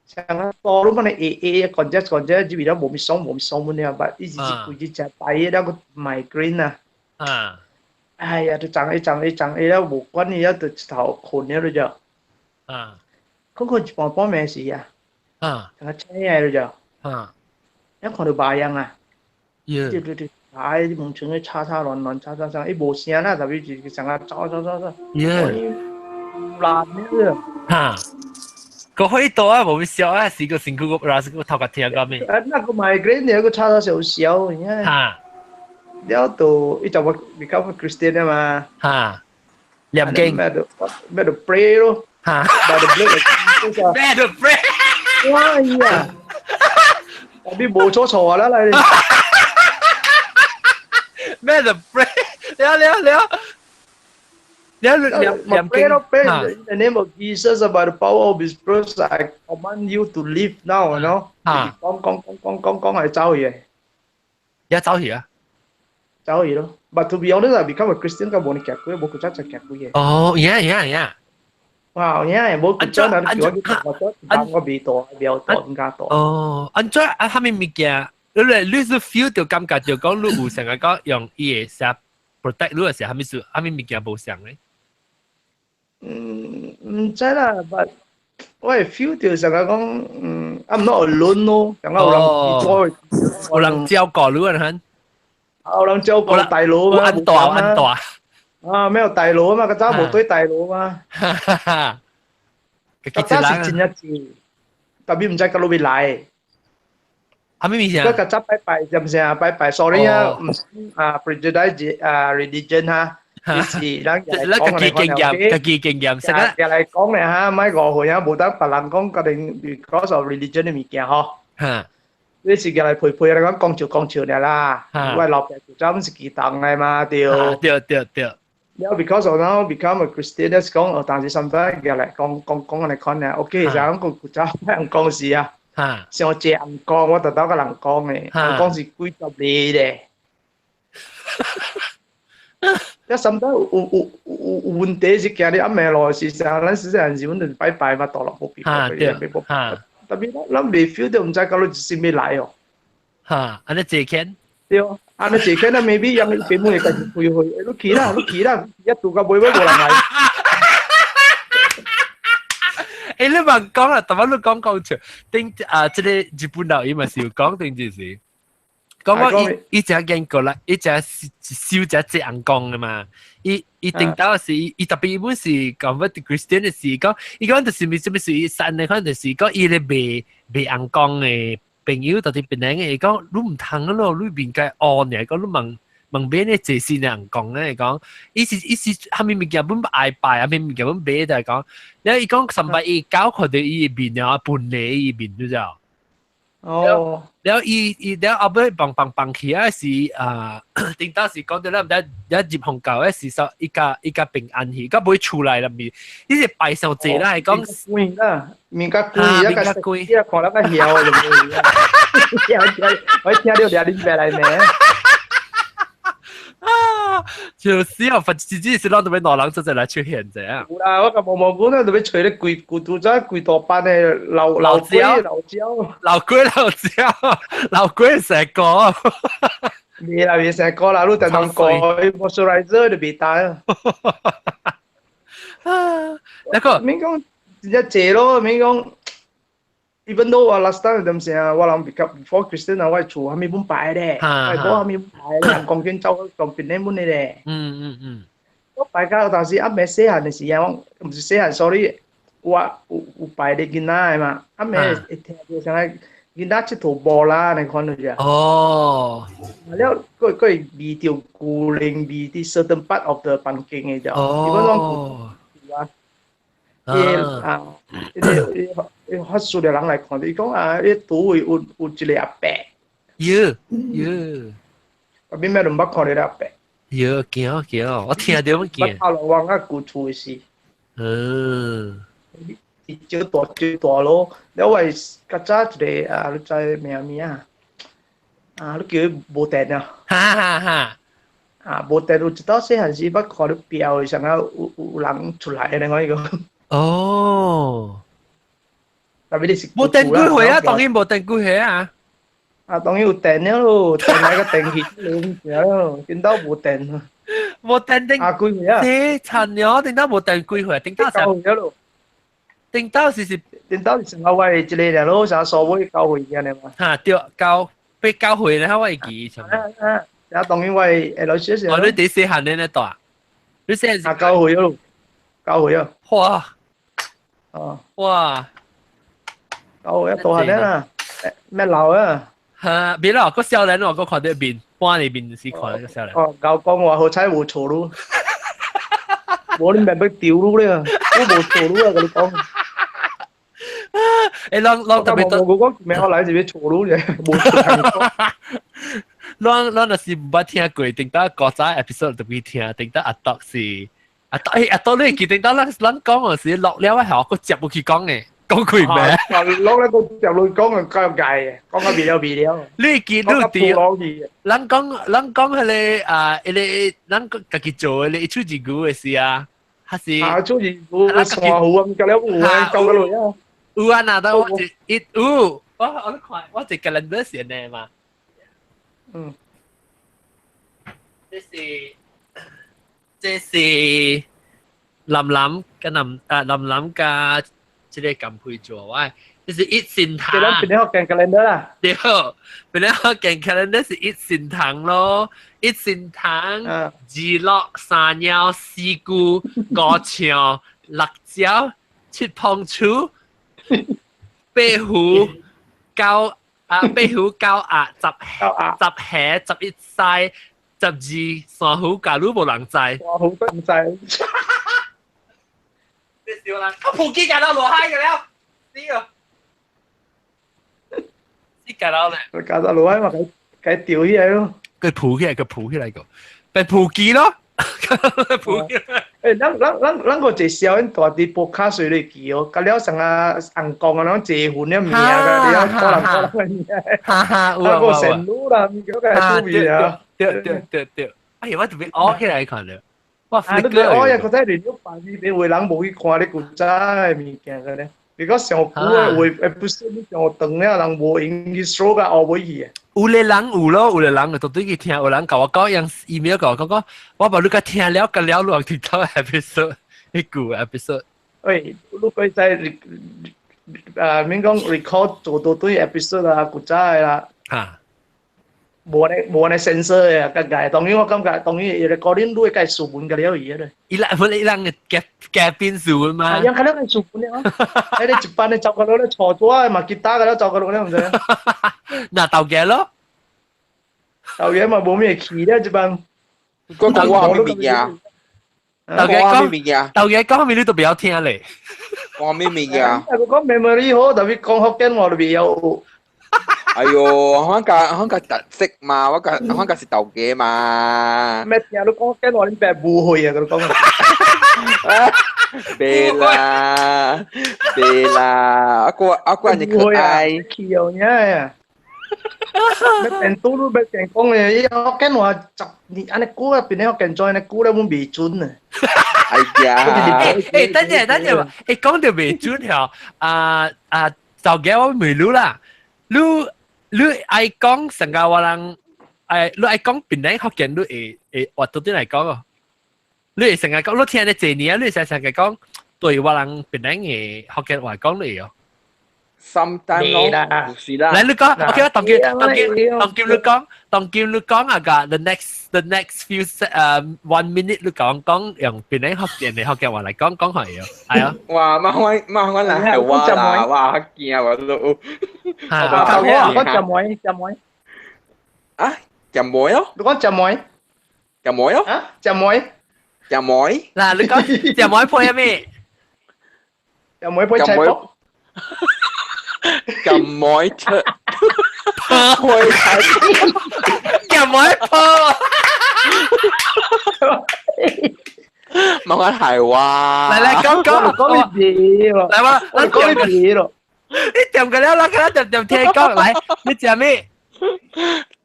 Speaker 11: 像啊，多攏嘛，會會講者講者，就為了無咪爽無咪爽阮了，但伊是規日食大個了個 migraine 啊。哎呀，就長一長一長，伊了無管伊了，就一頭睏了就。睏睏一半半暝時啊。像個醒起來就。一看著白樣啊。對對對，哎，門窗咧吵吵亂亂吵吵吵，伊無聲啦，特別是像個走走走走。難了。
Speaker 1: 哈。個可以多啊，無笑啊，是個身軀個，還是個頭殼疼個咩？
Speaker 11: 啊，那個 migraine 那個吵吵小小，你看。了就伊就我 become Christian 啊嘛。
Speaker 1: 念經。
Speaker 11: 咩都咩都 pray 咯。By the blood
Speaker 1: 咩都 pray。
Speaker 11: 哇呀！你無錯錯啊啦你。
Speaker 1: 咩就 pray？了了了。了了
Speaker 11: 了 pray 咯 pray in the name of Jesus by the power of his cross I command you to leave now, you know？講講講講講講係走去嘅。
Speaker 1: 一走去啊？
Speaker 11: 走去咯。But to be honest, I become a Christian 個冇你夾鬼，冇佢真係夾鬼嘅。
Speaker 1: 哦，yeah。
Speaker 11: 哇！因為冇佢真係叫我叫我當我未大，未大更加大。
Speaker 1: 哦，按怎啊？啥物物件？你你是 feel 到感覺就講你有成日講用伊個啥 protect 你嘅時候，啥物事？啥物物件無相咧？
Speaker 11: 嗯，毋知啦，but 我會 feel 到成日講，嗯，I'm not alone 咯，成日有人
Speaker 1: 有人照顧你啊，
Speaker 11: 有人照顧大佬嘛，
Speaker 1: 安大安大。
Speaker 11: 啊，沒有大佬啊嘛，個早無對大佬嘛。個早是真一字，特別毋知個路邊來。
Speaker 1: 啥物物件？
Speaker 11: 個個早拜拜，是毋是啊？拜拜，sorry 啊，毋是啊，prejudice 啊，religion 哈。是咱
Speaker 1: 咱家己經驗，家己經驗，
Speaker 11: 成日嚟講咧哈，莫誤會啊，無得別人講，決定 because of religion 的物件吼。你是來陪陪來講講笑講笑爾啦。我老爸就早是激動的嘛，對。
Speaker 1: 對對對。
Speaker 11: 了，because of now become a Christian，就是講哦，但是 sometimes 來講講講按呢款爾，OK，就講個古早人講是啊。像這尪公，我特兜佮人講的，尪公是幾十年咧。一甚至有有有有問題是驚你暗暝落是啥？咱實際上是阮就拜拜嘛，大落無必特別咱未 feel 到，毋知到底是啥物來哦。
Speaker 1: 哈，按呢坐牽？
Speaker 11: 對，按呢坐牽啊，maybe 讓伊爸母會家己開會，你去啦，你去啦，一拄到尾尾無人來。
Speaker 1: 欸，你莫講啦，逐擺你講講笑，頂啊，這個日本佬伊嘛是有講頂就是。講我伊伊只見過啦，伊只燒只隻尪公的嘛。伊伊頂到是伊特別伊本是講乜 Christian 的是講，伊講就是咪什麼是伊山的，可能就是講伊咧賣賣尪公的朋友，到底別人的，伊講你毋通咯，你面該烏爾，講你問問買咧這是尪公咧，講伊是伊是啥物物件本愛拜，啥物物件本買就係講，了伊講上擺伊搞看到伊的面啊，本來伊面你知道？
Speaker 11: 哦，
Speaker 1: 了伊伊了後尾放放放起啊是啊，頂當時講到咱毋知一入紅教的時候，伊較伊較平安去，較袂出來啦咪，伊是拜上濟啦，係講
Speaker 11: 貴啦，面較貴，一個貴，一看了較曉就無啦。曉我聽到掠恁爸來罵。
Speaker 1: 啊！就是啊，反正只是咱都欲兩人做陣來出現這樣。
Speaker 11: 有啦，我甲毛毛講咧，都欲揣咧規規拄則規大班的老老鬼老鳥，
Speaker 1: 老鬼老鳥，老鬼成個。
Speaker 11: 未啦，未成個啦，你等當過，moisturizer 就袂當。
Speaker 1: 啊，那個
Speaker 11: 免講真正濟咯，免講。Even though 我 last time 點聲，我人 before Christian 啊，我厝還沒本擺咧，我冇還沒擺，人講緊走從邊咧本的咧。我拜到當時還未細漢的時啊，我毋是細漢，sorry，我有有拜咧囡仔的嘛，暗暝會聽著啥個囡仔𨑨迌無啦，按呢款就是。
Speaker 1: 哦。
Speaker 11: 了，閣閣會味著舊靈味佇 certain part of the 房間的就。
Speaker 1: 哦。
Speaker 11: 啊。伊啊，伊個伊法師的人來看，伊講啊，伊拄位有有一個阿伯。
Speaker 1: 喲喲。
Speaker 11: 啊，邊咩都毋捌看著阿伯。
Speaker 1: 喲，驚驚，我聽著我驚。
Speaker 11: 我頭路往啊舊厝的時。一少大少大咯，了我較早一個啊，你知名物啊？啊，你叫伊無電啊？
Speaker 1: 哈哈哈！
Speaker 11: 啊，無電有一道細漢時捌看你標的，啥個有有人出來的，我伊講。
Speaker 1: 哦。
Speaker 11: 特別你是
Speaker 1: 無電幾歲啊？當然無電幾歲啊？
Speaker 11: 啊，當然有電了咯，電來個電器了，見到無電。
Speaker 1: 無電頂
Speaker 11: 啊幾歲啊？
Speaker 1: 這慘了，頂到無電幾歲？頂到
Speaker 11: 九歲咯。
Speaker 1: 頂到是是
Speaker 11: 頂到是成個我一個爾咯，啥所謂九歲爾嘛。
Speaker 1: 哈對，九八九歲咧，我會記。
Speaker 11: 啊啊！啊，當然我會老師是。
Speaker 1: 哦，你佇細漢咧大，你細漢
Speaker 11: 啊九歲咯，九歲啊。
Speaker 1: 哇！
Speaker 11: 哦。
Speaker 1: 哇！
Speaker 11: 九歲大漢啦，咩老啊？
Speaker 1: 哈，別啦，個少年我個看到面，半裏面是看個少年。
Speaker 11: 哦，狗講話好彩無錯咯，無你命欲丟咯咧，我無錯咯啊，佮你講。
Speaker 1: 欸，咱咱特別
Speaker 11: 我講咩？我來這邊錯路嘅，冇錯。
Speaker 1: 咱咱若是毋捌聽過，頂到古早 episode 特別聽，頂到阿獨是阿獨，欸阿獨你會記頂到咱咱講的時落了啊，吼，閣接無去講的，講開咩？
Speaker 11: 落咧個接落講啊，夠界嘅，講到未了未了。
Speaker 1: 你會記你佇？咱講咱講彼个啊，彼个咱家己做的，彼个一出一句的時啊，還是
Speaker 11: 啊，出一句山湖啊，夠了有啊，夠個落啊。
Speaker 1: 有啊，那當我一有，我我看我一個人都是按呢嘛。
Speaker 11: 嗯，
Speaker 1: 這是這是林林佮林啊林林佮這个甘佩做喂，這是一善堂。
Speaker 11: 這咱邊個學見 calendar 啦？
Speaker 1: 對，邊個學見 calendar 是一善堂咯，一善堂二樂三鳥四姑五唱六蕉七碰鼠八虎九啊八虎九鴨十十下十一西十二山虎，假如無人知。
Speaker 11: 山虎都唔知。
Speaker 1: 這是我人，我普吉搞到落海個了，死哦！死搞到咧。
Speaker 11: 搞到落海嘛，佢佢吊起來咯。
Speaker 1: 佢浮起來，佢浮起來個，被普吉咯。浮起來。
Speaker 11: 欸，咱咱咱咱個一小因大啲波卡水嚟記哦，甲了上啊紅光啊，攏結婚了名個，了個人個人的名。
Speaker 1: 哈哈，有
Speaker 11: 啊有啊。神路啦，物件個出名啊。
Speaker 1: 對對對對，哎呀，我特別學起來看著。我
Speaker 11: 啊，你學呀，閣再連咗辦呢邊有人無去看你古早的物件個咧。如果上久的話，欸不是你上長了，人無閒去數甲學尾去。
Speaker 1: 有个人有咯，有个人就對去聽，有人共我講，用 email 共我講講，我把你共聽了，甲了，你聽到 episode，彼句 episode。
Speaker 11: 喂，你可以在啊，免講 record 做多對 episode 啊，古早的啦。
Speaker 1: 啊。
Speaker 11: 無呢無呢 sensor 的，較界，當然我感覺，當然伊個可能你會改書本個了伊個咧。
Speaker 1: 伊人不是伊人嘅夾夾變書本嘛？
Speaker 11: 啊，樣較了個書本了，哎，你一般的走個路咧，坐左嘛，吉他個了走個路了，毋知。
Speaker 1: 那豆家咯？
Speaker 11: 豆家嘛無咩去了，這班。
Speaker 4: 我講我咩物件？
Speaker 1: 豆家講，豆家講咩你都不要聽咧。
Speaker 4: 講咩物件？
Speaker 11: 我講 memory 好，特別講福建話都袂曉。
Speaker 4: 哎喲，我個特色嘛，我個是豆家嘛。
Speaker 11: 咩聽你講福建話，你白誤會啊！佢講。
Speaker 4: 別啦，別啦，阿個你可愛。
Speaker 11: 氣哦呀！咩病毒都別健講咧，伊福建話十年按呢久啊，變咧福建做按呢久咧，阮袂準啊。
Speaker 4: 哎呀！
Speaker 1: 欸，等陣等陣，欸，講到袂準吼，啊啊，豆家我問你啦，你你愛講成個我人，愛你愛講檳榔福建，你會會活到底來講哦？你會成日講，你聽咧濟年啊，你會成日講對我人檳榔的福建話講你哦。
Speaker 4: Sometimes 咯，是啦。
Speaker 1: 來你講，OK，當今當今當今你講，當今你講啊個，the next few 1 minute 你講講用檳榔福建的福建話來講講係哦，係啊。
Speaker 4: 哇，麻煩麻煩人係我啦，哇，驚我都。
Speaker 11: 嚇！我講食糜食糜。
Speaker 4: 啊，食糜咯？
Speaker 11: 你講食糜？
Speaker 4: 食糜咯？
Speaker 11: 啊，食糜？
Speaker 4: 食糜？
Speaker 1: 嗱，你講食糜配咩？
Speaker 11: 食糜配菜脯。
Speaker 4: 撳糜出，配菜，
Speaker 1: 撳糜破。
Speaker 4: 冇講係話。
Speaker 1: 來來講講
Speaker 11: 講你別咯。
Speaker 1: 來我
Speaker 11: 我講你別咯。
Speaker 1: 你點個了，我看點點聽講來，你食咩？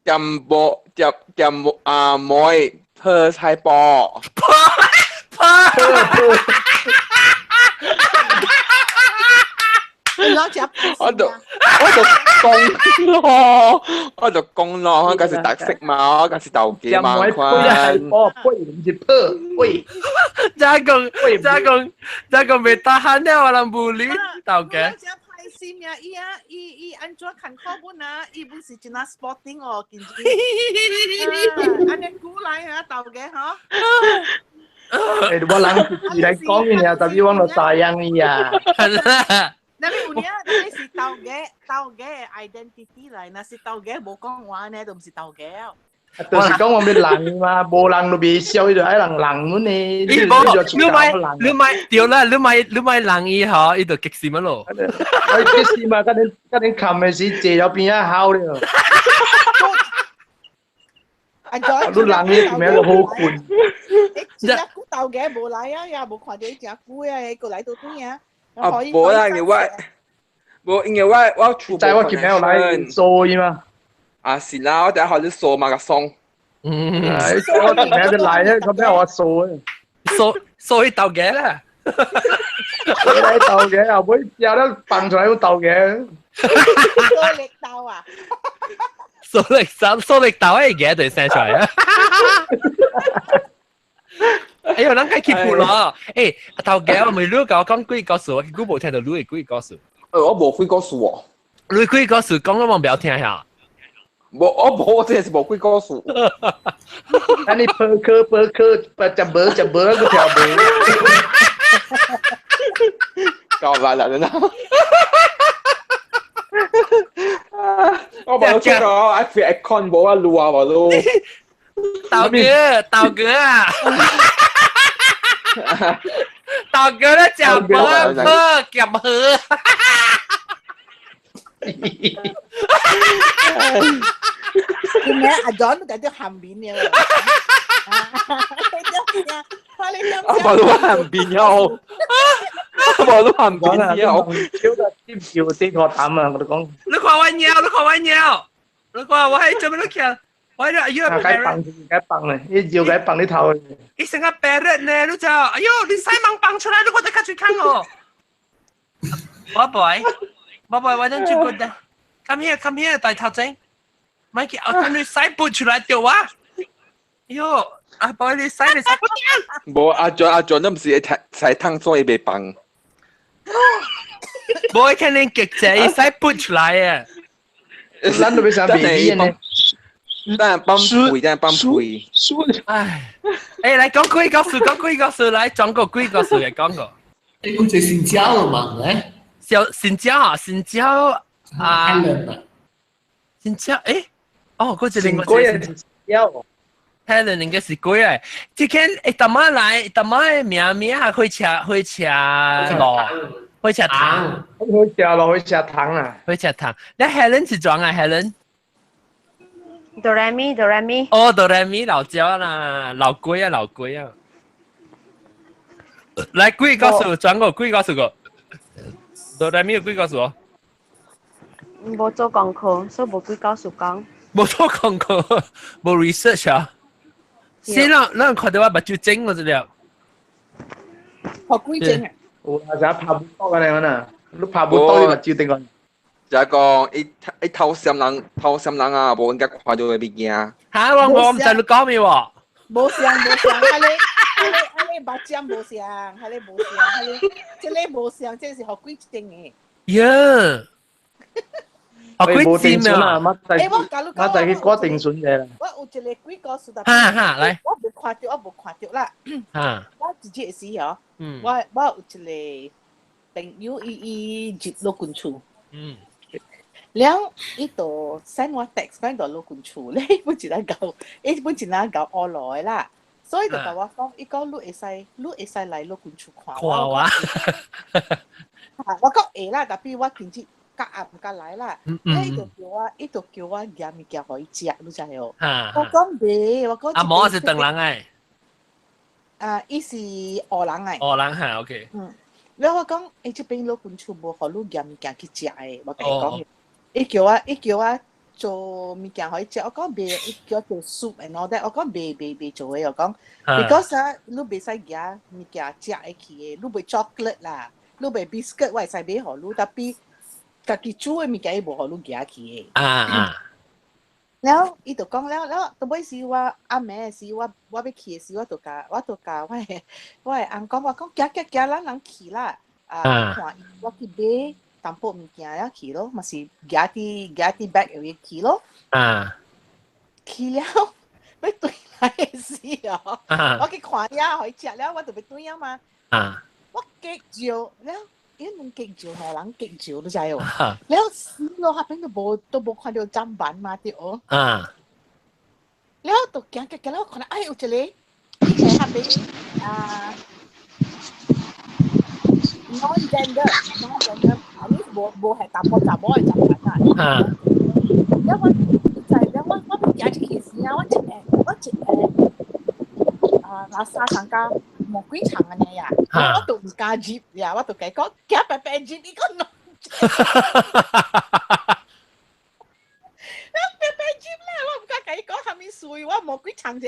Speaker 4: 撳波，撳撳啊糜破菜波。
Speaker 1: 破破。
Speaker 4: 我就講咯，我就講咯，我嗰是特色嘛，我嗰是豆記嘛，
Speaker 11: 款。哦，配唔是破配。
Speaker 1: 這個這個這個未得閒了，我人無理豆記。
Speaker 6: 真歹心呀！伊啊，伊伊按怎艱苦本啊？伊本是真啊 sporting 哦，見住。按呢久來啊，豆記嗬。
Speaker 11: 欸，我人自來講伊爾，特別我就知影伊啊。
Speaker 6: 那邊有影，那是豆家豆家 identity 來，若是豆家無講話呢，就毋是豆家。
Speaker 11: 就是講我欲人嘛，無人就袂笑，伊就愛人人阮呢。
Speaker 1: 伊無，你買你買對啦，你買人伊吼，伊就激死乜咯。
Speaker 11: 我激死嘛，甲恁冚的時坐了邊仔哭了。
Speaker 12: 阿 John，
Speaker 11: 你人伊名就好困。
Speaker 12: 一隻久豆嘅無來啊，也無看到伊誠久啊，過來到邊啊？
Speaker 4: 啊，無啦，因為我無，因為我厝
Speaker 11: 知我今日有來掃伊嘛。
Speaker 4: 啊，是啦，我等下學你掃嘛個鬆。
Speaker 1: 嗯，
Speaker 11: 我今日就來啊，今日我掃啊，
Speaker 1: 掃掃去豆嘅啦。
Speaker 11: 你來豆嘅，後尾之後咧放出來有豆嘅。
Speaker 12: 掃力豆啊！
Speaker 1: 掃力豆，掃力豆係嘅對生出來啊！哎呦，咱該去鋪咯！欸，頭家我咪你甲我講鬼故事，我久無聽到你的鬼故事。
Speaker 4: 我無鬼故事喎。
Speaker 1: 你鬼故事講我無要聽下。
Speaker 4: 無，我無，我真係是無鬼故事。
Speaker 11: 啊，你報科報科，不食無食無，個條無。
Speaker 4: 夠啦啦啦！我無聽到，我飛 aircon 無啊路啊無路。
Speaker 1: 豆哥，豆哥啊！豆哥咧食無好夾好。
Speaker 12: 點解阿 John 都喺啲下面嘅？
Speaker 4: 我無都下面有，我無都下面有。
Speaker 11: 叫得接叫啲個膽啊！我都講。
Speaker 1: 你看我尿，你看我尿，你看我喺做咩？你看，我喺度，哎呦，
Speaker 11: 該放該放咧，一招該放你頭。
Speaker 1: 伊成個 parrot 呢，你知？哎呦，你使猛放出來，你我得較水看哦。寶貝，寶貝，我等住個的。Come here, come here，大頭仔。咪叫我你使撥出來掉啊！喲，阿寶你使你使撥掉。
Speaker 4: 無阿 John 阿 John 都唔是會使燙所以袂放。
Speaker 1: 無肯定極濟，伊使撥出來啊！
Speaker 11: 咱都欲啥袂呢？
Speaker 4: 等放屁，等放屁。
Speaker 1: 唉，欸，來講鬼故事，講鬼故事，來講個鬼故事來講個。
Speaker 2: 你講這新椒了嘛？來。
Speaker 1: 小新椒啊，新椒啊。新椒，欸。哦，嗰隻另外
Speaker 11: 隻是
Speaker 1: Helen 應該是鬼啊！這間欸，大媽來，大媽的名名係火車火車路，火車糖，
Speaker 11: 火車路火車糖啊，
Speaker 1: 火車糖。那 Helen 是怎啊？Helen？
Speaker 9: 哆來咪哆來咪。
Speaker 1: 哦，哆來咪老椒啦，老鬼啊，老鬼啊！來，鬼告訴轉個鬼告訴個，哆來咪有鬼告訴我。
Speaker 9: 無做功課，所以無鬼告訴講。
Speaker 1: 無做功課，無 research 啊！先讓讓看到我目睭睜我一粒。
Speaker 12: 學鬼精啊！
Speaker 11: 有啊，就拍唔到嘅你啊，你拍唔到你目睭頂個。
Speaker 4: 就係講伊伊偷心人，偷心人啊，無應該看到嘅物件。
Speaker 1: 嚇！我唔知你講咩喎？
Speaker 12: 無相無相，係你係你係你目睭無相，係你無相，係你這個無相，這是學鬼精嘅。
Speaker 1: 呀！
Speaker 11: 啊，鬼定損啊！我我就去過定損嘅啦。
Speaker 12: 我有一個鬼故事，
Speaker 1: 哈哈，來，
Speaker 12: 我無看著，我無看著啦。
Speaker 1: 哈，
Speaker 12: 我自己時哦，我有一個朋友，伊伊入老君厝。嗯。了，伊就 send 我 text 講到老君厝咧，伊本一來搞，伊本一來搞學來啦，所以就甲我講，伊講你會使，你會使來老君厝看我。
Speaker 1: 看我。
Speaker 12: 我講會啦，但係我今日。較暗較來啦，伊就叫我，伊就叫我夾物件予伊食，你知無？我講袂，我講。
Speaker 1: 阿毛是唐人誒。
Speaker 12: 啊，伊是烏人誒。
Speaker 1: 烏人嚇，OK。
Speaker 12: 嗯，了我講，伊這邊老君厝無予你夾物件去食的，我共伊講。伊叫我，伊叫我做物件予伊食，我講袂，伊叫我做 soup and all that，我講袂袂袂做的，我講，because 啊，你袂使夾物件食會去的，你袂 chocolate 啦，你袂 biscuit，我會使買予你，但係。家己煮的物件伊無予你夾去的。
Speaker 1: 啊啊！
Speaker 12: 了，伊就講了，了，到尾時我暗暝的時，我欲去的時，我就共我就共我的翁講，我講行行行，咱人去啦。啊，看伊，我去買淡薄物件了去咯，嘛是夾佇夾佇 bag 入去咯。
Speaker 1: 啊！
Speaker 12: 去了，欲轉來的時哦，我去看伊，予伊食了，我就欲轉啊嘛。
Speaker 1: 啊！
Speaker 12: 我結招了。伊兩極照，兩人極照，你知無？了死咯，下邊都無都無看著砧板嘛，對哦。
Speaker 1: 啊！
Speaker 12: 了就行行行了，看到哎有一個，伊係較比啊 non gender non gender，啊你無無係查埔查某的砧板啊。了我就係了我我行入去時啊，我一個啊垃圾上加魔鬼場按呢呀，我都毋敢入呀，我都共伊講行白白入，伊講 non gender。白白入啦，我毋敢共伊講啥物事，我無幾長者，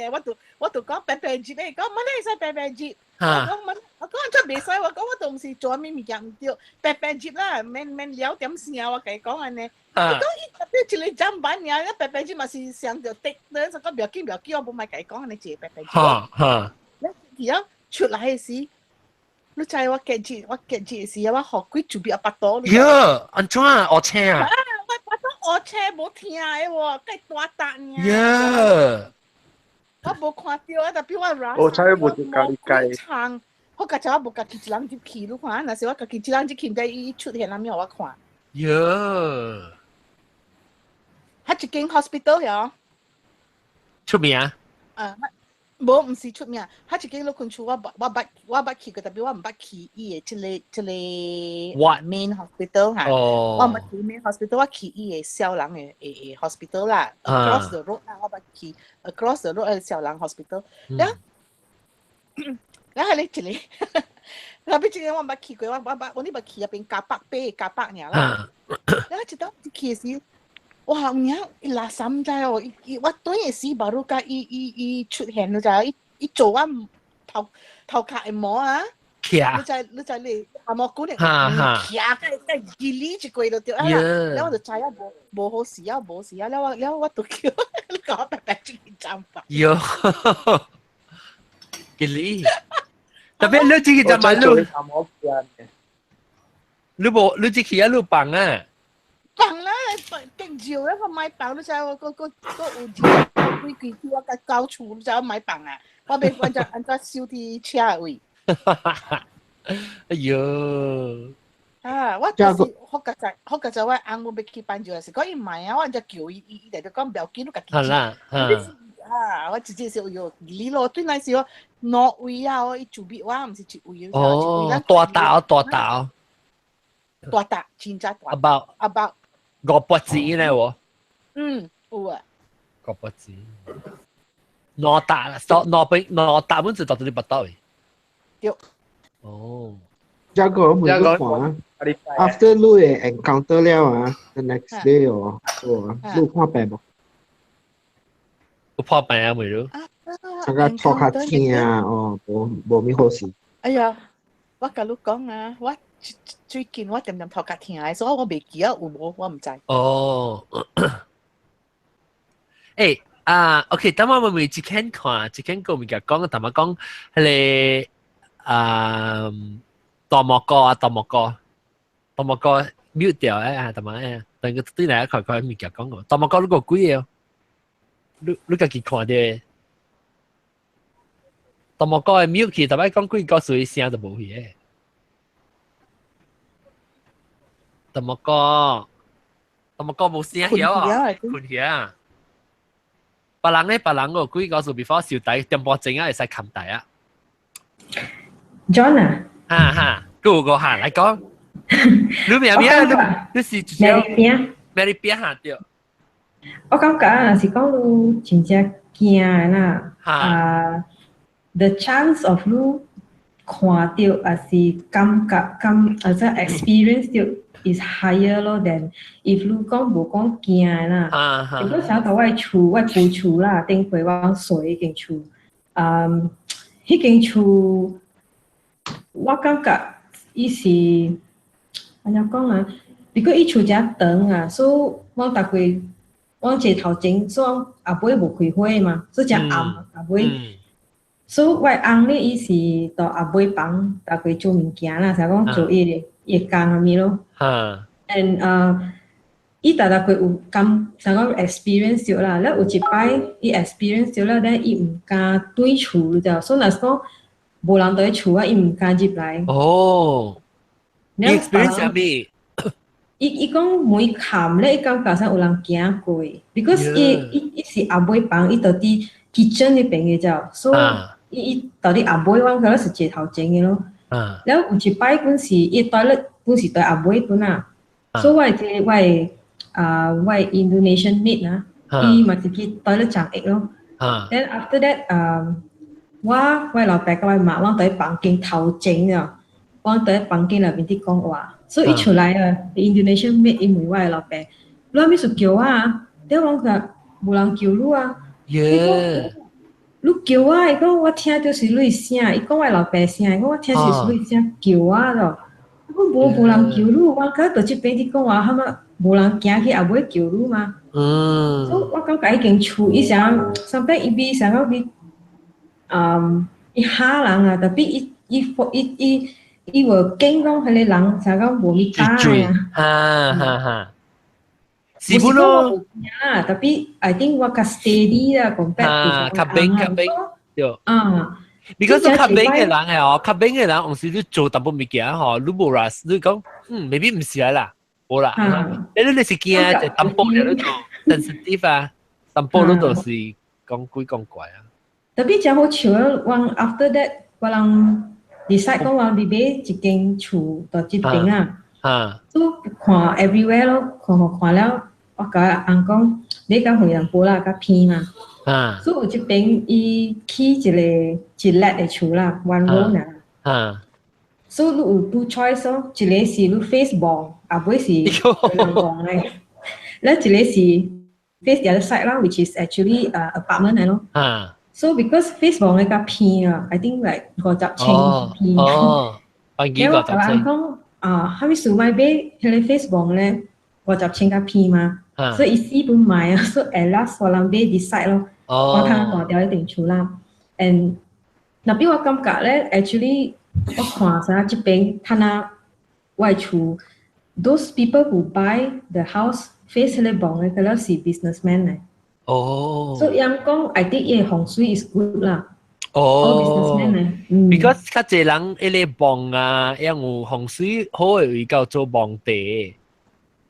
Speaker 12: 我就講白白入，伊講乜你會使白白入？我講乜？我講真袂使，我講我都毋是做啥物物件毋對，白白入啦，免免了點聲，我共伊講按呢。伊講伊特別一個砧板爾，白白入嘛是上著滴，所以講袂要緊袂要緊，我無愛共伊講按呢一個白白入。
Speaker 1: 哈哈。
Speaker 12: 你而出來的時，你知我結節我結節時，我予鬼就變腹肚。
Speaker 1: 喲，按怎烏青啊？
Speaker 12: 我烏青無疼的喎，計大笪爾。
Speaker 1: 喲！
Speaker 12: 我無看著啊，但比我軟。
Speaker 11: 我猜無就家己計。
Speaker 12: 長，我家我無家己一人入去，你看，若是我家己一人入去，毋知伊出現啥物予我看。
Speaker 1: 喲！
Speaker 12: 彼一間 hospital 呀？
Speaker 1: 出名？
Speaker 12: 啊，無，毋是出名，彼一間老坤厝，我捌去過，但是我毋捌去伊的這个這个 main hospital 哈。我毋捌去 main hospital，我去伊的痟人的 hospital 啦，across the road 啦，我捌去 across the road 的痟人 hospital。了，了彼個一个，後尾這個我毋捌去過，我你捌去彼邊加北爬加北爾啦。了一當去的時。哇！有影伊垃圾毋知哦，伊伊我轉的時 baru 共伊伊伊出現，你知伊伊做我頭頭殼的毛啊！你知你知你阿毛姑娘，徛個個一理一過就對啊！了我就知影無無好事啊，無事啊！了我了我就叫你共我白白這個砧板。
Speaker 1: 喲，吉利，特別你這個砧板你，你無你這去啊，你放啊？
Speaker 12: 放啦，放勁少咧，我買放，你知我個個個有幾幾幾我甲交厝，你知我買放啊？我欲按怎按怎收佇車位。
Speaker 1: 哎喲！
Speaker 12: 啊，我就是好佳哉，好佳哉，我翁母欲去辦酒，是講伊毋愛啊，我按怎叫伊，伊伊就講袂要緊，你家己。
Speaker 1: 好啦，
Speaker 12: 啊，我直接是有你咯，對來是我兩位啊，我伊住邊我毋是一位。
Speaker 1: 哦，大大大大。
Speaker 12: 大大，真正大。
Speaker 1: About
Speaker 12: about
Speaker 1: 500錢咧喎。
Speaker 12: 嗯，有啊。
Speaker 1: 500錢。兩笪啦，兩邊兩笪本就到你腹肚的。
Speaker 12: 對。
Speaker 1: 哦。
Speaker 3: 這個我問你看啊，after 你的 encounter 了啊，the next day 哦，哦，你有看病無？
Speaker 1: 有破病啊，未咯？
Speaker 3: 這個頭較疼啊，哦，無無咩好事。
Speaker 12: 哎呀，我共你講啊，我最近我恬恬頭殼疼的，所以我袂記得有無，我毋知。
Speaker 1: 哦。欸啊，OK，等我問問一間看，一間個物件講，淡薄講，彼個啊，大蘑菇啊，大蘑菇，大蘑菇 mute 掉誒啊，淡薄誒，等個對來看看物件講過，大蘑菇你個幾個？你你家己看著？大蘑菇會 mute 去，淡薄講幾個水聲就無去誒。大蘑菇，大蘑菇無聲曉啊，困去啊。別人咧，別人個幾個數 before 燒台點半鐘啊，會使冚台啊。
Speaker 10: John 啊？
Speaker 1: 哈哈，個個哈來講，你名咩？你你是
Speaker 10: Mary 餅
Speaker 1: ？Mary 餅哈對。
Speaker 10: 我感覺啊，是講你真正驚的啦，啊，the chance of 你看著抑是感覺感，或者 experience 著 is higher 咯，than if 你講無講驚的啦。如果想到我的厝，我舊厝啦，頂回我踅彼間厝，嗯，彼間厝我感覺伊是按怎講啊？because 伊厝誠長啊，所以我逐過我坐頭前，所以後尾無開火嘛，所以誠暗後尾。所以我翁咧，伊是佇後尾房，逐過做物件啦，啥講做伊的伊的工啥物咯。And 伊逐逐過有感，啥講 experience 著啦。了有一擺伊 experience 著了，咧伊毋敢轉厝，你知無？所以若是講無人佇咧厝啊，伊毋敢入來。
Speaker 1: 哦，你 experience 啥物？
Speaker 10: 伊伊講門冚咧，伊感覺像有人行過，because 伊伊伊是後尾房，伊到佇 kitchen 那邊嘅啫，所以伊伊到底後尾阮可能是坐頭前嘅咯。了有一擺本是伊 toilet 本是佇後尾本啊，所以我的這個我的啊我的 Indonesian maid 啊，伊嘛是去 toilet 長液咯。Then after that，啊，我我老爸佮我媽，阮佇房間頭前啊，阮佇房間內面佇講話，所以伊出來啊，Indonesian maid 伊問我的老爸，你啥物事叫我啊？了我講無人叫你啊。你叫我，伊講我聽著是你的聲，伊講我老爸聲，伊講我聽是你的聲叫我咯。我講無無人叫你，我閣佇這邊佇講話，哈嘛無人行去後尾叫你嘛。所以我感覺已經厝，伊想 sometimes 伊比想講比，嗯，伊嚇人啊，特別伊伊伊伊伊無見講彼個人，想講無物打啊。
Speaker 1: 哈哈哈。是不咯？
Speaker 10: 啊，特別 I think 我較 steady 啦，compared
Speaker 1: 啊，較冰較冰，對。
Speaker 10: 啊。
Speaker 1: because 較冰嘅人係哦，較冰嘅人，有時你做淡薄物件吼，你無啦，你講嗯，maybe 唔是啦，無啦。你你是驚就淡薄你做 sensitive 啊，淡薄你就是講鬼講怪啊。
Speaker 10: 特別真好笑，我 after that 我人 decide 講我欲買一間厝佇這邊啊。都看 everywhere 咯，看看看了，我共翁講，你較遠淡薄啦，較偏嘛。所以有這邊伊起一個一列的厝啦，one row 啦。所以你有 two choice 咯，一個是你 face 望，後尾是望的，了一個是 face the other side 啦，which is actually apartment 來咯。So because face 望的較偏啊，I think like 50千偏。
Speaker 1: 哦，萬幾五十千。
Speaker 10: 講啊，啥物事買買彼個 face 望咧，50千較偏嘛。所以伊死不買啊，所以 at last 我人買 decide 咯，我通大條一間厝啦。And 若比我感覺咧，actually 我看啥這邊睇下我的厝，those people who buy the house face 彼個望的，可能是 businessman 嚟。所以人講，I think 伊的風水 is good 啦。businessman 嚟。
Speaker 1: because 較濟人彼個望啊，因有風水好的位叫做望地。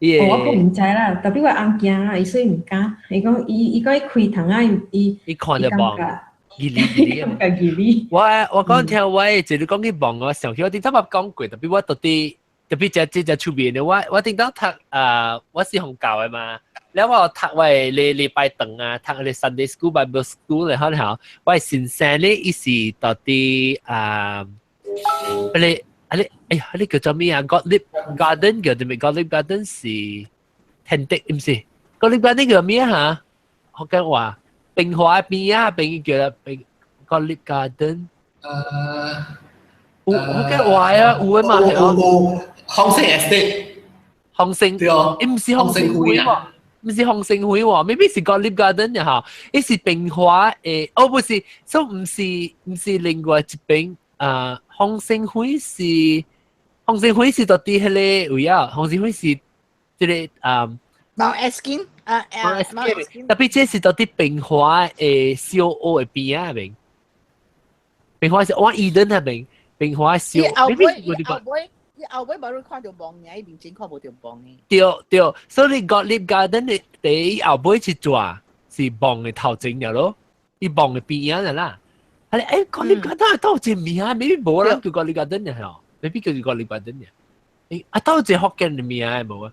Speaker 10: 我閣毋知啦，特別我翁驚啊，伊所以毋敢。伊講伊伊講伊開窗啊，伊
Speaker 1: 伊看著望，吉利吉利。
Speaker 10: 感覺吉利。
Speaker 1: 我我講聽我一日講起望，我想起我頂頭捌講過，特別我到底特別這這隻出面的，我我頂頭讀啊，我是佛教的嘛，了我讀我的禮禮拜堂啊，讀個 Sunday School、Bible School 咧，可能我的先生咧，伊是到底啊，彼個。啊你哎呀，你叫做咩啊？Gottlieb Garden 叫做咩？Gottlieb Garden 是天迪，毋是？Gottlieb Garden 叫咩嚇？福建話平華邊啊，邊叫做平 Gottlieb Garden。有福建話啊，有的嘛？
Speaker 2: 有有有，豐盛 Estate。
Speaker 1: 豐盛
Speaker 2: 對哦，
Speaker 1: 毋是豐盛會喎，毋是豐盛會喎，maybe 是 Gottlieb Garden 呀嚇，伊是平華的，哦不是，所以毋是毋是另外一邊啊。豐盛會是豐盛會是到佇彼個位啊，豐盛會是這個啊。
Speaker 12: Mount Erskine 啊啊，Mount Erskine。
Speaker 1: 特別這是到佇平華的小學的邊仔邊，平華是往伊頓那邊，平華小。
Speaker 12: 伊後尾，伊後尾，伊後尾無你看著望爾，伊面前看無著望的。
Speaker 1: 對對，所以 Gottlieb Garden 的第後尾一座是望的頭前了咯，伊望的邊仔啦。啊！誒，Gottlieb Garden 倒有一個名，maybe 無人叫 Gottlieb Garden 嘅吼，maybe 叫做 Gottlieb Garden 嘅。誒，啊，倒有一個福建的名無啊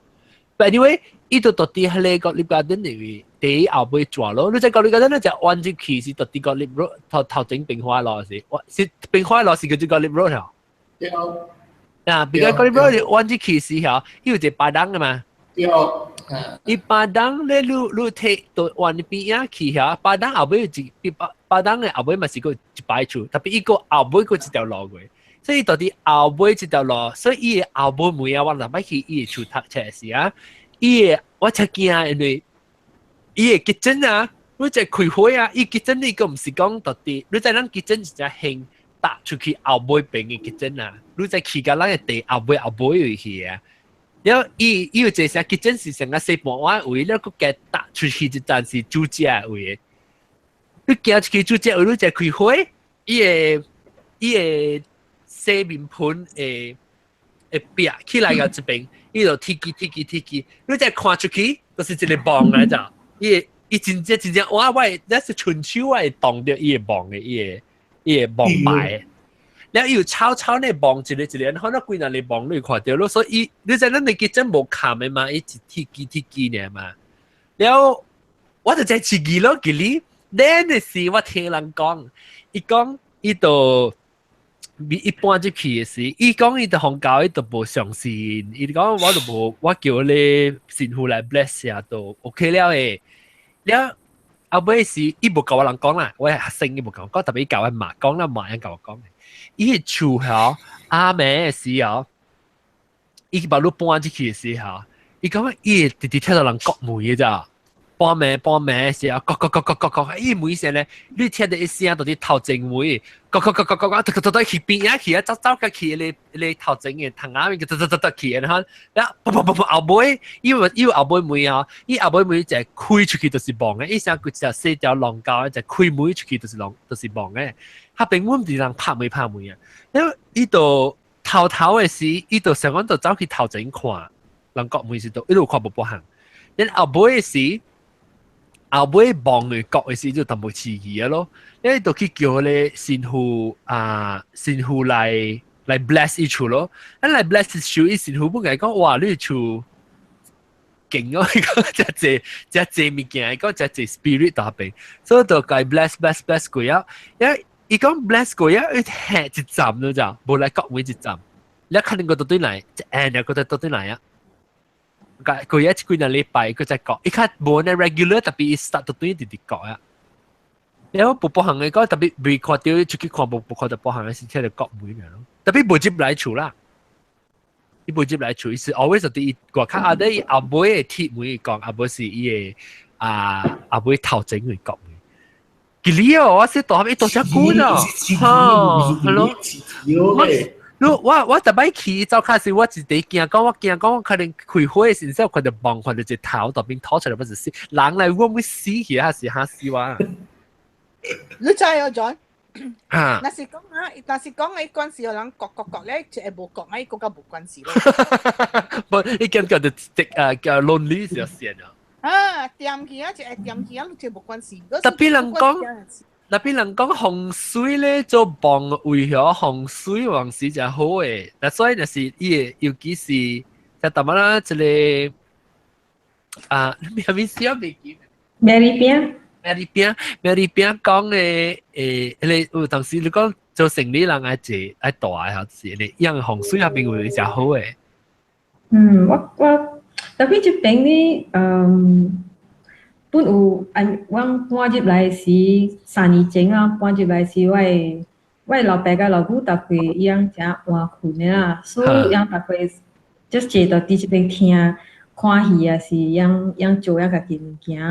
Speaker 1: ？But anyway，伊就到佇彼個 Gottlieb Garden 裡面，第後尾轉咯。你知 Gottlieb Garden 你就彎入去是到佇 Gottlieb Road 頭頭前平華路是，是平華路是叫做 Gottlieb Road 吼。
Speaker 2: 對。
Speaker 1: 啊，比較 Gottlieb Road 彎入去時候，伊有一個巴當嘅嘛。
Speaker 2: 對。
Speaker 1: 伊巴當咧，你你摕到彎邊仔去遐，巴當後尾有一巴巴當的後尾嘛是閣一擺厝，特別伊閣後尾閣一條路過，所以到底後尾這條路，所以伊的後尾門啊，我若擺去伊的厝讀冊時啊，伊的我才驚，因為伊的 kitchen 啊，你在開火啊，伊 kitchen 你閣毋是講到底，你知咱 kitchen 是只興搭出去後尾邊的 kitchen 啊，你知去到咱的地後尾後尾去啊。了伊伊有一個啥 kitchen 是成個洗盤碗位，了閣加搭出去一層是煮食的位。你行出去煮食位，你在開火，伊會伊會洗面盆會會壁起來個這邊，伊就鐵機鐵機鐵機，你再看出去，就是一个網來咋？伊伊真正真正，我我那是春秋我會當著伊个網的，伊个伊个網牌。了伊有抄抄呢網一个一个，可能幾若个網你看著咯，所以伊你知咱的真無冚的嘛，伊一鐵機鐵機爾嘛。了我就在自己咯，記哩，咱的時我聽人講，伊講伊就比一般入去的時，伊講伊就紅教伊就無相信，伊講我就無，我叫你神父來 bless 下就 OK 了的。了後尾是伊無共我人講啦，我學生伊無共我講，特別伊共我媽講啦，媽樣共我講。伊个厝吼，暗暝的時候，伊把你搬入去的時候，伊講伊會直直聽到人割門的咋。半暝半暝時候，割割割割割割，伊門聲咧，你聽到一聲就佇頭前門，割割割割割割，突突突去邊仔去啊，走走個去迄个迄个頭前的窗仔面，突突突突去，然後了，噗噗噗噗後尾，因為因為後尾門啊，伊後尾門一開出去就是望的，伊聲規隻細條龍溝，一開門出去就是龍，就是望的。他並毋是人拍門拍門啊，因為伊就頭頭的時，伊就想講就走去頭前看，人割門時就一路看無半項，然後尾的時。後尾望佢割的時就淡薄刺激啊咯，你就去叫迄个神父啊，神父來來 bless 伊厝咯，啊來 bless 伊厝，伊神父本來講哇，你厝勁哦，伊講遮濟遮濟物件，伊講遮濟 spirit 佇彼邊，所以就共伊 bless bless bless 過啊，因為伊講 bless 過啊，伊下一站咯咋，無來割每一站，你可能個倒轉來，一按了個倒轉來啊。個一幾若禮拜，佢再割，伊較無呢 regular，特別伊 start 到對直直割啊。了無半項的講，特別未看著出去看無無看著半項的是聽著割門爾咯。特別無入來厝啦，伊無入來厝，伊是 always 佇伊外口啊，伊後尾的鐵門講，啊無是伊的啊後尾頭前會割門。記哩哦，我說大伊多只久咯，哈，係咯。我我我逐擺去走較時，我一直驚講，我驚講，我可能開火的時陣，看著望看著一頭頭邊吐出來，不是死人來，我會死去還是嚇死我？
Speaker 12: 你知哦，John？
Speaker 1: 啊！
Speaker 12: 若是講啊，若是講伊關事，有人割割割咧，就會無割啊，伊更加無關事咯。
Speaker 1: 不，伊感覺就直啊叫 lonely 就線啊。
Speaker 12: 啊，掂去啊，就會掂去啊，就無關事。
Speaker 1: 特別人講。特別人講風水咧，做望為何風水旺是誠好的，但所以就是伊個，尤其是在淡薄仔一個啊，咩物事我袂記。
Speaker 10: Mary 餅。
Speaker 1: Mary 餅，Mary 餅講的誒，彼個有當時你講做生理人愛坐愛大的，吼，是彼個養風水那邊有誠好的。
Speaker 10: 嗯，我我特別這邊呢，嗯。本有按阮搬入來時，3年前啊，搬入來時，我的我的老爸佮老母逐歲伊翁誠晚睏的啦，所以伊翁逐歲 just 坐佇這邊聽看戲啊，是伊翁伊翁做遐家己物件。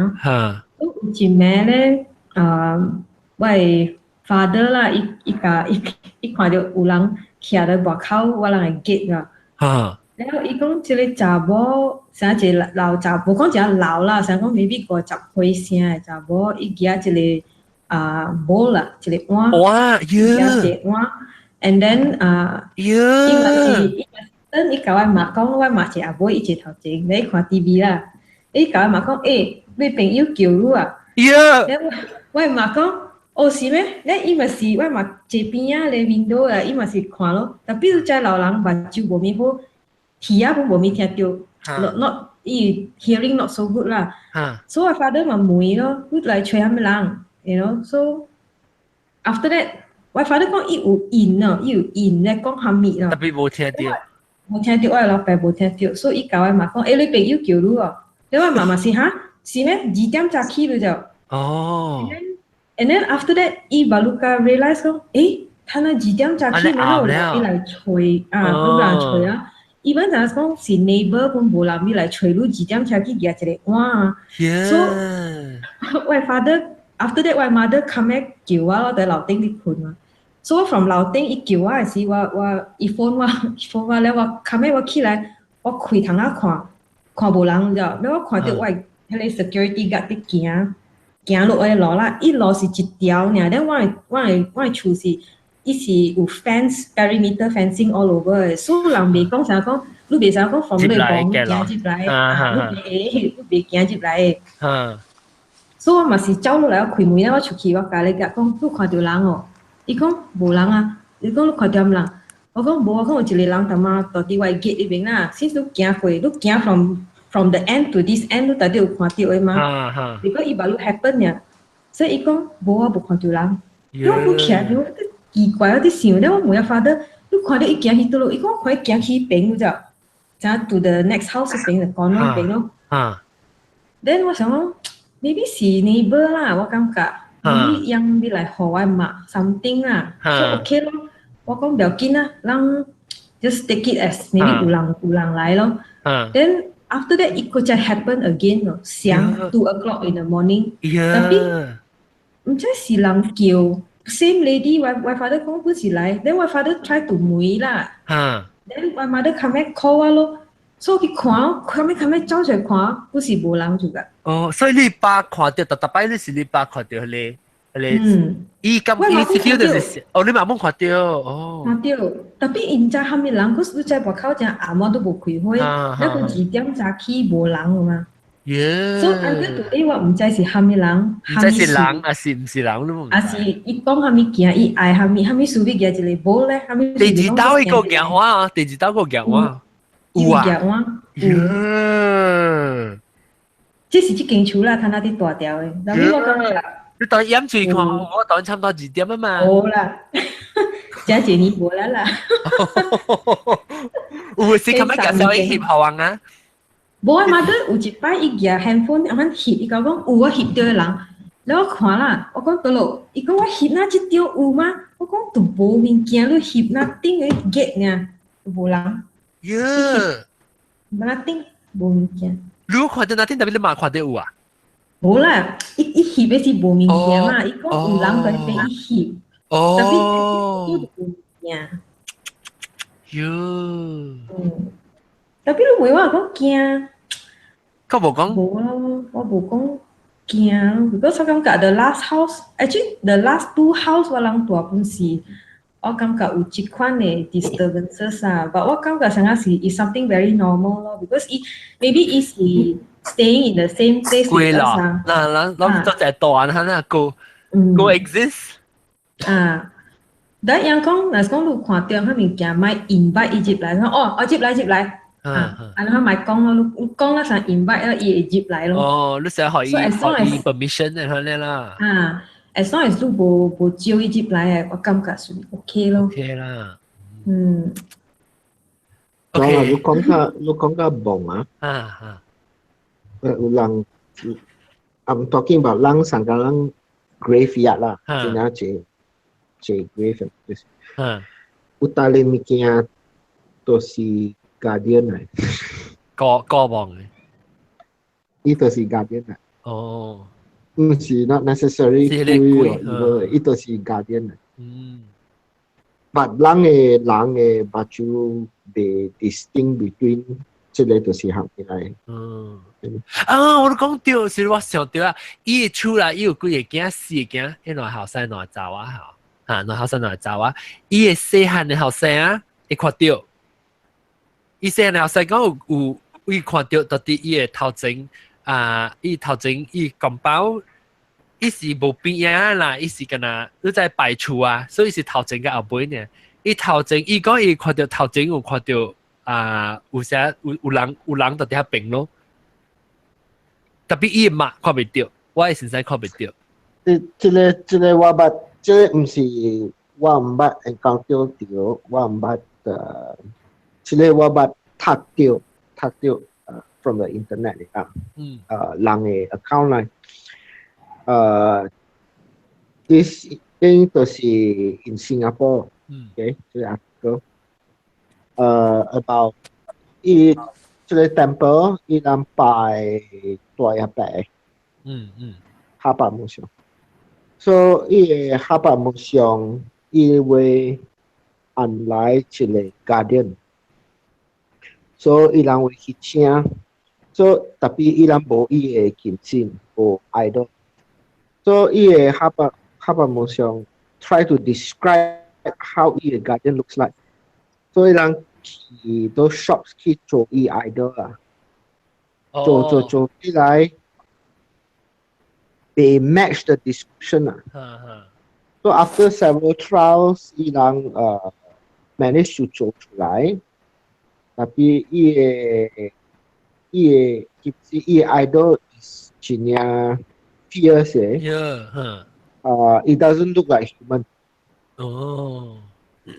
Speaker 10: 有一暝咧，啊，我的 father 啦，伊伊共伊伊看著有人徛佇外口我人的 gate 啦。了伊講這个查某，啥一个老查，無講誠老啦，啥講 maybe 50歲聲的查某，伊舉一個啊 bowl 啦，一個碗，
Speaker 1: 哇，
Speaker 10: 舉一個碗，and then 啊，伊嘛是伊嘛是等伊共我媽講，我媽坐後尾，伊坐頭前，咧看 TV 啦。伊共我媽講，欸，你朋友叫你啊。了我媽講，哦是咩？咧伊嘛是我媽坐邊仔咧 window 啊，伊嘛是看咯。特別你知老人目睭無咪好。耳仔攏無咪聽著，not not 伊 hearing not so good 啦。所以我 father 嘛問咯，你來揣啥物人？you know，so after that，我 father 講伊有應哦，伊有應咧講啥物咯。
Speaker 1: 特別無聽著。
Speaker 10: 無聽著，我老爸無聽著，所以伊共我媽講，欸，你朋友叫你哦。了我媽嘛是哈，是咩？2點早起了就。
Speaker 1: 哦。
Speaker 10: And then after that，伊 baru 才 realize 講，欸，他那2點早起，然後有人來揣啊，有人揣啊。伊本來講是 neighbor 本無人要來揣你2點才去舉一個碗啊。So 我 father after that 我 mother come back 叫我，我佇樓頂佇睏嘛。So from 樓頂伊叫我的時，我我伊 phone 我 phone 我了，我 come back 我起來，我開窗仔看，看無人了，了我看著我彼個 security guard 佇行行落來路啦，伊路是一條爾，了我的我的我的厝是伊是有 fence perimeter fencing all over 嘅，所以人袂講啥講，你袂使講 from 你講行入來，啊，你袂你袂行入來嘅。所以我嘛是走落來，我開門啊，我出去，我共你講，你看著人哦？伊講無人啊，伊講你看著人？我講無，我講有一個人淡仔佇我 gate 那邊啦，since 你行過，你行 from the end to this end，你到底有看著的嗎？如果伊捌你 happen 爾，所以伊講無啊，無看著人。我講起來，我奇怪，我佇想，了我問阿 father，你看著伊行去佗落？伊講我看伊行去彼邊，你知？就 to the next house 邊就講那邊咯。Then 我想講，maybe 是 neighbor 啦，我感覺，maybe 樣欲來予我抹 something 啦，所以 OK 咯。我講不要緊啦，咱 just take it as maybe 有人來咯。Then after that 伊閣再 happen again 咯，響 2 o'clock in the morning。Tapi 毋知是人叫 same lady，我 father 講不是來，then 我 father try to 問啦。Then 我 mother come back call 我咯，所以去看，看咩看咩走出來看，不是無人就個。
Speaker 1: 哦，所以你爸看著，逐逐擺你是你爸看著彼個，彼個，伊感伊 feel 就是，哦，你媽冇看著，哦。
Speaker 10: 看著，tapi 𪜶知蝦米人，可是你知外口誠暗，我都無開火，那個2點早起無人嘛。所以 until today 我毋知是蝦米人，
Speaker 1: 毋知是人還是毋是人，你毋
Speaker 10: 知。還是伊講蝦米件，伊愛蝦米，蝦米事欲舉一個帽咧，蝦米。
Speaker 1: 第二道伊個行話，第二道個行話，有啊。
Speaker 10: 行話。
Speaker 1: 喲。
Speaker 10: 這是這間厝啦，睇那啲大條的，然後我感覺。
Speaker 1: 你當飲醉看，我當差不多2點啊嘛。
Speaker 10: 無啦，真濟年無啦啦。
Speaker 1: 有時咁樣介紹伊翕予人啊？
Speaker 10: 無啊，嘛，都有一擺伊舉 handphone 按怎翕，伊共我講有我翕著的人，了我看啦，我講佗落，伊講我翕哪這張有嗎？我講都無物件，你翕哪頂個 gate 爾，都無人。
Speaker 1: 喲，
Speaker 10: nothing 無物件。
Speaker 1: 你看著 nothing，tapi 你嘛看著有啊？
Speaker 10: 無啦，伊伊翕的是無物件嘛，伊講有人佇彼邊伊翕，tapi 無物件。
Speaker 1: 喲。
Speaker 10: 嗯，tapi 你問我講驚。
Speaker 1: 佢無講。
Speaker 10: 無啊，我無講驚。because 我感覺 the last house，actually the last two house 我人大本是，我感覺有這款的 disturbances 啊，but 我感覺上下是 is something very normal 咯，because 伊 maybe 伊是 staying in the same place
Speaker 1: 過啦，嗱嗱，諗做隻大人，那個 coexist
Speaker 10: 啊。但樣講，若是講你看著彼物件，莫 invite 伊入來，講哦，我入來入來。啊，啊，你莫講咯，你講了啥 invite 咯，伊會入來咯。
Speaker 1: 哦，你成日予伊予伊 permission 的按呢啦。
Speaker 10: 啊，as long as 你無招伊入來，我感覺是 OK 咯。
Speaker 1: OK 啦。
Speaker 10: 嗯。
Speaker 3: OK，你講較夢啊？
Speaker 1: 啊啊。
Speaker 3: 有人，I'm talking about 人上個人 graveyard 啦，真正這這 grave 就是。有逐個物件都是 guardian 來。
Speaker 1: 過過望的。
Speaker 3: 伊就是 guardian 來。
Speaker 1: 哦。
Speaker 3: 毋是 not necessary 鬼，伊就是 guardian 來。But 人的目睭袂 distinct between 這個就是合起來。
Speaker 1: 嗯。啊！我都講著，是我想著啊，伊厝內伊有幾個囝，四個囝，伊兩後生兩查某吼，嚇兩後生兩查某，伊的細漢的後生啊，會看著，伊細漢的後生講有有，伊看著到佇伊的頭前啊，伊頭前伊 compound，伊是無邊仔啦，伊是敢若你在擺厝啊，所以是頭前佮後尾呢。伊頭前，伊講伊看著頭前有看著啊，有啥有人佇遐邊咯。Tapi 伊嘛看袂著，我的先生看袂著。
Speaker 3: 這個我捌，這個毋是我毋捌 encounter 著，我毋捌這個我捌讀著 from the internet 嚟啊，人的 account 來，this thing 就是 in Singapore，okay，這個 article，about 伊這個 temple 伊人拜大爺伯，哈巴木像，所以伊個哈巴木像，伊會按來一個 guardian，所以伊人會去請，所以 tapi 伊人無伊個金錢，無 idol，所以伊個哈巴木像 try to describe how 伊個 guardian looks like，所以人去到 shops 去做伊 idol 啊，做做做起來，被 match the description 啊。So after several trials，伊人manage to 做出來，tapi 伊個 idol is 真正 fierce 嘅。 It doesn't look like human.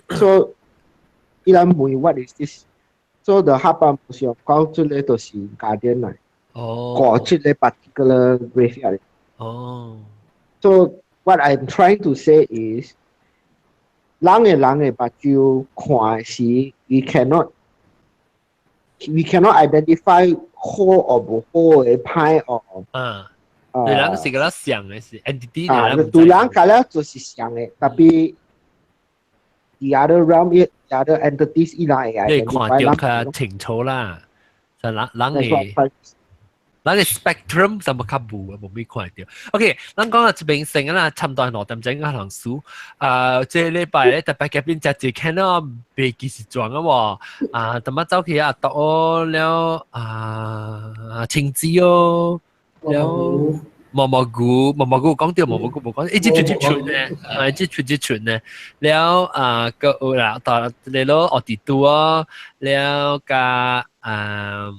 Speaker 3: So 伊人問 what is this? So the 黑板不是講這個就是 guardian 來，過這個 particular graveyard。So what I'm trying to say is，人的目睭看時，we cannot identify 好或無好的歹或。
Speaker 1: 對人是個像的是 entity。
Speaker 3: 啊，對人甲了就是像的，tapi the other realm the other entities 伊人會
Speaker 1: 你看到較清楚啦，就人的 spectrum 就無較無啊，無咩看到。OK，咱講啊，這邊成啦，差唔多2點鐘啊，人數啊，這禮拜咧特別嘉賓食一看到袂記是撞啊喎，啊，淡仔走去啊，讀了啊，青子哦，了。毛毛菇，毛毛菇講到毛毛菇無講，一直出一出呢，啊，一直出一出呢，了啊個有啦，到你攞奧迪多哦，了加啊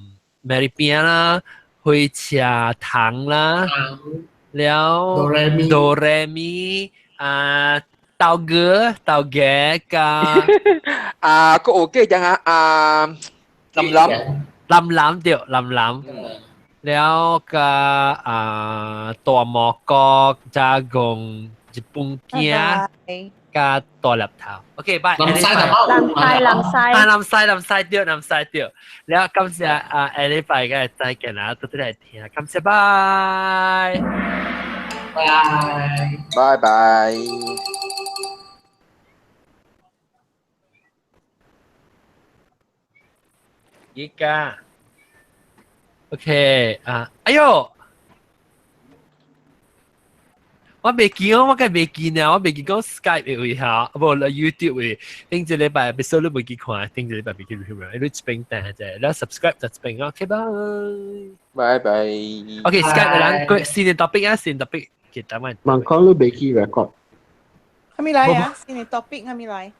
Speaker 1: Mary 邊啦，火車糖啦，了哆來咪啊，豆哥豆哥加
Speaker 4: 啊個有記講啊啊林林
Speaker 1: 林林對林林。了個啊大蘑菇加工日本羹加大粒頭。OK，拜。
Speaker 2: 南西
Speaker 7: 南西南西。
Speaker 1: 啊，南西南西對，南西對。了，感謝啊，下禮拜嘅再見啦，多多來聽，感謝，拜。
Speaker 2: 拜。
Speaker 4: 拜拜。
Speaker 1: 依家。OK 啊，哎喲，我未見我梗係未見啊，我未見講 Skype 嘅位下，無啦 YouTube 位，頂一禮拜別數你未記看，頂一禮拜未記睇，你一邊訂啫，你 subscribe 就一邊，OK 拜。
Speaker 4: 拜拜。
Speaker 1: OK，Skype 嘅人，佢新嘅 topic 啊，新 topic，記得咪。
Speaker 3: 問講你未記 record。
Speaker 12: 係咪來啊？新嘅 topic 係咪來？